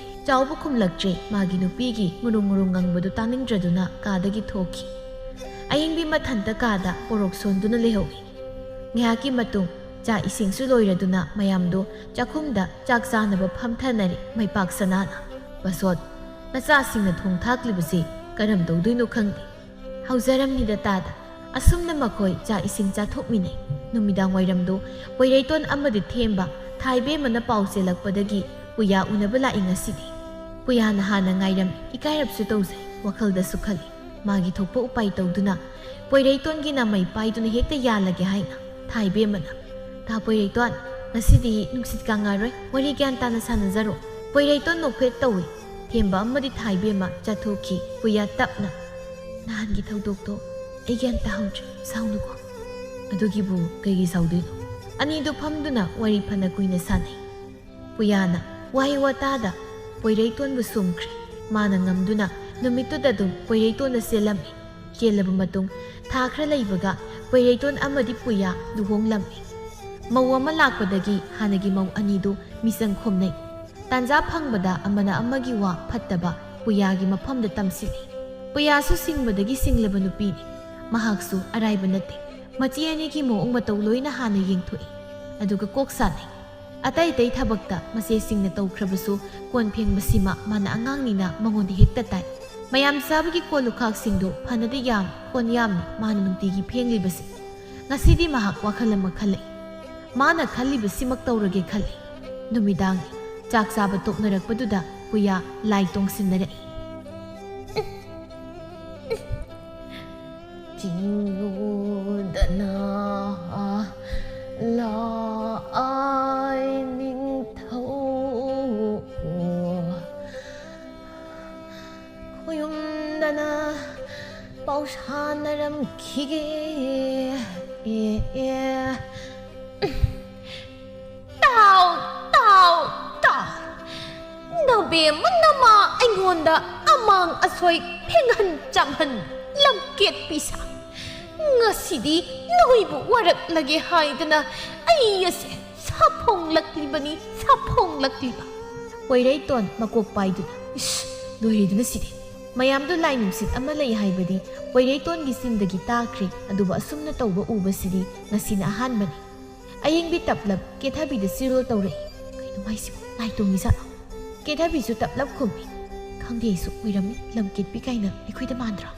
ꯆꯥꯎꯕ ꯈꯨꯝꯂꯛꯇ꯭ꯔꯦ꯫ ꯃꯥꯒꯤ ꯅꯨꯄꯤꯒꯤ ꯉꯨꯔꯨꯡ ꯉꯨꯔꯨꯡ ꯉꯪꯕꯗꯨ ꯇꯥꯅꯤꯡꯗ꯭ꯔꯗꯨꯅ ꯀꯥꯗꯒꯤ ꯊꯣꯛꯈꯤ꯫ ꯑꯌꯤꯡꯕꯤ ꯃꯊꯟꯇ ꯀꯥꯗ ꯄꯣꯔꯣꯛ ꯁꯣꯟꯗꯨꯅ ꯂꯩꯍꯧꯏ꯫ ꯉꯥꯏꯍꯥꯛꯀꯤ ꯃꯇꯨꯡ ꯆꯥꯛ ꯏꯁꯤꯡꯁꯨ ꯂꯣꯏꯔꯗꯨꯅ ꯃꯌꯥꯝꯗꯨ ꯆꯥꯛꯈꯨꯝꯗ ꯆꯥꯛ ꯆꯥꯅꯕ ꯐꯝꯊꯅꯔꯦ꯫ ꯃꯩꯄꯥꯛ ꯁꯅꯥꯅ, "ꯕꯁꯣꯠ, ꯅꯆꯥꯁꯤꯡꯅ ꯊꯣꯡ ꯊꯥꯛꯂꯤꯕꯁꯤ ꯀꯔꯝ ꯇꯧꯗꯣꯏꯅꯣ ꯈꯪꯗꯦ꯫" ꯍꯧꯖꯔꯝꯅꯤꯗ ꯇꯥꯗ꯫ ꯑꯁꯨꯝꯅ ꯃꯈꯣꯏ ꯆꯥꯛ ꯏꯁꯤꯡ ꯆꯥꯊꯣꯛꯃꯤꯟꯅꯩ꯫ ꯅꯨꯃꯤꯗꯥꯡ ꯋꯥꯏꯔꯝꯗꯨ ꯄꯣꯏꯔꯩꯇꯣꯟ ꯑꯃꯗꯤ ꯊꯦꯝꯕ ꯊꯥꯏꯕꯦꯝꯃꯅ ꯄꯥꯎ ꯆꯦꯜꯂꯛꯄꯗꯒꯤ ꯄꯨꯌꯥ ꯎꯅꯕ ꯂꯥꯛꯏ ꯉꯁꯤꯗꯤ꯫ ꯄꯨꯌꯥꯅ ꯍꯥꯟꯅ ꯉꯥꯏꯔꯝꯃꯤ, ꯏꯀꯥꯏꯔꯞꯁꯨ ꯇꯧꯖꯩ, ꯋꯥꯈꯜꯗꯁꯨ ꯈꯜꯂꯤ꯫ ꯃꯥꯒꯤ ꯊꯣꯛꯄ ꯎꯄꯥꯏ ꯇꯧꯗꯨꯅ ꯄꯣꯏꯔꯩꯇꯣꯟꯒꯤ ꯅꯥꯃꯩ ꯄꯥꯏꯗꯨꯅ ꯍꯦꯛꯇ ꯌꯥꯜꯂꯒꯦ ꯍꯥꯏꯅ ꯊꯥꯏꯕꯦꯝꯃꯅ, "ꯇꯥ ꯄꯣꯏꯔꯩꯇꯣꯟ, ꯉꯁꯤꯗꯤ ꯅꯨꯡꯁꯤꯠ ꯀꯥꯡꯉꯥꯔꯣꯏ, ꯋꯥꯔꯤ ꯒ꯭ꯌꯥꯟ ꯇꯥꯅ ꯁꯥꯟꯅꯖꯔꯣ꯫" ꯄꯣꯏꯔꯩꯇꯣꯟ ꯅꯣꯛꯐꯦꯠ ꯇꯧꯏ꯫ ꯊꯦꯝꯕ ꯑꯃꯗꯤ ꯊꯥꯏꯕꯦꯝꯃ ꯆꯠꯊꯣꯛꯈꯤ꯫ ꯄꯨꯌꯥ ꯇꯞꯅ, "ꯅꯍꯥꯟꯒꯤ ꯊꯧꯗꯣꯛꯇꯣ ꯑꯩ ꯒ꯭ꯌꯥꯟ ꯇꯥꯍꯧꯗ꯭ꯔꯦ, ꯁꯥꯎꯅꯨꯀꯣ꯫" "ꯑꯗꯨꯒꯤꯕꯨ ꯀꯩꯒꯤ ꯁꯥꯎꯗꯣꯏꯅꯣ?" ꯑꯅꯤꯗꯨ ꯐꯝꯗꯨꯅ ꯋꯥꯔꯤ ꯐꯅ ꯀꯨꯏꯅ ꯁꯥꯟꯅꯩ꯫ ꯄꯨꯌꯥꯅ ꯋꯥꯍꯩ ꯋꯥꯇꯥꯗ ꯄꯣꯏꯔꯩꯇꯣꯟꯕꯨ ꯁꯨꯝꯈ꯭ꯔꯦ꯫ ꯃꯥꯅ ꯉꯝꯗꯨꯅ ꯅꯨꯃꯤꯠꯇꯨꯗ ꯑꯗꯨꯝ ꯄꯣꯏꯔꯩꯇꯣꯟꯗ ꯆꯦꯜꯂꯝꯃꯤ꯫ ꯆꯦꯜꯂꯕ ꯃꯇꯨꯡ ꯊꯥ ꯈꯔ ꯂꯩꯕꯒ ꯄꯣꯏꯔꯩꯇꯣꯟ ꯑꯃꯗꯤ ꯄꯨꯌꯥ ꯂꯨꯍꯣꯡꯂꯝꯃꯤ꯫ ꯃꯧ ꯑꯃ ꯂꯥꯛꯄꯗꯒꯤ ꯍꯥꯟꯅꯒꯤ ꯃꯧ ꯑꯅꯤꯗꯨ ꯃꯤꯆꯪ ꯈꯣꯝꯅꯩ꯫ ꯇꯥꯟꯖꯥ ꯐꯪꯕꯗ ꯑꯃꯅ ꯑꯃꯒꯤ ꯋꯥ ꯐꯠꯇꯕ ꯄꯨꯌꯥꯒꯤ ꯃꯐꯝꯗ ꯇꯝꯁꯤꯜꯂꯤ꯫ ꯄꯨꯌꯥꯁꯨ ꯁꯤꯡꯕꯗꯒꯤ ꯁꯤꯡꯂꯕ ꯅꯨꯄꯤꯅꯤ꯫ ꯃꯍꯥꯛꯁꯨ ꯑꯔꯥꯏꯕ ꯅꯠꯇꯦ꯫ ꯃꯆꯦ ꯑꯅꯤꯒꯤ ꯃꯑꯣꯡ ꯃꯇꯧ ꯂꯣꯏꯅ ꯍꯥꯟꯅ ꯌꯦꯡꯊꯣꯛꯏ꯫ ꯑꯗꯨꯒ ꯀꯣꯛ ꯁꯥꯟꯅꯩ꯫ ꯑꯇꯩ ꯑꯇꯩ ꯊꯕꯛꯇ ꯃꯆꯦꯁꯤꯡꯅ ꯇꯧꯈ꯭ꯔꯕꯁꯨ ꯀꯣꯟ ꯐꯦꯡꯕꯁꯤꯃ ꯃꯥꯅ ꯑꯉꯥꯡꯅꯤꯅ ꯃꯉꯣꯟꯗ ꯍꯦꯛꯇ ꯇꯥꯏ꯫ ꯃꯌꯥꯝ ꯆꯥꯕꯒꯤ ꯀꯣꯜ ꯂꯨꯈꯥꯛꯁꯤꯡꯗꯨ ꯐꯅꯗꯤ ꯌꯥꯝ ꯀꯣꯟ ꯌꯥꯝꯅ ꯃꯥꯅ ꯅꯨꯡꯇꯤꯒꯤ ꯐꯦꯡꯂꯤꯕꯁꯦ꯫ ꯉꯁꯤꯗꯤ ꯃꯍꯥꯛ ꯋꯥꯈꯜ ꯑꯃ ꯈꯜꯂꯛꯏ꯫ ꯃꯥꯅ ꯈꯜꯂꯤꯕꯁꯤꯃꯛ ꯇꯧꯔꯒꯦ ꯈꯜꯂꯤ꯫ ꯅꯨꯃꯤꯗꯥꯡ ꯆꯥꯛ ꯆꯥꯕ ꯇꯣꯛꯅꯔꯛꯄꯗꯨꯗ ꯄꯨꯌꯥ ꯂꯥꯏ ꯇꯣꯡꯁꯤꯟꯅꯔꯛꯏ꯫ ꯆꯤꯡꯉꯨꯗꯅ ꯂꯥꯏ ꯅꯤꯡꯊꯧ ꯈꯣꯌꯨꯝꯗꯅ ꯄꯥꯎꯁꯥꯟꯅꯔꯝꯈꯤꯒꯦ꯫ ꯑꯦ, ꯑꯦ꯫ ꯇꯥꯎ, ꯇꯥꯎ, ꯇꯥꯎ꯫ ꯅꯕꯦꯝꯃ ꯅꯃꯥ ꯑꯩꯉꯣꯟꯗ ꯑꯃꯥꯡ ꯑꯁꯣꯏ ꯐꯦꯡꯍꯟ ꯆꯥꯝꯍꯟ ꯂꯝꯀꯦꯠꯄꯤ ꯁꯥ꯫ ꯉꯁꯤꯗꯤ ꯅꯣꯏꯕꯨ ꯋꯥꯔꯛꯂꯒꯦ ꯍꯥꯏꯗꯅ ꯑꯩ ꯑꯁꯦ ꯁꯥꯐꯣꯡꯂꯛꯂꯤꯕꯅꯤ, ꯁꯥꯐꯣꯡꯂꯛꯂꯤꯕ꯫ ꯄꯣꯏꯔꯩꯇꯣꯟ ꯃꯀꯣꯛ ꯄꯥꯏꯗꯨꯅ, "ꯏꯁ, ꯂꯣꯏꯔꯦꯗꯅ ꯁꯤꯗꯤ!" ꯃꯌꯥꯝꯗꯨ ꯂꯥꯏ ꯅꯨꯡꯁꯤꯠ ꯑꯃ ꯂꯩ ꯍꯥꯏꯕꯗꯤ ꯄꯣꯏꯔꯩꯇꯣꯟꯒꯤ ꯆꯤꯟꯗꯒꯤ ꯇꯥꯈ꯭ꯔꯦ, ꯑꯗꯨꯕꯨ ꯑꯁꯨꯝꯅ ꯇꯧꯕ ꯎꯕꯁꯤꯗꯤ ꯉꯁꯤꯅ ꯑꯍꯥꯟꯕꯅꯤ꯫ ꯑꯌꯦꯡꯕꯤ ꯇꯞꯂꯞ ꯀꯦꯊꯕꯤꯗ ꯆꯤꯔꯣꯜ ꯇꯧꯔꯛꯏ꯫ "ꯀꯩꯅꯣ ꯃꯥꯏꯁꯤꯕꯨ? ꯂꯥꯏ ꯇꯣꯡꯉꯤꯖꯥꯠꯂꯣ?" ꯀꯦꯊꯕꯤꯁꯨ ꯇꯞꯂꯞ ꯈꯨꯝꯃꯤ꯫ "ꯈꯪꯗꯦ ꯑꯩꯁꯨ, ꯑꯣꯏꯔꯝꯅꯤ꯫ ꯂꯝꯀꯦꯠꯄꯤ ꯀꯥꯏꯅ ꯑꯩꯈꯣꯏꯗ ꯃꯥꯟꯗ꯭ꯔꯣ?"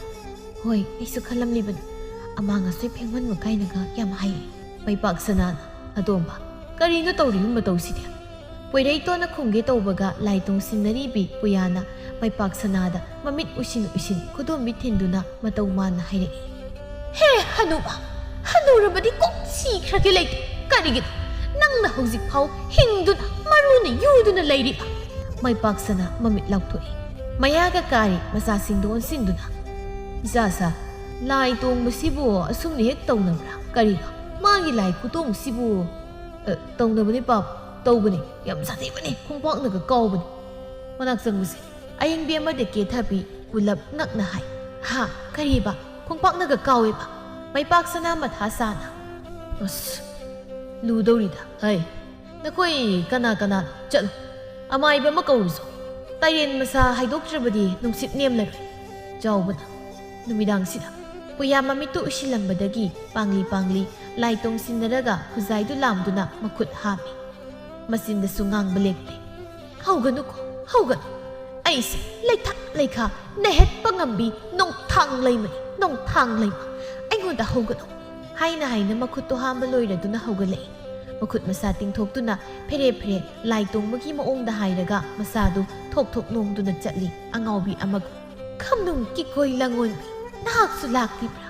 "ꯍꯣꯏ, ꯑꯩꯁꯨ ꯈꯜꯂꯝꯂꯤꯕꯅꯤ꯫ ꯑꯃꯥꯡ ꯑꯁꯣꯏ ꯐꯦꯡꯃꯟꯕ ꯀꯥꯏꯅꯒ ꯌꯥꯝ ꯍꯥꯏꯌꯦ꯫" ꯃꯩꯄꯥꯛ ꯁꯅꯥꯅ, "ꯑꯇꯣꯝꯕ, ꯀꯔꯤꯅꯣ ꯇꯧꯔꯤꯕ ꯃꯇꯧꯁꯤꯗꯤ?" ꯄꯣꯏꯔꯩꯇꯣꯟꯅ ꯈꯨꯝꯒꯦ ꯇꯧꯕꯒ ꯂꯥꯏ ꯇꯣꯡꯁꯤꯟꯅꯔꯤꯕꯤ ꯄꯨꯌꯥꯅ ꯃꯩꯄꯥꯛ ꯁꯅꯥꯗ ꯃꯃꯤꯠ ꯎꯏꯁꯤꯟ ꯎꯏꯁꯤꯟ ꯈꯨꯗꯣꯝꯕꯤ ꯊꯤꯟꯗꯨꯅ ꯃꯇꯧ ꯃꯥꯟꯅ ꯍꯥꯏꯔꯛꯏ꯫ "ꯍꯦ ꯍꯅꯨꯕ, ꯍꯅꯨꯔꯕꯗꯤ ꯀꯣꯛ ꯁꯤꯈ꯭ꯔꯒꯦ ꯂꯩꯇꯦ꯫ ꯀꯔꯤꯒꯤꯅꯣ ꯅꯪꯅ ꯍꯧꯖꯤꯛ ꯐꯥꯎ ꯍꯤꯡꯗꯨꯅ ꯃꯔꯨꯅ ꯌꯨꯗꯨꯅ ꯂꯩꯔꯤꯕ?" ꯃꯩꯄꯥꯛ ꯁꯅꯥ ꯃꯃꯤꯠ ꯂꯥꯎꯊꯣꯛꯏ꯫ ꯃꯌꯥꯒ ꯀꯥꯔꯤ ꯃꯆꯥꯁꯤꯡꯗ ꯑꯣꯟꯁꯤꯟꯗꯨꯅ, "ꯏꯆꯥꯁꯥ, ꯂꯥꯏ ꯇꯣꯡꯕꯁꯤꯕꯨ ꯑꯁꯨꯝꯅ ꯍꯦꯛ ꯇꯧꯅꯕ꯭ꯔꯥ? ꯀꯔꯤꯅꯣ ꯃꯥꯒꯤ ꯂꯥꯏ ꯈꯨꯇꯣꯡꯁꯤꯕꯨ?" "ꯑ, ꯇꯧꯅꯕꯅꯤ ꯄꯥꯕ, ꯇꯧꯕꯅꯤ꯫ ꯌꯥꯝ ꯁꯥꯊꯤꯕꯅꯤ, ꯈꯣꯡꯄꯥꯛꯅꯒ ꯀꯥꯎꯕꯅꯤ꯫" ꯃꯅꯥꯛ ꯆꯪꯕꯁꯦ ꯑꯌꯤꯡꯕꯤ ꯑꯃꯗꯤ ꯀꯦꯊꯕꯤ ꯄꯨꯂꯞ ꯉꯛꯅ ꯍꯥꯏ꯫ "ꯍꯥ? ꯀꯔꯤꯕ? ꯈꯣꯡꯄꯥꯛꯅꯒ ꯀꯥꯎꯋꯦꯕ?" ꯃꯩꯄꯥꯛ ꯁꯅꯥ ꯃꯊꯥ ꯁꯥꯅ, "ꯑꯁ, ꯂꯨꯗꯧꯔꯤꯗ꯫ ꯍꯩ, ꯅꯈꯣꯏ ꯀꯅꯥ ꯀꯅꯥꯅꯣ? ꯆꯠꯂꯨ, ꯑꯃꯥꯏꯕ ꯑꯃ ꯀꯧꯔꯨꯆꯣ꯫ ꯇꯔꯦꯟ ꯃꯁꯥ ꯍꯥꯏꯗꯣꯛꯇ꯭ꯔꯕꯗꯤ ꯅꯨꯡꯁꯤꯠ ꯅꯦꯝꯂꯔꯣꯏ꯫" ꯆꯥꯎꯕꯅ ꯅꯨꯃꯤꯗꯥꯡꯁꯤꯗ ꯄꯨꯌꯥ ꯃꯃꯤꯠꯇꯨ ꯎꯏꯁꯤꯜꯂꯝꯕꯗꯒꯤ ꯄꯥꯡꯂꯤ ꯄꯥꯡꯂꯤ ꯂꯥꯏ ꯇꯣꯡꯁꯤꯟꯅꯔꯒ ꯈꯨꯖꯥꯏꯗꯨ ꯂꯥꯝꯗꯨꯅ ꯃꯈꯨꯠ ꯍꯥꯝꯃꯤ꯫ ꯃꯆꯤꯟꯗꯁꯨ ꯉꯥꯡꯕ ꯂꯦꯞꯇꯦ꯫ "ꯍꯧꯒꯅꯨꯀꯣ, ꯍꯧꯒꯅꯨ꯫ ꯑꯩꯁꯦ ꯂꯩꯊꯥ ꯂꯩꯈꯥ ꯅꯩꯍꯠꯄ ꯉꯝꯕꯤ ꯅꯣꯡꯊꯥꯡ ꯂꯩꯃꯅꯤ, ꯅꯣꯡꯊꯥꯡ ꯂꯩꯃ꯫ ꯑꯩꯉꯣꯟꯗ ꯍꯧꯒꯠꯂꯣ ꯍꯥꯏꯅ ꯍꯥꯏꯅ ꯃꯈꯨꯠꯇꯣ ꯍꯥꯝꯕ ꯂꯣꯏꯔꯗꯨꯅ ꯍꯧꯒꯠꯂꯛꯏ꯫ ꯃꯈꯨꯠ ꯃꯁꯥ ꯇꯤꯡꯊꯣꯛꯇꯨꯅ ꯐꯦꯔꯦ ꯐꯦꯔꯦ ꯂꯥꯏ ꯇꯣꯡꯕꯒꯤ ꯃꯑꯣꯡꯗ ꯍꯥꯏꯔꯒ ꯃꯁꯥꯗꯨ ꯊꯣꯛ ꯊꯣꯛ ꯅꯣꯝꯗꯨꯅ ꯆꯠꯂꯤ ꯑꯉꯥꯎꯕꯤ ꯑꯃꯒꯨꯝ꯫ ꯈꯝꯅꯨꯡ ꯀꯤꯀꯣꯏ ꯂꯪꯉꯣꯟꯕꯤ, ꯅꯍꯥꯛꯁꯨ ꯂꯥꯛꯂꯤꯕ꯭ꯔꯥ?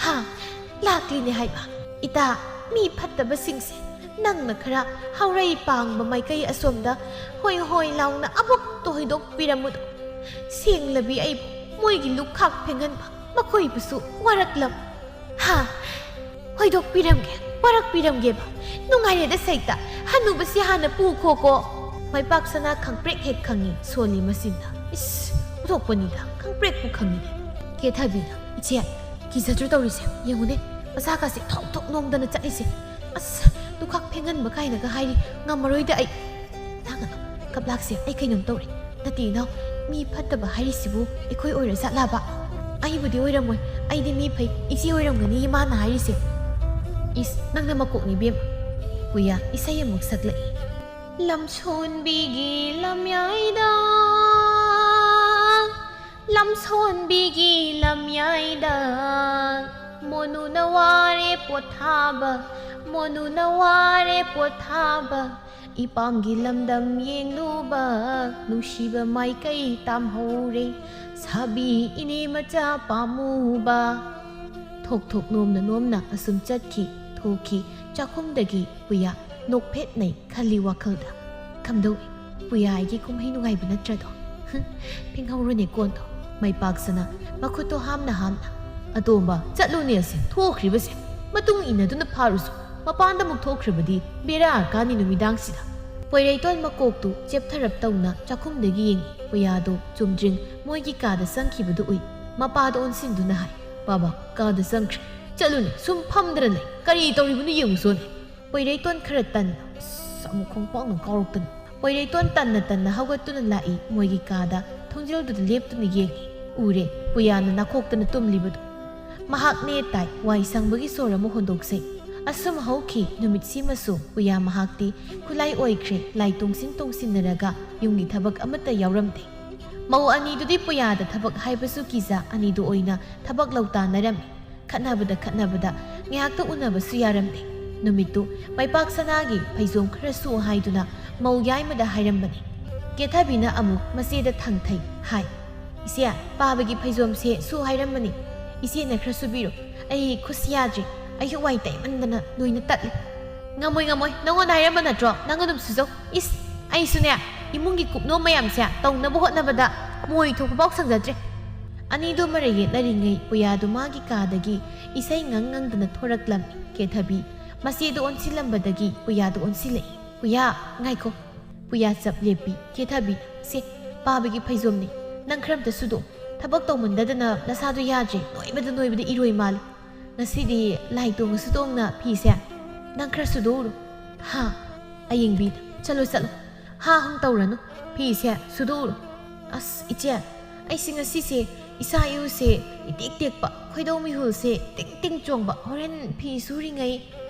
ꯍꯥ, ꯂꯥꯛꯂꯤꯅꯦ ꯍꯥꯏꯕ꯫ ꯏꯇꯥ, ꯃꯤ ꯐꯠꯇꯕꯁꯤꯡꯁꯦ ꯅꯪꯅ ꯈꯔ ꯍꯧꯔꯩ ꯄꯥꯡꯕ ꯃꯥꯏꯀꯩ ꯑꯁꯣꯝꯗ ꯍꯣꯏ ꯍꯣꯏ ꯂꯥꯎꯅ ꯑꯃꯨꯛꯇ ꯍꯣꯏꯗꯣꯛꯄꯤꯔꯝꯃꯨꯗꯣ꯫ ꯁꯦꯡꯂꯕꯤ ꯑꯩꯕꯨ ꯃꯣꯏꯒꯤ ꯂꯨꯈꯥꯛ ꯐꯦꯡꯍꯟꯕ ꯃꯈꯣꯏꯕꯨꯁꯨ ꯋꯥꯔꯛꯂꯝ꯫ ꯍꯥ, ꯍꯣꯏꯗꯣꯛꯄꯤꯔꯝꯒꯦ, ꯋꯥꯔꯛꯄꯤꯔꯝꯒꯦꯕ꯫ ꯅꯨꯡꯉꯥꯏꯔꯦꯗ ꯁꯩꯇ, ꯍꯅꯨꯕꯁꯤ ꯍꯥꯟꯅ ꯄꯨꯈꯣꯀꯣ꯫ ꯃꯥꯏꯄꯥꯛ ꯁꯅꯥ ꯈꯪꯄ꯭ꯔꯦꯛ ꯍꯦꯛ ꯈꯪꯉꯤ ꯁꯣꯜꯂꯤ ꯃꯆꯤꯟꯗ꯫ ꯏꯁ, ꯎꯊꯣꯛꯄꯅꯤꯗ, ꯈꯪꯄ꯭ꯔꯦꯛꯄꯨ ꯈꯪꯉꯤꯅꯦ꯫ ꯀꯦꯊꯕꯤꯅ, ꯏꯆꯦ, ꯀꯤꯖꯗ꯭ꯔꯣ ꯇꯧꯔꯤꯁꯦ? ꯌꯦꯡꯉꯨꯅꯦ, ꯃꯁꯥꯒꯁꯦ ꯊꯣꯛ ꯊꯣꯛ ꯅꯣꯝꯗꯅ ꯆꯠꯂꯤꯁꯦ꯫ ꯑꯁ, ꯂꯨꯈꯥꯛ ꯐꯦꯡꯍꯟꯕ ꯀꯥꯏꯅꯒ ꯍꯥꯏꯔꯤ, ꯉꯝꯃꯔꯣꯏꯗ ꯑꯩ꯫ ꯂꯥꯡꯒꯅꯨ, ꯀꯞꯂꯥꯛꯁꯦ, ꯑꯩ ꯀꯩꯅꯣꯝ ꯇꯧꯔꯦ꯫ ꯅꯠꯇꯦ ꯏꯅꯥꯎ, ꯃꯤ ꯐꯠꯇꯕ ꯍꯥꯏꯔꯤꯁꯤꯕꯨ ꯑꯩꯈꯣꯏ ꯑꯣꯏꯔꯖꯥꯠꯂꯕ? ꯑꯩꯕꯨꯗꯤ ꯑꯣꯏꯔꯝꯃꯣꯏ, ꯑꯩꯗꯤ ꯃꯤ ꯐꯩ, ꯏꯆꯦ ꯑꯣꯏꯔꯝꯒꯅꯤ ꯃꯥꯅ ꯍꯥꯏꯔꯤꯁꯦ꯫ ꯏꯁ, ꯅꯪꯅ ꯃꯀꯣꯛꯅꯤ ꯏꯕꯦꯝꯃ꯫ ꯄꯨꯌꯥ ꯏꯁꯩ ꯑꯃꯨꯛ ꯁꯛꯂꯛꯏ꯫ ꯂꯝꯁꯣꯟꯕꯤꯒꯤ ꯂꯝꯌꯥꯏꯗ, ꯂꯝꯁꯣꯟꯕꯤꯒꯤ ꯂꯝꯌꯥꯏꯗ, ꯃꯣꯅꯨꯅ ꯋꯥꯔꯦ ꯄꯣꯊꯥꯕ, ꯃꯣꯅꯨꯅ ꯋꯥꯔꯦ ꯄꯣꯊꯥꯕ, ꯏꯄꯥꯝꯒꯤ ꯂꯝꯗꯝ ꯌꯦꯡꯂꯨꯕ, ꯅꯨꯡꯁꯤꯕ ꯃꯥꯏꯀꯩ ꯇꯥꯝꯍꯧꯔꯦ, ꯁꯥꯕꯤ ꯏꯅꯦ ꯃꯆꯥ ꯄꯥꯝꯃꯨꯕ꯫ ꯊꯣꯛ ꯊꯣꯛ ꯅꯣꯝꯅ ꯅꯣꯝꯅ ꯑꯁꯨꯝ ꯆꯠꯈꯤ, ꯊꯣꯛꯈꯤ ꯆꯥꯛꯈꯨꯝꯗꯒꯤ ꯄꯨꯌꯥ ꯅꯣꯛꯐꯦꯠꯅꯩ ꯈꯜꯂꯤ ꯋꯥꯈꯜꯗ꯫ ꯀꯝꯗꯧꯏ? ꯄꯨꯌꯥ ꯑꯩꯒꯤ ꯀꯨꯝꯍꯩ ꯅꯨꯡꯉꯥꯏꯕ ꯅꯠꯇ꯭ꯔꯗꯣ? ꯍꯨꯝ, ꯐꯤꯡꯍꯧꯔꯨꯅꯦ ꯀꯣꯟꯗꯣ꯫ ꯃꯥꯏꯄꯥꯛꯁꯅ ꯃꯈꯨꯠꯇꯣ ꯍꯥꯝꯅ ꯍꯥꯝꯅ, "ꯑꯇꯣꯝꯕ, ꯆꯠꯂꯨꯅꯦ ꯑꯁꯦ, ꯊꯣꯛꯈ꯭ꯔꯤꯕꯁꯦ꯫ ꯃꯇꯨꯡ ꯏꯟꯅꯗꯨꯅ ꯐꯥꯔꯨꯁꯨ, ꯃꯄꯥꯟꯗ ꯑꯃꯨꯛ ꯊꯣꯛꯈ꯭ꯔꯕꯗꯤ ꯕꯦꯔꯥ ꯀꯥꯅꯤ ꯅꯨꯃꯤꯗꯥꯡꯁꯤꯗ"꯫ ꯄꯣꯏꯔꯩꯇꯣꯟ ꯃꯀꯣꯛꯇꯨ ꯆꯦꯞꯊꯔꯞ ꯇꯧꯅ ꯆꯥꯛꯈꯨꯝꯗꯒꯤ ꯌꯦꯡꯏ꯫ ꯄꯨꯌꯥꯗꯣ ꯆꯨꯝꯗ꯭ꯔꯤꯡ ꯃꯣꯏꯒꯤ ꯀꯥꯗ ꯆꯪꯈꯤꯕꯗꯨ ꯎꯏ꯫ ꯃꯄꯥꯗ ꯑꯣꯟꯁꯤꯟꯗꯨꯅ ꯍꯥꯏ, "ꯕꯥꯕꯥ, ꯀꯥꯗ ꯆꯪꯈ꯭ꯔꯦ꯫ ꯆꯠꯂꯨꯅꯦ, ꯁꯨꯝ ꯐꯝꯗꯅ ꯂꯩ꯫ ꯀꯔꯤ ꯇꯧꯔꯤꯕꯅꯣ ꯌꯦꯡꯉꯨꯁꯣꯅꯦ"꯫ ꯄꯣꯏꯔꯩꯇꯣꯟ ꯈꯔ ꯇꯟꯅ, ꯑꯁ, ꯑꯃꯨꯛ ꯈꯣꯡꯄꯥꯛꯅ ꯀꯥꯎꯔꯛꯇꯅ꯫ ꯄꯣꯏꯔꯩꯇꯣꯟ ꯇꯟꯅ ꯇꯟꯅ ꯍꯧꯒꯠꯇꯨꯅ ꯂꯥꯛꯏ, ꯃꯣꯏꯒꯤ ꯀꯥꯗ ꯊꯣꯡꯖꯤꯜꯗꯨꯗ ꯂꯦꯞꯇꯨꯅ ꯌꯦꯡꯏ꯫ ꯎꯔꯦ, ꯄꯨꯌꯥꯅ ꯅꯥꯈꯣꯛꯇꯅ ꯇꯨꯝꯂꯤꯕꯗꯨ꯫ ꯃꯍꯥꯛ ꯅꯦ ꯇꯥꯏ, ꯋꯥꯏ ꯁꯪꯕꯒꯤ ꯁꯣꯔ ꯑꯃ ꯍꯣꯟꯗꯣꯛꯆꯩ꯫ ꯑꯁꯨꯝ ꯍꯧꯈꯤ ꯅꯨꯃꯤꯠꯁꯤꯃꯁꯨ꯫ ꯄꯨꯌꯥ ꯃꯍꯥꯛꯇꯤ ꯈꯨꯠꯂꯥꯏ ꯑꯣꯏꯈ꯭ꯔꯦ, ꯂꯥꯏ ꯇꯣꯡꯁꯤꯟ ꯇꯣꯡꯁꯤꯟꯅꯔꯒ ꯌꯨꯝꯒꯤ ꯊꯕꯛ ꯑꯃꯠꯇ ꯌꯥꯎꯔꯝꯗꯦ꯫ ꯃꯧ ꯑꯅꯤꯗꯨꯗꯤ ꯄꯨꯌꯥꯗ ꯊꯕꯛ ꯍꯥꯏꯕꯁꯨ ꯀꯤꯖ ꯑꯅꯤꯗꯨ ꯑꯣꯏꯅ ꯊꯕꯛ ꯂꯧ ꯇꯥꯟꯅꯔꯝꯃꯤ꯫ ꯈꯠꯅꯕꯗ ꯈꯠꯅꯕꯗ ꯉꯥꯏꯍꯥꯛꯇ ꯎꯅꯕꯁꯨ ꯌꯥꯔꯝꯗꯦ꯫ ꯅꯨꯃꯤꯠꯇꯨ ꯃꯩꯄꯥꯛ ꯁꯅꯥꯒꯤ ꯐꯩꯖꯣꯝ ꯈꯔ ꯁꯨ ꯍꯥꯏꯗꯨꯅ ꯃꯧ ꯌꯥꯏꯃꯗ ꯍꯥꯏꯔꯝꯕꯅꯤ꯫ ꯀꯦꯊꯕꯤꯅ ꯑꯃꯨꯛ ꯃꯆꯦꯗ ꯊꯪꯊꯩ ꯍꯥꯏ꯫ "ꯏꯆꯦ, ꯄꯥꯕꯒꯤ ꯐꯩꯖꯣꯝꯁꯦ ꯁꯨ ꯍꯥꯏꯔꯝꯕꯅꯤ꯫ ꯏꯆꯦꯅ ꯈꯔ ꯁꯨꯕꯤꯔꯣ꯫ ꯑꯩ ꯈꯨꯠꯁꯤ ꯌꯥꯗ꯭ꯔꯦ꯫ ꯑꯌꯨꯛ ꯋꯥꯏ ꯇꯩꯃꯟꯗꯅ ꯂꯣꯏꯅ ꯇꯠꯂꯦ꯫" "ꯉꯝꯃꯣꯏ, ꯉꯝꯃꯣꯏ꯫ ꯅꯪꯉꯣꯟꯗ ꯍꯥꯏꯔꯝꯕ ꯅꯠꯇ꯭ꯔꯣ ꯅꯪ ꯑꯗꯨꯝ ꯁꯨꯖꯧ? ꯏꯁ, ꯑꯩꯁꯨꯅꯦ, ꯏꯃꯨꯡꯒꯤ ꯀꯨꯞꯅꯣꯝ ꯃꯌꯥꯝꯁꯦ ꯇꯧꯅꯕ ꯍꯣꯠꯅꯕꯗ ꯃꯣꯏ ꯊꯣꯛꯄꯐꯥꯎ ꯁꯪꯖꯗ꯭ꯔꯦ꯫" ꯑꯅꯤꯗꯨ ꯃꯔꯩ ꯌꯦꯠꯅꯔꯤꯉꯩ ꯄꯨꯌꯥꯗꯨ ꯃꯥꯒꯤ ꯀꯥꯗꯒꯤ ꯏꯁꯩ ꯉꯪ ꯉꯪꯗꯅ ꯊꯣꯔꯛꯂꯝꯃꯤ꯫ ꯀꯦꯊꯕꯤ ꯃꯆꯦꯗꯨ ꯑꯣꯟꯁꯤꯜꯂꯝꯕꯗꯒꯤ ꯄꯨꯌꯥꯗꯨ ꯑꯣꯟꯁꯤꯜꯂꯛꯏ꯫ "ꯄꯨꯌꯥ, ꯉꯥꯏꯈꯣ꯫" ꯄꯨꯌꯥ ꯆꯞ ꯂꯦꯞꯄꯤ꯫ ꯀꯦꯊꯕꯤ, "ꯁꯦ, ꯄꯥꯕꯒꯤ ꯐꯩꯖꯣꯝꯅꯤ꯫ ꯅꯪ ꯈꯔ ꯑꯝꯇ ꯁꯨꯗꯣꯛ꯫ ꯊꯕꯛ ꯇꯧꯃꯟꯗꯗꯅ ꯅꯁꯥꯗꯣ ꯌꯥꯗ꯭ꯔꯦ꯫ ꯅꯣꯏꯕꯗ ꯅꯣꯏꯕꯗ ꯏꯔꯣꯏ ꯃꯥꯜꯂꯦ꯫ ꯉꯁꯤꯗꯤ ꯂꯥꯏ ꯇꯣꯡꯉꯁꯨ ꯇꯣꯡꯅ ꯐꯤꯁꯦ ꯅꯪ ꯈꯔ ꯁꯨꯗꯣꯛꯎꯔꯣ꯫" "ꯍꯥ?" ꯑꯌꯦꯡꯕꯤꯗ, "ꯆꯠꯂꯣ, ꯆꯠꯂꯣ꯫ ꯍꯥ ꯍꯪ ꯇꯧꯔꯅꯨ꯫ ꯐꯤꯁꯦ ꯁꯨꯗꯣꯛꯎꯔꯣ꯫" "ꯑꯁ, ꯏꯆꯦ, ꯑꯩꯁꯦ ꯉꯁꯤꯁꯦ ꯏꯁꯥ ꯏꯎꯁꯦ ꯏꯇꯦꯛ ꯇꯦꯛꯄ, ꯈꯣꯏꯗꯧ ꯃꯤꯍꯨꯜꯁꯦ ꯇꯤꯡ ꯇꯤꯡ ꯆꯣꯡꯕ꯫ ꯍꯣꯔꯦꯟ ꯐꯤ ꯁꯨꯔꯤꯉꯩ"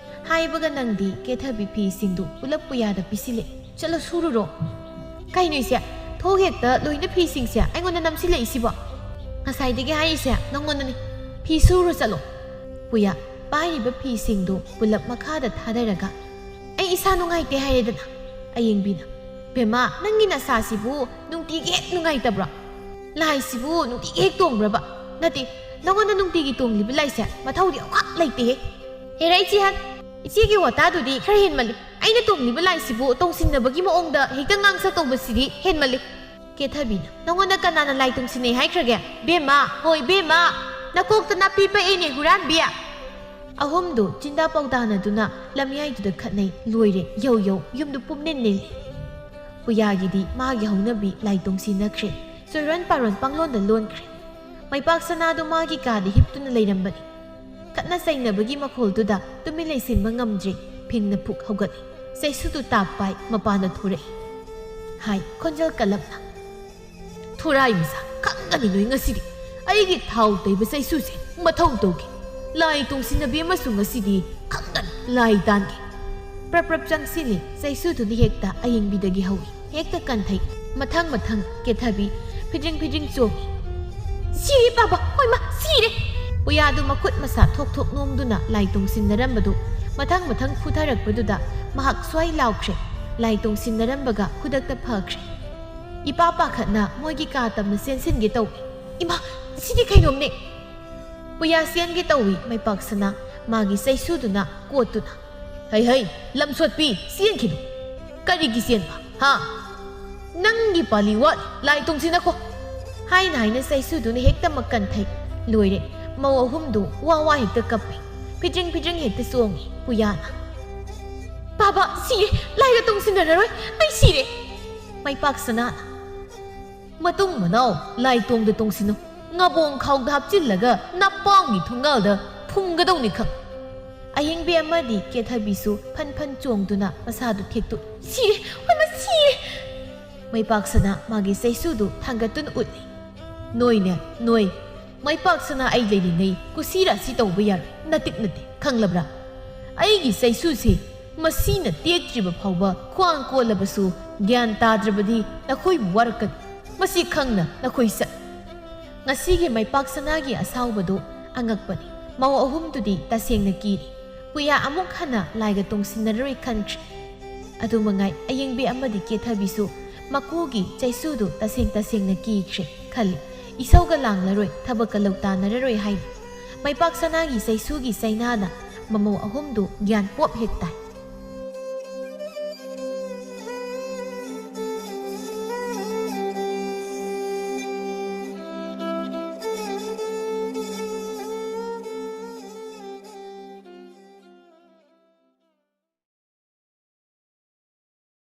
ꯍꯥꯏꯕꯒ ꯅꯪꯗꯤ ꯀꯦꯊꯕꯤ ꯐꯤꯁꯤꯡꯗꯨ ꯄꯨꯂꯞ ꯄꯨꯌꯥꯗ ꯄꯤꯁꯤꯜꯂꯛꯏ꯫ "ꯆꯠꯂꯣ ꯁꯨꯔꯨꯔꯣ꯫" "ꯀꯩꯅꯣ ꯏꯆꯦ? ꯊꯣꯛ ꯍꯦꯛꯇ ꯂꯣꯏꯅ ꯐꯤꯁꯤꯡꯁꯦ ꯑꯩꯉꯣꯟꯗ ꯅꯝꯁꯤꯜꯂꯛꯏꯁꯤꯕꯣ?" "ꯉꯁꯥꯏꯗꯒꯤ ꯍꯥꯏꯔꯤꯁꯦ ꯅꯪꯉꯣꯟꯗꯅꯤ꯫ ꯐꯤ ꯁꯨꯔꯨ ꯆꯠꯂꯣ꯫" ꯄꯨꯌꯥ ꯄꯥꯏꯔꯤꯕ ꯐꯤꯁꯤꯡꯗꯨ ꯄꯨꯂꯞ ꯃꯈꯥꯗ ꯊꯥꯗꯔꯒ, "ꯑꯩ ꯏꯁꯥ ꯅꯨꯡꯉꯥꯏꯇꯦ ꯍꯥꯏꯔꯦꯗꯅ꯫" ꯑꯌꯦꯡꯕꯤꯅ, "ꯕꯦꯝꯃ, ꯅꯪꯒꯤ ꯅꯁꯥꯁꯤꯕꯨ ꯅꯨꯡꯇꯤꯒꯤ ꯍꯦꯛ ꯅꯨꯡꯉꯥꯏꯇꯕ꯭ꯔꯣ? ꯂꯥꯏꯁꯤꯕꯨ ꯅꯨꯡꯇꯤꯒꯤ ꯍꯦꯛ ꯇꯣꯡꯕ꯭ꯔꯕ? ꯅꯠꯇꯦ, ꯅꯪꯉꯣꯟꯗ ꯅꯨꯡꯇꯤꯒꯤ ꯇꯣꯡꯂꯤꯕ ꯂꯥꯏꯁꯦ ꯃꯊꯧꯗꯤ ꯑꯃꯈꯛ ꯂꯩꯇꯦꯍꯦ꯫" "ꯍꯦꯔꯥ ꯏꯆꯦꯍꯟ, ꯏꯆꯦꯒꯤ ꯋꯥꯇꯥꯗꯨꯗꯤ ꯈꯔ ꯍꯦꯟꯃꯜꯂꯤ꯫ ꯑꯩꯅ ꯇꯣꯡꯂꯤꯕ ꯂꯥꯏꯁꯤꯕꯨ ꯇꯣꯡꯁꯤꯟꯅꯕꯒꯤ ꯃꯑꯣꯡꯗ ꯍꯦꯛꯇ ꯉꯥꯡꯁꯛ ꯇꯧꯕꯁꯤꯗꯤ ꯍꯦꯟꯃꯜꯂꯤ꯫" ꯀꯦꯊꯕꯤꯅ, "ꯅꯪꯉꯣꯟꯗ ꯀꯅꯥꯅ ꯂꯥꯏ ꯇꯣꯡꯁꯤꯟꯅꯩ ꯍꯥꯏꯈ꯭ꯔꯒꯦ? ꯕꯦꯝꯃ, ꯍꯣꯏ ꯕꯦꯝꯃ, ꯅꯀꯣꯛꯇ ꯅꯥꯄꯤ ꯄꯛꯑꯦꯅꯦ ꯍꯨꯔꯥꯟꯕꯤ!" ꯑꯍꯨꯝꯗꯨ ꯆꯤꯟꯗꯥ ꯄꯥꯎꯗꯥꯅꯗꯨꯅ ꯂꯝꯌꯥꯏꯗꯨꯗ ꯈꯠꯅꯩ꯫ ꯂꯣꯏꯔꯦ, ꯌꯧ ꯌꯧ, ꯌꯨꯝꯗꯨ ꯄꯨꯝꯅꯤꯟ ꯅꯤꯜꯂꯤ꯫ ꯄꯨꯌꯥꯒꯤꯗꯤ ꯃꯥꯒꯤ ꯍꯧꯅꯕꯤ ꯂꯥꯏ ꯇꯣꯡꯁꯤꯟꯅꯈ꯭ꯔꯦ꯫ ꯆꯣꯏꯔꯣꯟ ꯄꯥꯔꯣꯟ ꯄꯥꯡꯂꯣꯟꯗ ꯂꯣꯟꯈ꯭ꯔꯦ꯫ ꯃꯩꯄꯥꯛ ꯁꯅꯥꯗꯨ ꯃꯥꯒꯤ ꯀꯥꯗ ꯍꯤꯞꯇꯨꯅ ꯂꯩꯔꯝꯕꯅꯤ꯫ ꯈꯠꯅ ꯆꯩꯅꯕꯒꯤ ꯃꯈꯣꯜꯗꯨꯗ ꯇꯨꯃꯤꯟ ꯂꯩꯁꯤꯟꯕ ꯉꯝꯗ꯭ꯔꯦ꯫ ꯐꯤꯡꯅ ꯐꯨꯛ ꯍꯧꯒꯠꯂꯤ꯫ ꯆꯩꯁꯨꯗꯨ ꯇꯥꯞ ꯄꯥꯏ ꯃꯄꯥꯟꯗ ꯊꯣꯔꯛꯏ꯫ ꯍꯥꯏ ꯈꯣꯟꯖꯦꯜ ꯀꯜꯂꯞꯅ, "ꯊꯨꯔꯥꯏ ꯃꯆꯥ, ꯈꯪꯒꯅꯤ ꯅꯣꯏ ꯉꯁꯤꯗꯤ꯫ ꯑꯩꯒꯤ ꯊꯥꯎ ꯇꯩꯕ ꯆꯩꯁꯨꯁꯦ ꯃꯊꯧ ꯇꯧꯒꯦ꯫ ꯂꯥꯏ ꯇꯣꯡꯁꯤꯟꯅꯕꯤ ꯑꯃꯁꯨ ꯉꯁꯤꯗꯤ ꯈꯪꯒꯅꯤ ꯂꯥꯏ ꯇꯥꯟꯒꯦ꯫" ꯄ꯭ꯔꯞ ꯄ꯭ꯔꯞ ꯆꯪꯁꯤꯜꯂꯤ꯫ ꯆꯩꯁꯨꯗꯨꯅ ꯍꯦꯛꯇ ꯑꯌꯦꯡꯕꯤꯗꯒꯤ ꯍꯧꯏ꯫ ꯍꯦꯛꯇ ꯀꯟꯊꯩ꯫ ꯃꯊꯪ ꯃꯊꯪ ꯀꯦꯊꯕꯤ ꯐꯤꯗ꯭ꯔꯤꯡ ꯐꯤꯗ꯭ꯔꯤꯡ ꯆꯣꯡꯏ꯫ "ꯁꯤꯔꯦ ꯄꯥꯕ, ꯍꯣꯏꯃ, ꯁꯤꯔꯦ!" ꯄꯨꯌꯥꯗꯨ ꯃꯈꯨꯠ ꯃꯁꯥ ꯊꯣꯛ ꯊꯣꯛ ꯅꯣꯝꯗꯨꯅ ꯂꯥꯏ ꯇꯣꯡꯁꯤꯟꯅꯔꯝꯕꯗꯨ ꯃꯊꯪ ꯃꯊꯪ ꯐꯨꯊꯔꯛꯄꯗꯨꯗ ꯃꯍꯥꯛ ꯁ꯭ꯋꯥꯏ ꯂꯥꯎꯈ꯭ꯔꯦ꯫ ꯂꯥꯏ ꯇꯣꯡꯁꯤꯟꯅꯔꯝꯕꯒ ꯈꯨꯗꯛꯇ ꯐꯈ꯭ꯔꯦ꯫ ꯏꯄꯥ ꯄꯥꯈꯠꯅ ꯃꯣꯏꯒꯤ ꯀꯥ ꯇꯝꯅ ꯆꯦꯟꯁꯤꯟꯒꯦ ꯇꯧꯏ꯫ "ꯏꯃꯥ, ꯁꯤꯗꯤ ꯀꯩꯅꯣꯝꯅꯦ!" ꯄꯨꯌꯥ ꯆꯦꯟꯒꯦ ꯇꯧꯏ, ꯃꯩꯄꯥꯛ ꯁꯅꯥ ꯃꯥꯒꯤ ꯆꯩꯁꯨꯗꯨꯅ ꯀꯣꯠꯇꯨꯅ꯫ "ꯍꯩ ꯍꯩ, ꯂꯝꯁꯣꯠꯄꯤ, ꯆꯦꯟꯈꯤꯅꯨ!" "ꯀꯔꯤꯒꯤ ꯆꯦꯟꯕ, ꯍꯥ? ꯅꯪꯒꯤ ꯄꯥꯂꯤ ꯋꯥꯠꯂꯤ, ꯂꯥꯏ ꯇꯣꯡꯁꯤꯟꯅꯈꯣ!" ꯍꯥꯏꯅ ꯍꯥꯏꯅ ꯆꯩꯁꯨꯗꯨꯅ ꯍꯦꯛꯇ ꯃꯀꯟꯊꯩ꯫ ꯂꯣꯏꯔꯦ, ꯃꯧ ꯑꯍꯨꯝꯗꯨ ꯋꯥ ꯋꯥ ꯍꯦꯛꯇ ꯀꯞꯄꯤ꯫ ꯐꯤꯗ꯭ꯔꯤꯡ ꯐꯤꯗ꯭ꯔꯤꯡ ꯍꯦꯛꯇ ꯆꯣꯡꯉꯤ ꯄꯨꯌꯥꯅ꯫ "ꯄꯥꯕ, ꯁꯤꯔꯦ! ꯂꯥꯏꯒ ꯇꯣꯡꯁꯤꯟꯅꯔꯔꯣꯏ! ꯑꯩ ꯁꯤꯔꯦ!" ꯃꯩꯄꯥꯛ ꯁꯅꯥꯅ, "ꯃꯇꯨꯡ ꯃꯅꯥꯎ ꯂꯥꯏ ꯇꯣꯡꯗ ꯇꯣꯡꯁꯤꯟꯅꯨ, ꯉꯥꯕꯣꯡ ꯈꯥꯎꯗ ꯍꯥꯞꯆꯤꯜꯂꯒ ꯅꯄꯥꯝꯒꯤ ꯊꯣꯡꯒꯥꯜꯗ ꯐꯨꯝꯒꯗꯧꯅꯤ ꯈꯪ!" ꯑꯌꯦꯡꯕꯤ ꯑꯃꯗꯤ ꯀꯦꯊꯕꯤꯁꯨ ꯐꯟ ꯐꯟ ꯆꯣꯡꯗꯨꯅ ꯃꯁꯥꯗꯨ ꯊꯦꯛꯇꯣꯛꯏ꯫ "ꯁꯤꯔꯦ! ꯍꯣꯏꯃ, ꯁꯤꯔꯦ!" ꯃꯩꯄꯥꯛ ꯁꯅꯥ ꯃꯥꯒꯤ ꯆꯩꯁꯨꯗꯨ ꯊꯥꯡꯒꯠꯇꯨꯅ ꯎꯠꯂꯤ꯫ "ꯅꯣꯏꯅꯦ, ꯅꯣꯏ! ꯃꯩꯄꯥꯛ ꯁꯅꯥ ꯑꯩ ꯂꯩꯔꯤꯉꯩ ꯀꯨꯁꯤ ꯔꯥꯁꯤ ꯇꯧꯕ ꯌꯥꯔꯣꯏ, ꯅꯇꯤꯛ ꯅꯠꯇꯦ, ꯈꯪꯂꯕ꯭ꯔꯥ? ꯑꯩꯒꯤ ꯆꯩꯁꯨꯁꯦ ꯃꯁꯤꯅ ꯇꯦꯛꯇ꯭ꯔꯤꯕ ꯐꯥꯎꯕ ꯈ꯭ꯋꯥꯡ ꯀꯣꯜꯂꯕꯁꯨ ꯒ꯭ꯌꯥꯟ ꯇꯥꯗ꯭ꯔꯕꯗꯤ ꯅꯈꯣꯏꯕꯨ ꯋꯥꯔꯛꯀꯅꯤ꯫ ꯃꯁꯤ ꯈꯪꯅ ꯅꯈꯣꯏ ꯆꯠ!" ꯉꯁꯤꯒꯤ ꯃꯩꯄꯥꯛ ꯁꯅꯥꯒꯤ ꯑꯁꯥꯎꯕꯗꯨ ꯑꯉꯛꯄꯅꯤ꯫ ꯃꯧ ꯑꯍꯨꯝꯗꯨꯗꯤ ꯇꯁꯦꯡꯅ ꯀꯤꯔꯤ꯫ ꯄꯨꯌꯥ ꯑꯃꯨꯛ ꯍꯟꯅ ꯂꯥꯏꯒ ꯇꯣꯡꯁꯤꯟꯅꯔꯔꯣꯏ ꯈꯟꯈ꯭ꯔꯦ꯫ ꯑꯗꯨ ꯃꯉꯥꯏ, ꯑꯌꯦꯡꯕꯤ ꯑꯃꯗꯤ ꯀꯦꯊꯕꯤꯁꯨ ꯃꯀꯨꯒꯤ ꯆꯩꯁꯨꯗꯨ ꯇꯁꯦꯡ ꯇꯁꯦꯡꯅ ꯀꯤꯈ꯭ꯔꯦ ꯈꯜꯂꯤ꯫ ꯏꯁꯧꯒ ꯂꯥꯡꯂꯔꯣꯏ, ꯊꯕꯛꯀ ꯂꯧ ꯇꯥꯟꯅꯔꯔꯣꯏ ꯍꯥꯏꯅ꯫ ꯃꯩꯄꯥꯛ ꯁꯅꯥꯒꯤ ꯆꯩꯁꯨꯒꯤ ꯆꯩꯅꯥꯅ ꯃꯃꯧ ꯑꯍꯨꯝꯗꯨ ꯒ꯭ꯌꯥꯟ ꯄꯣꯞ ꯍꯦꯛ ꯇꯥꯏ꯫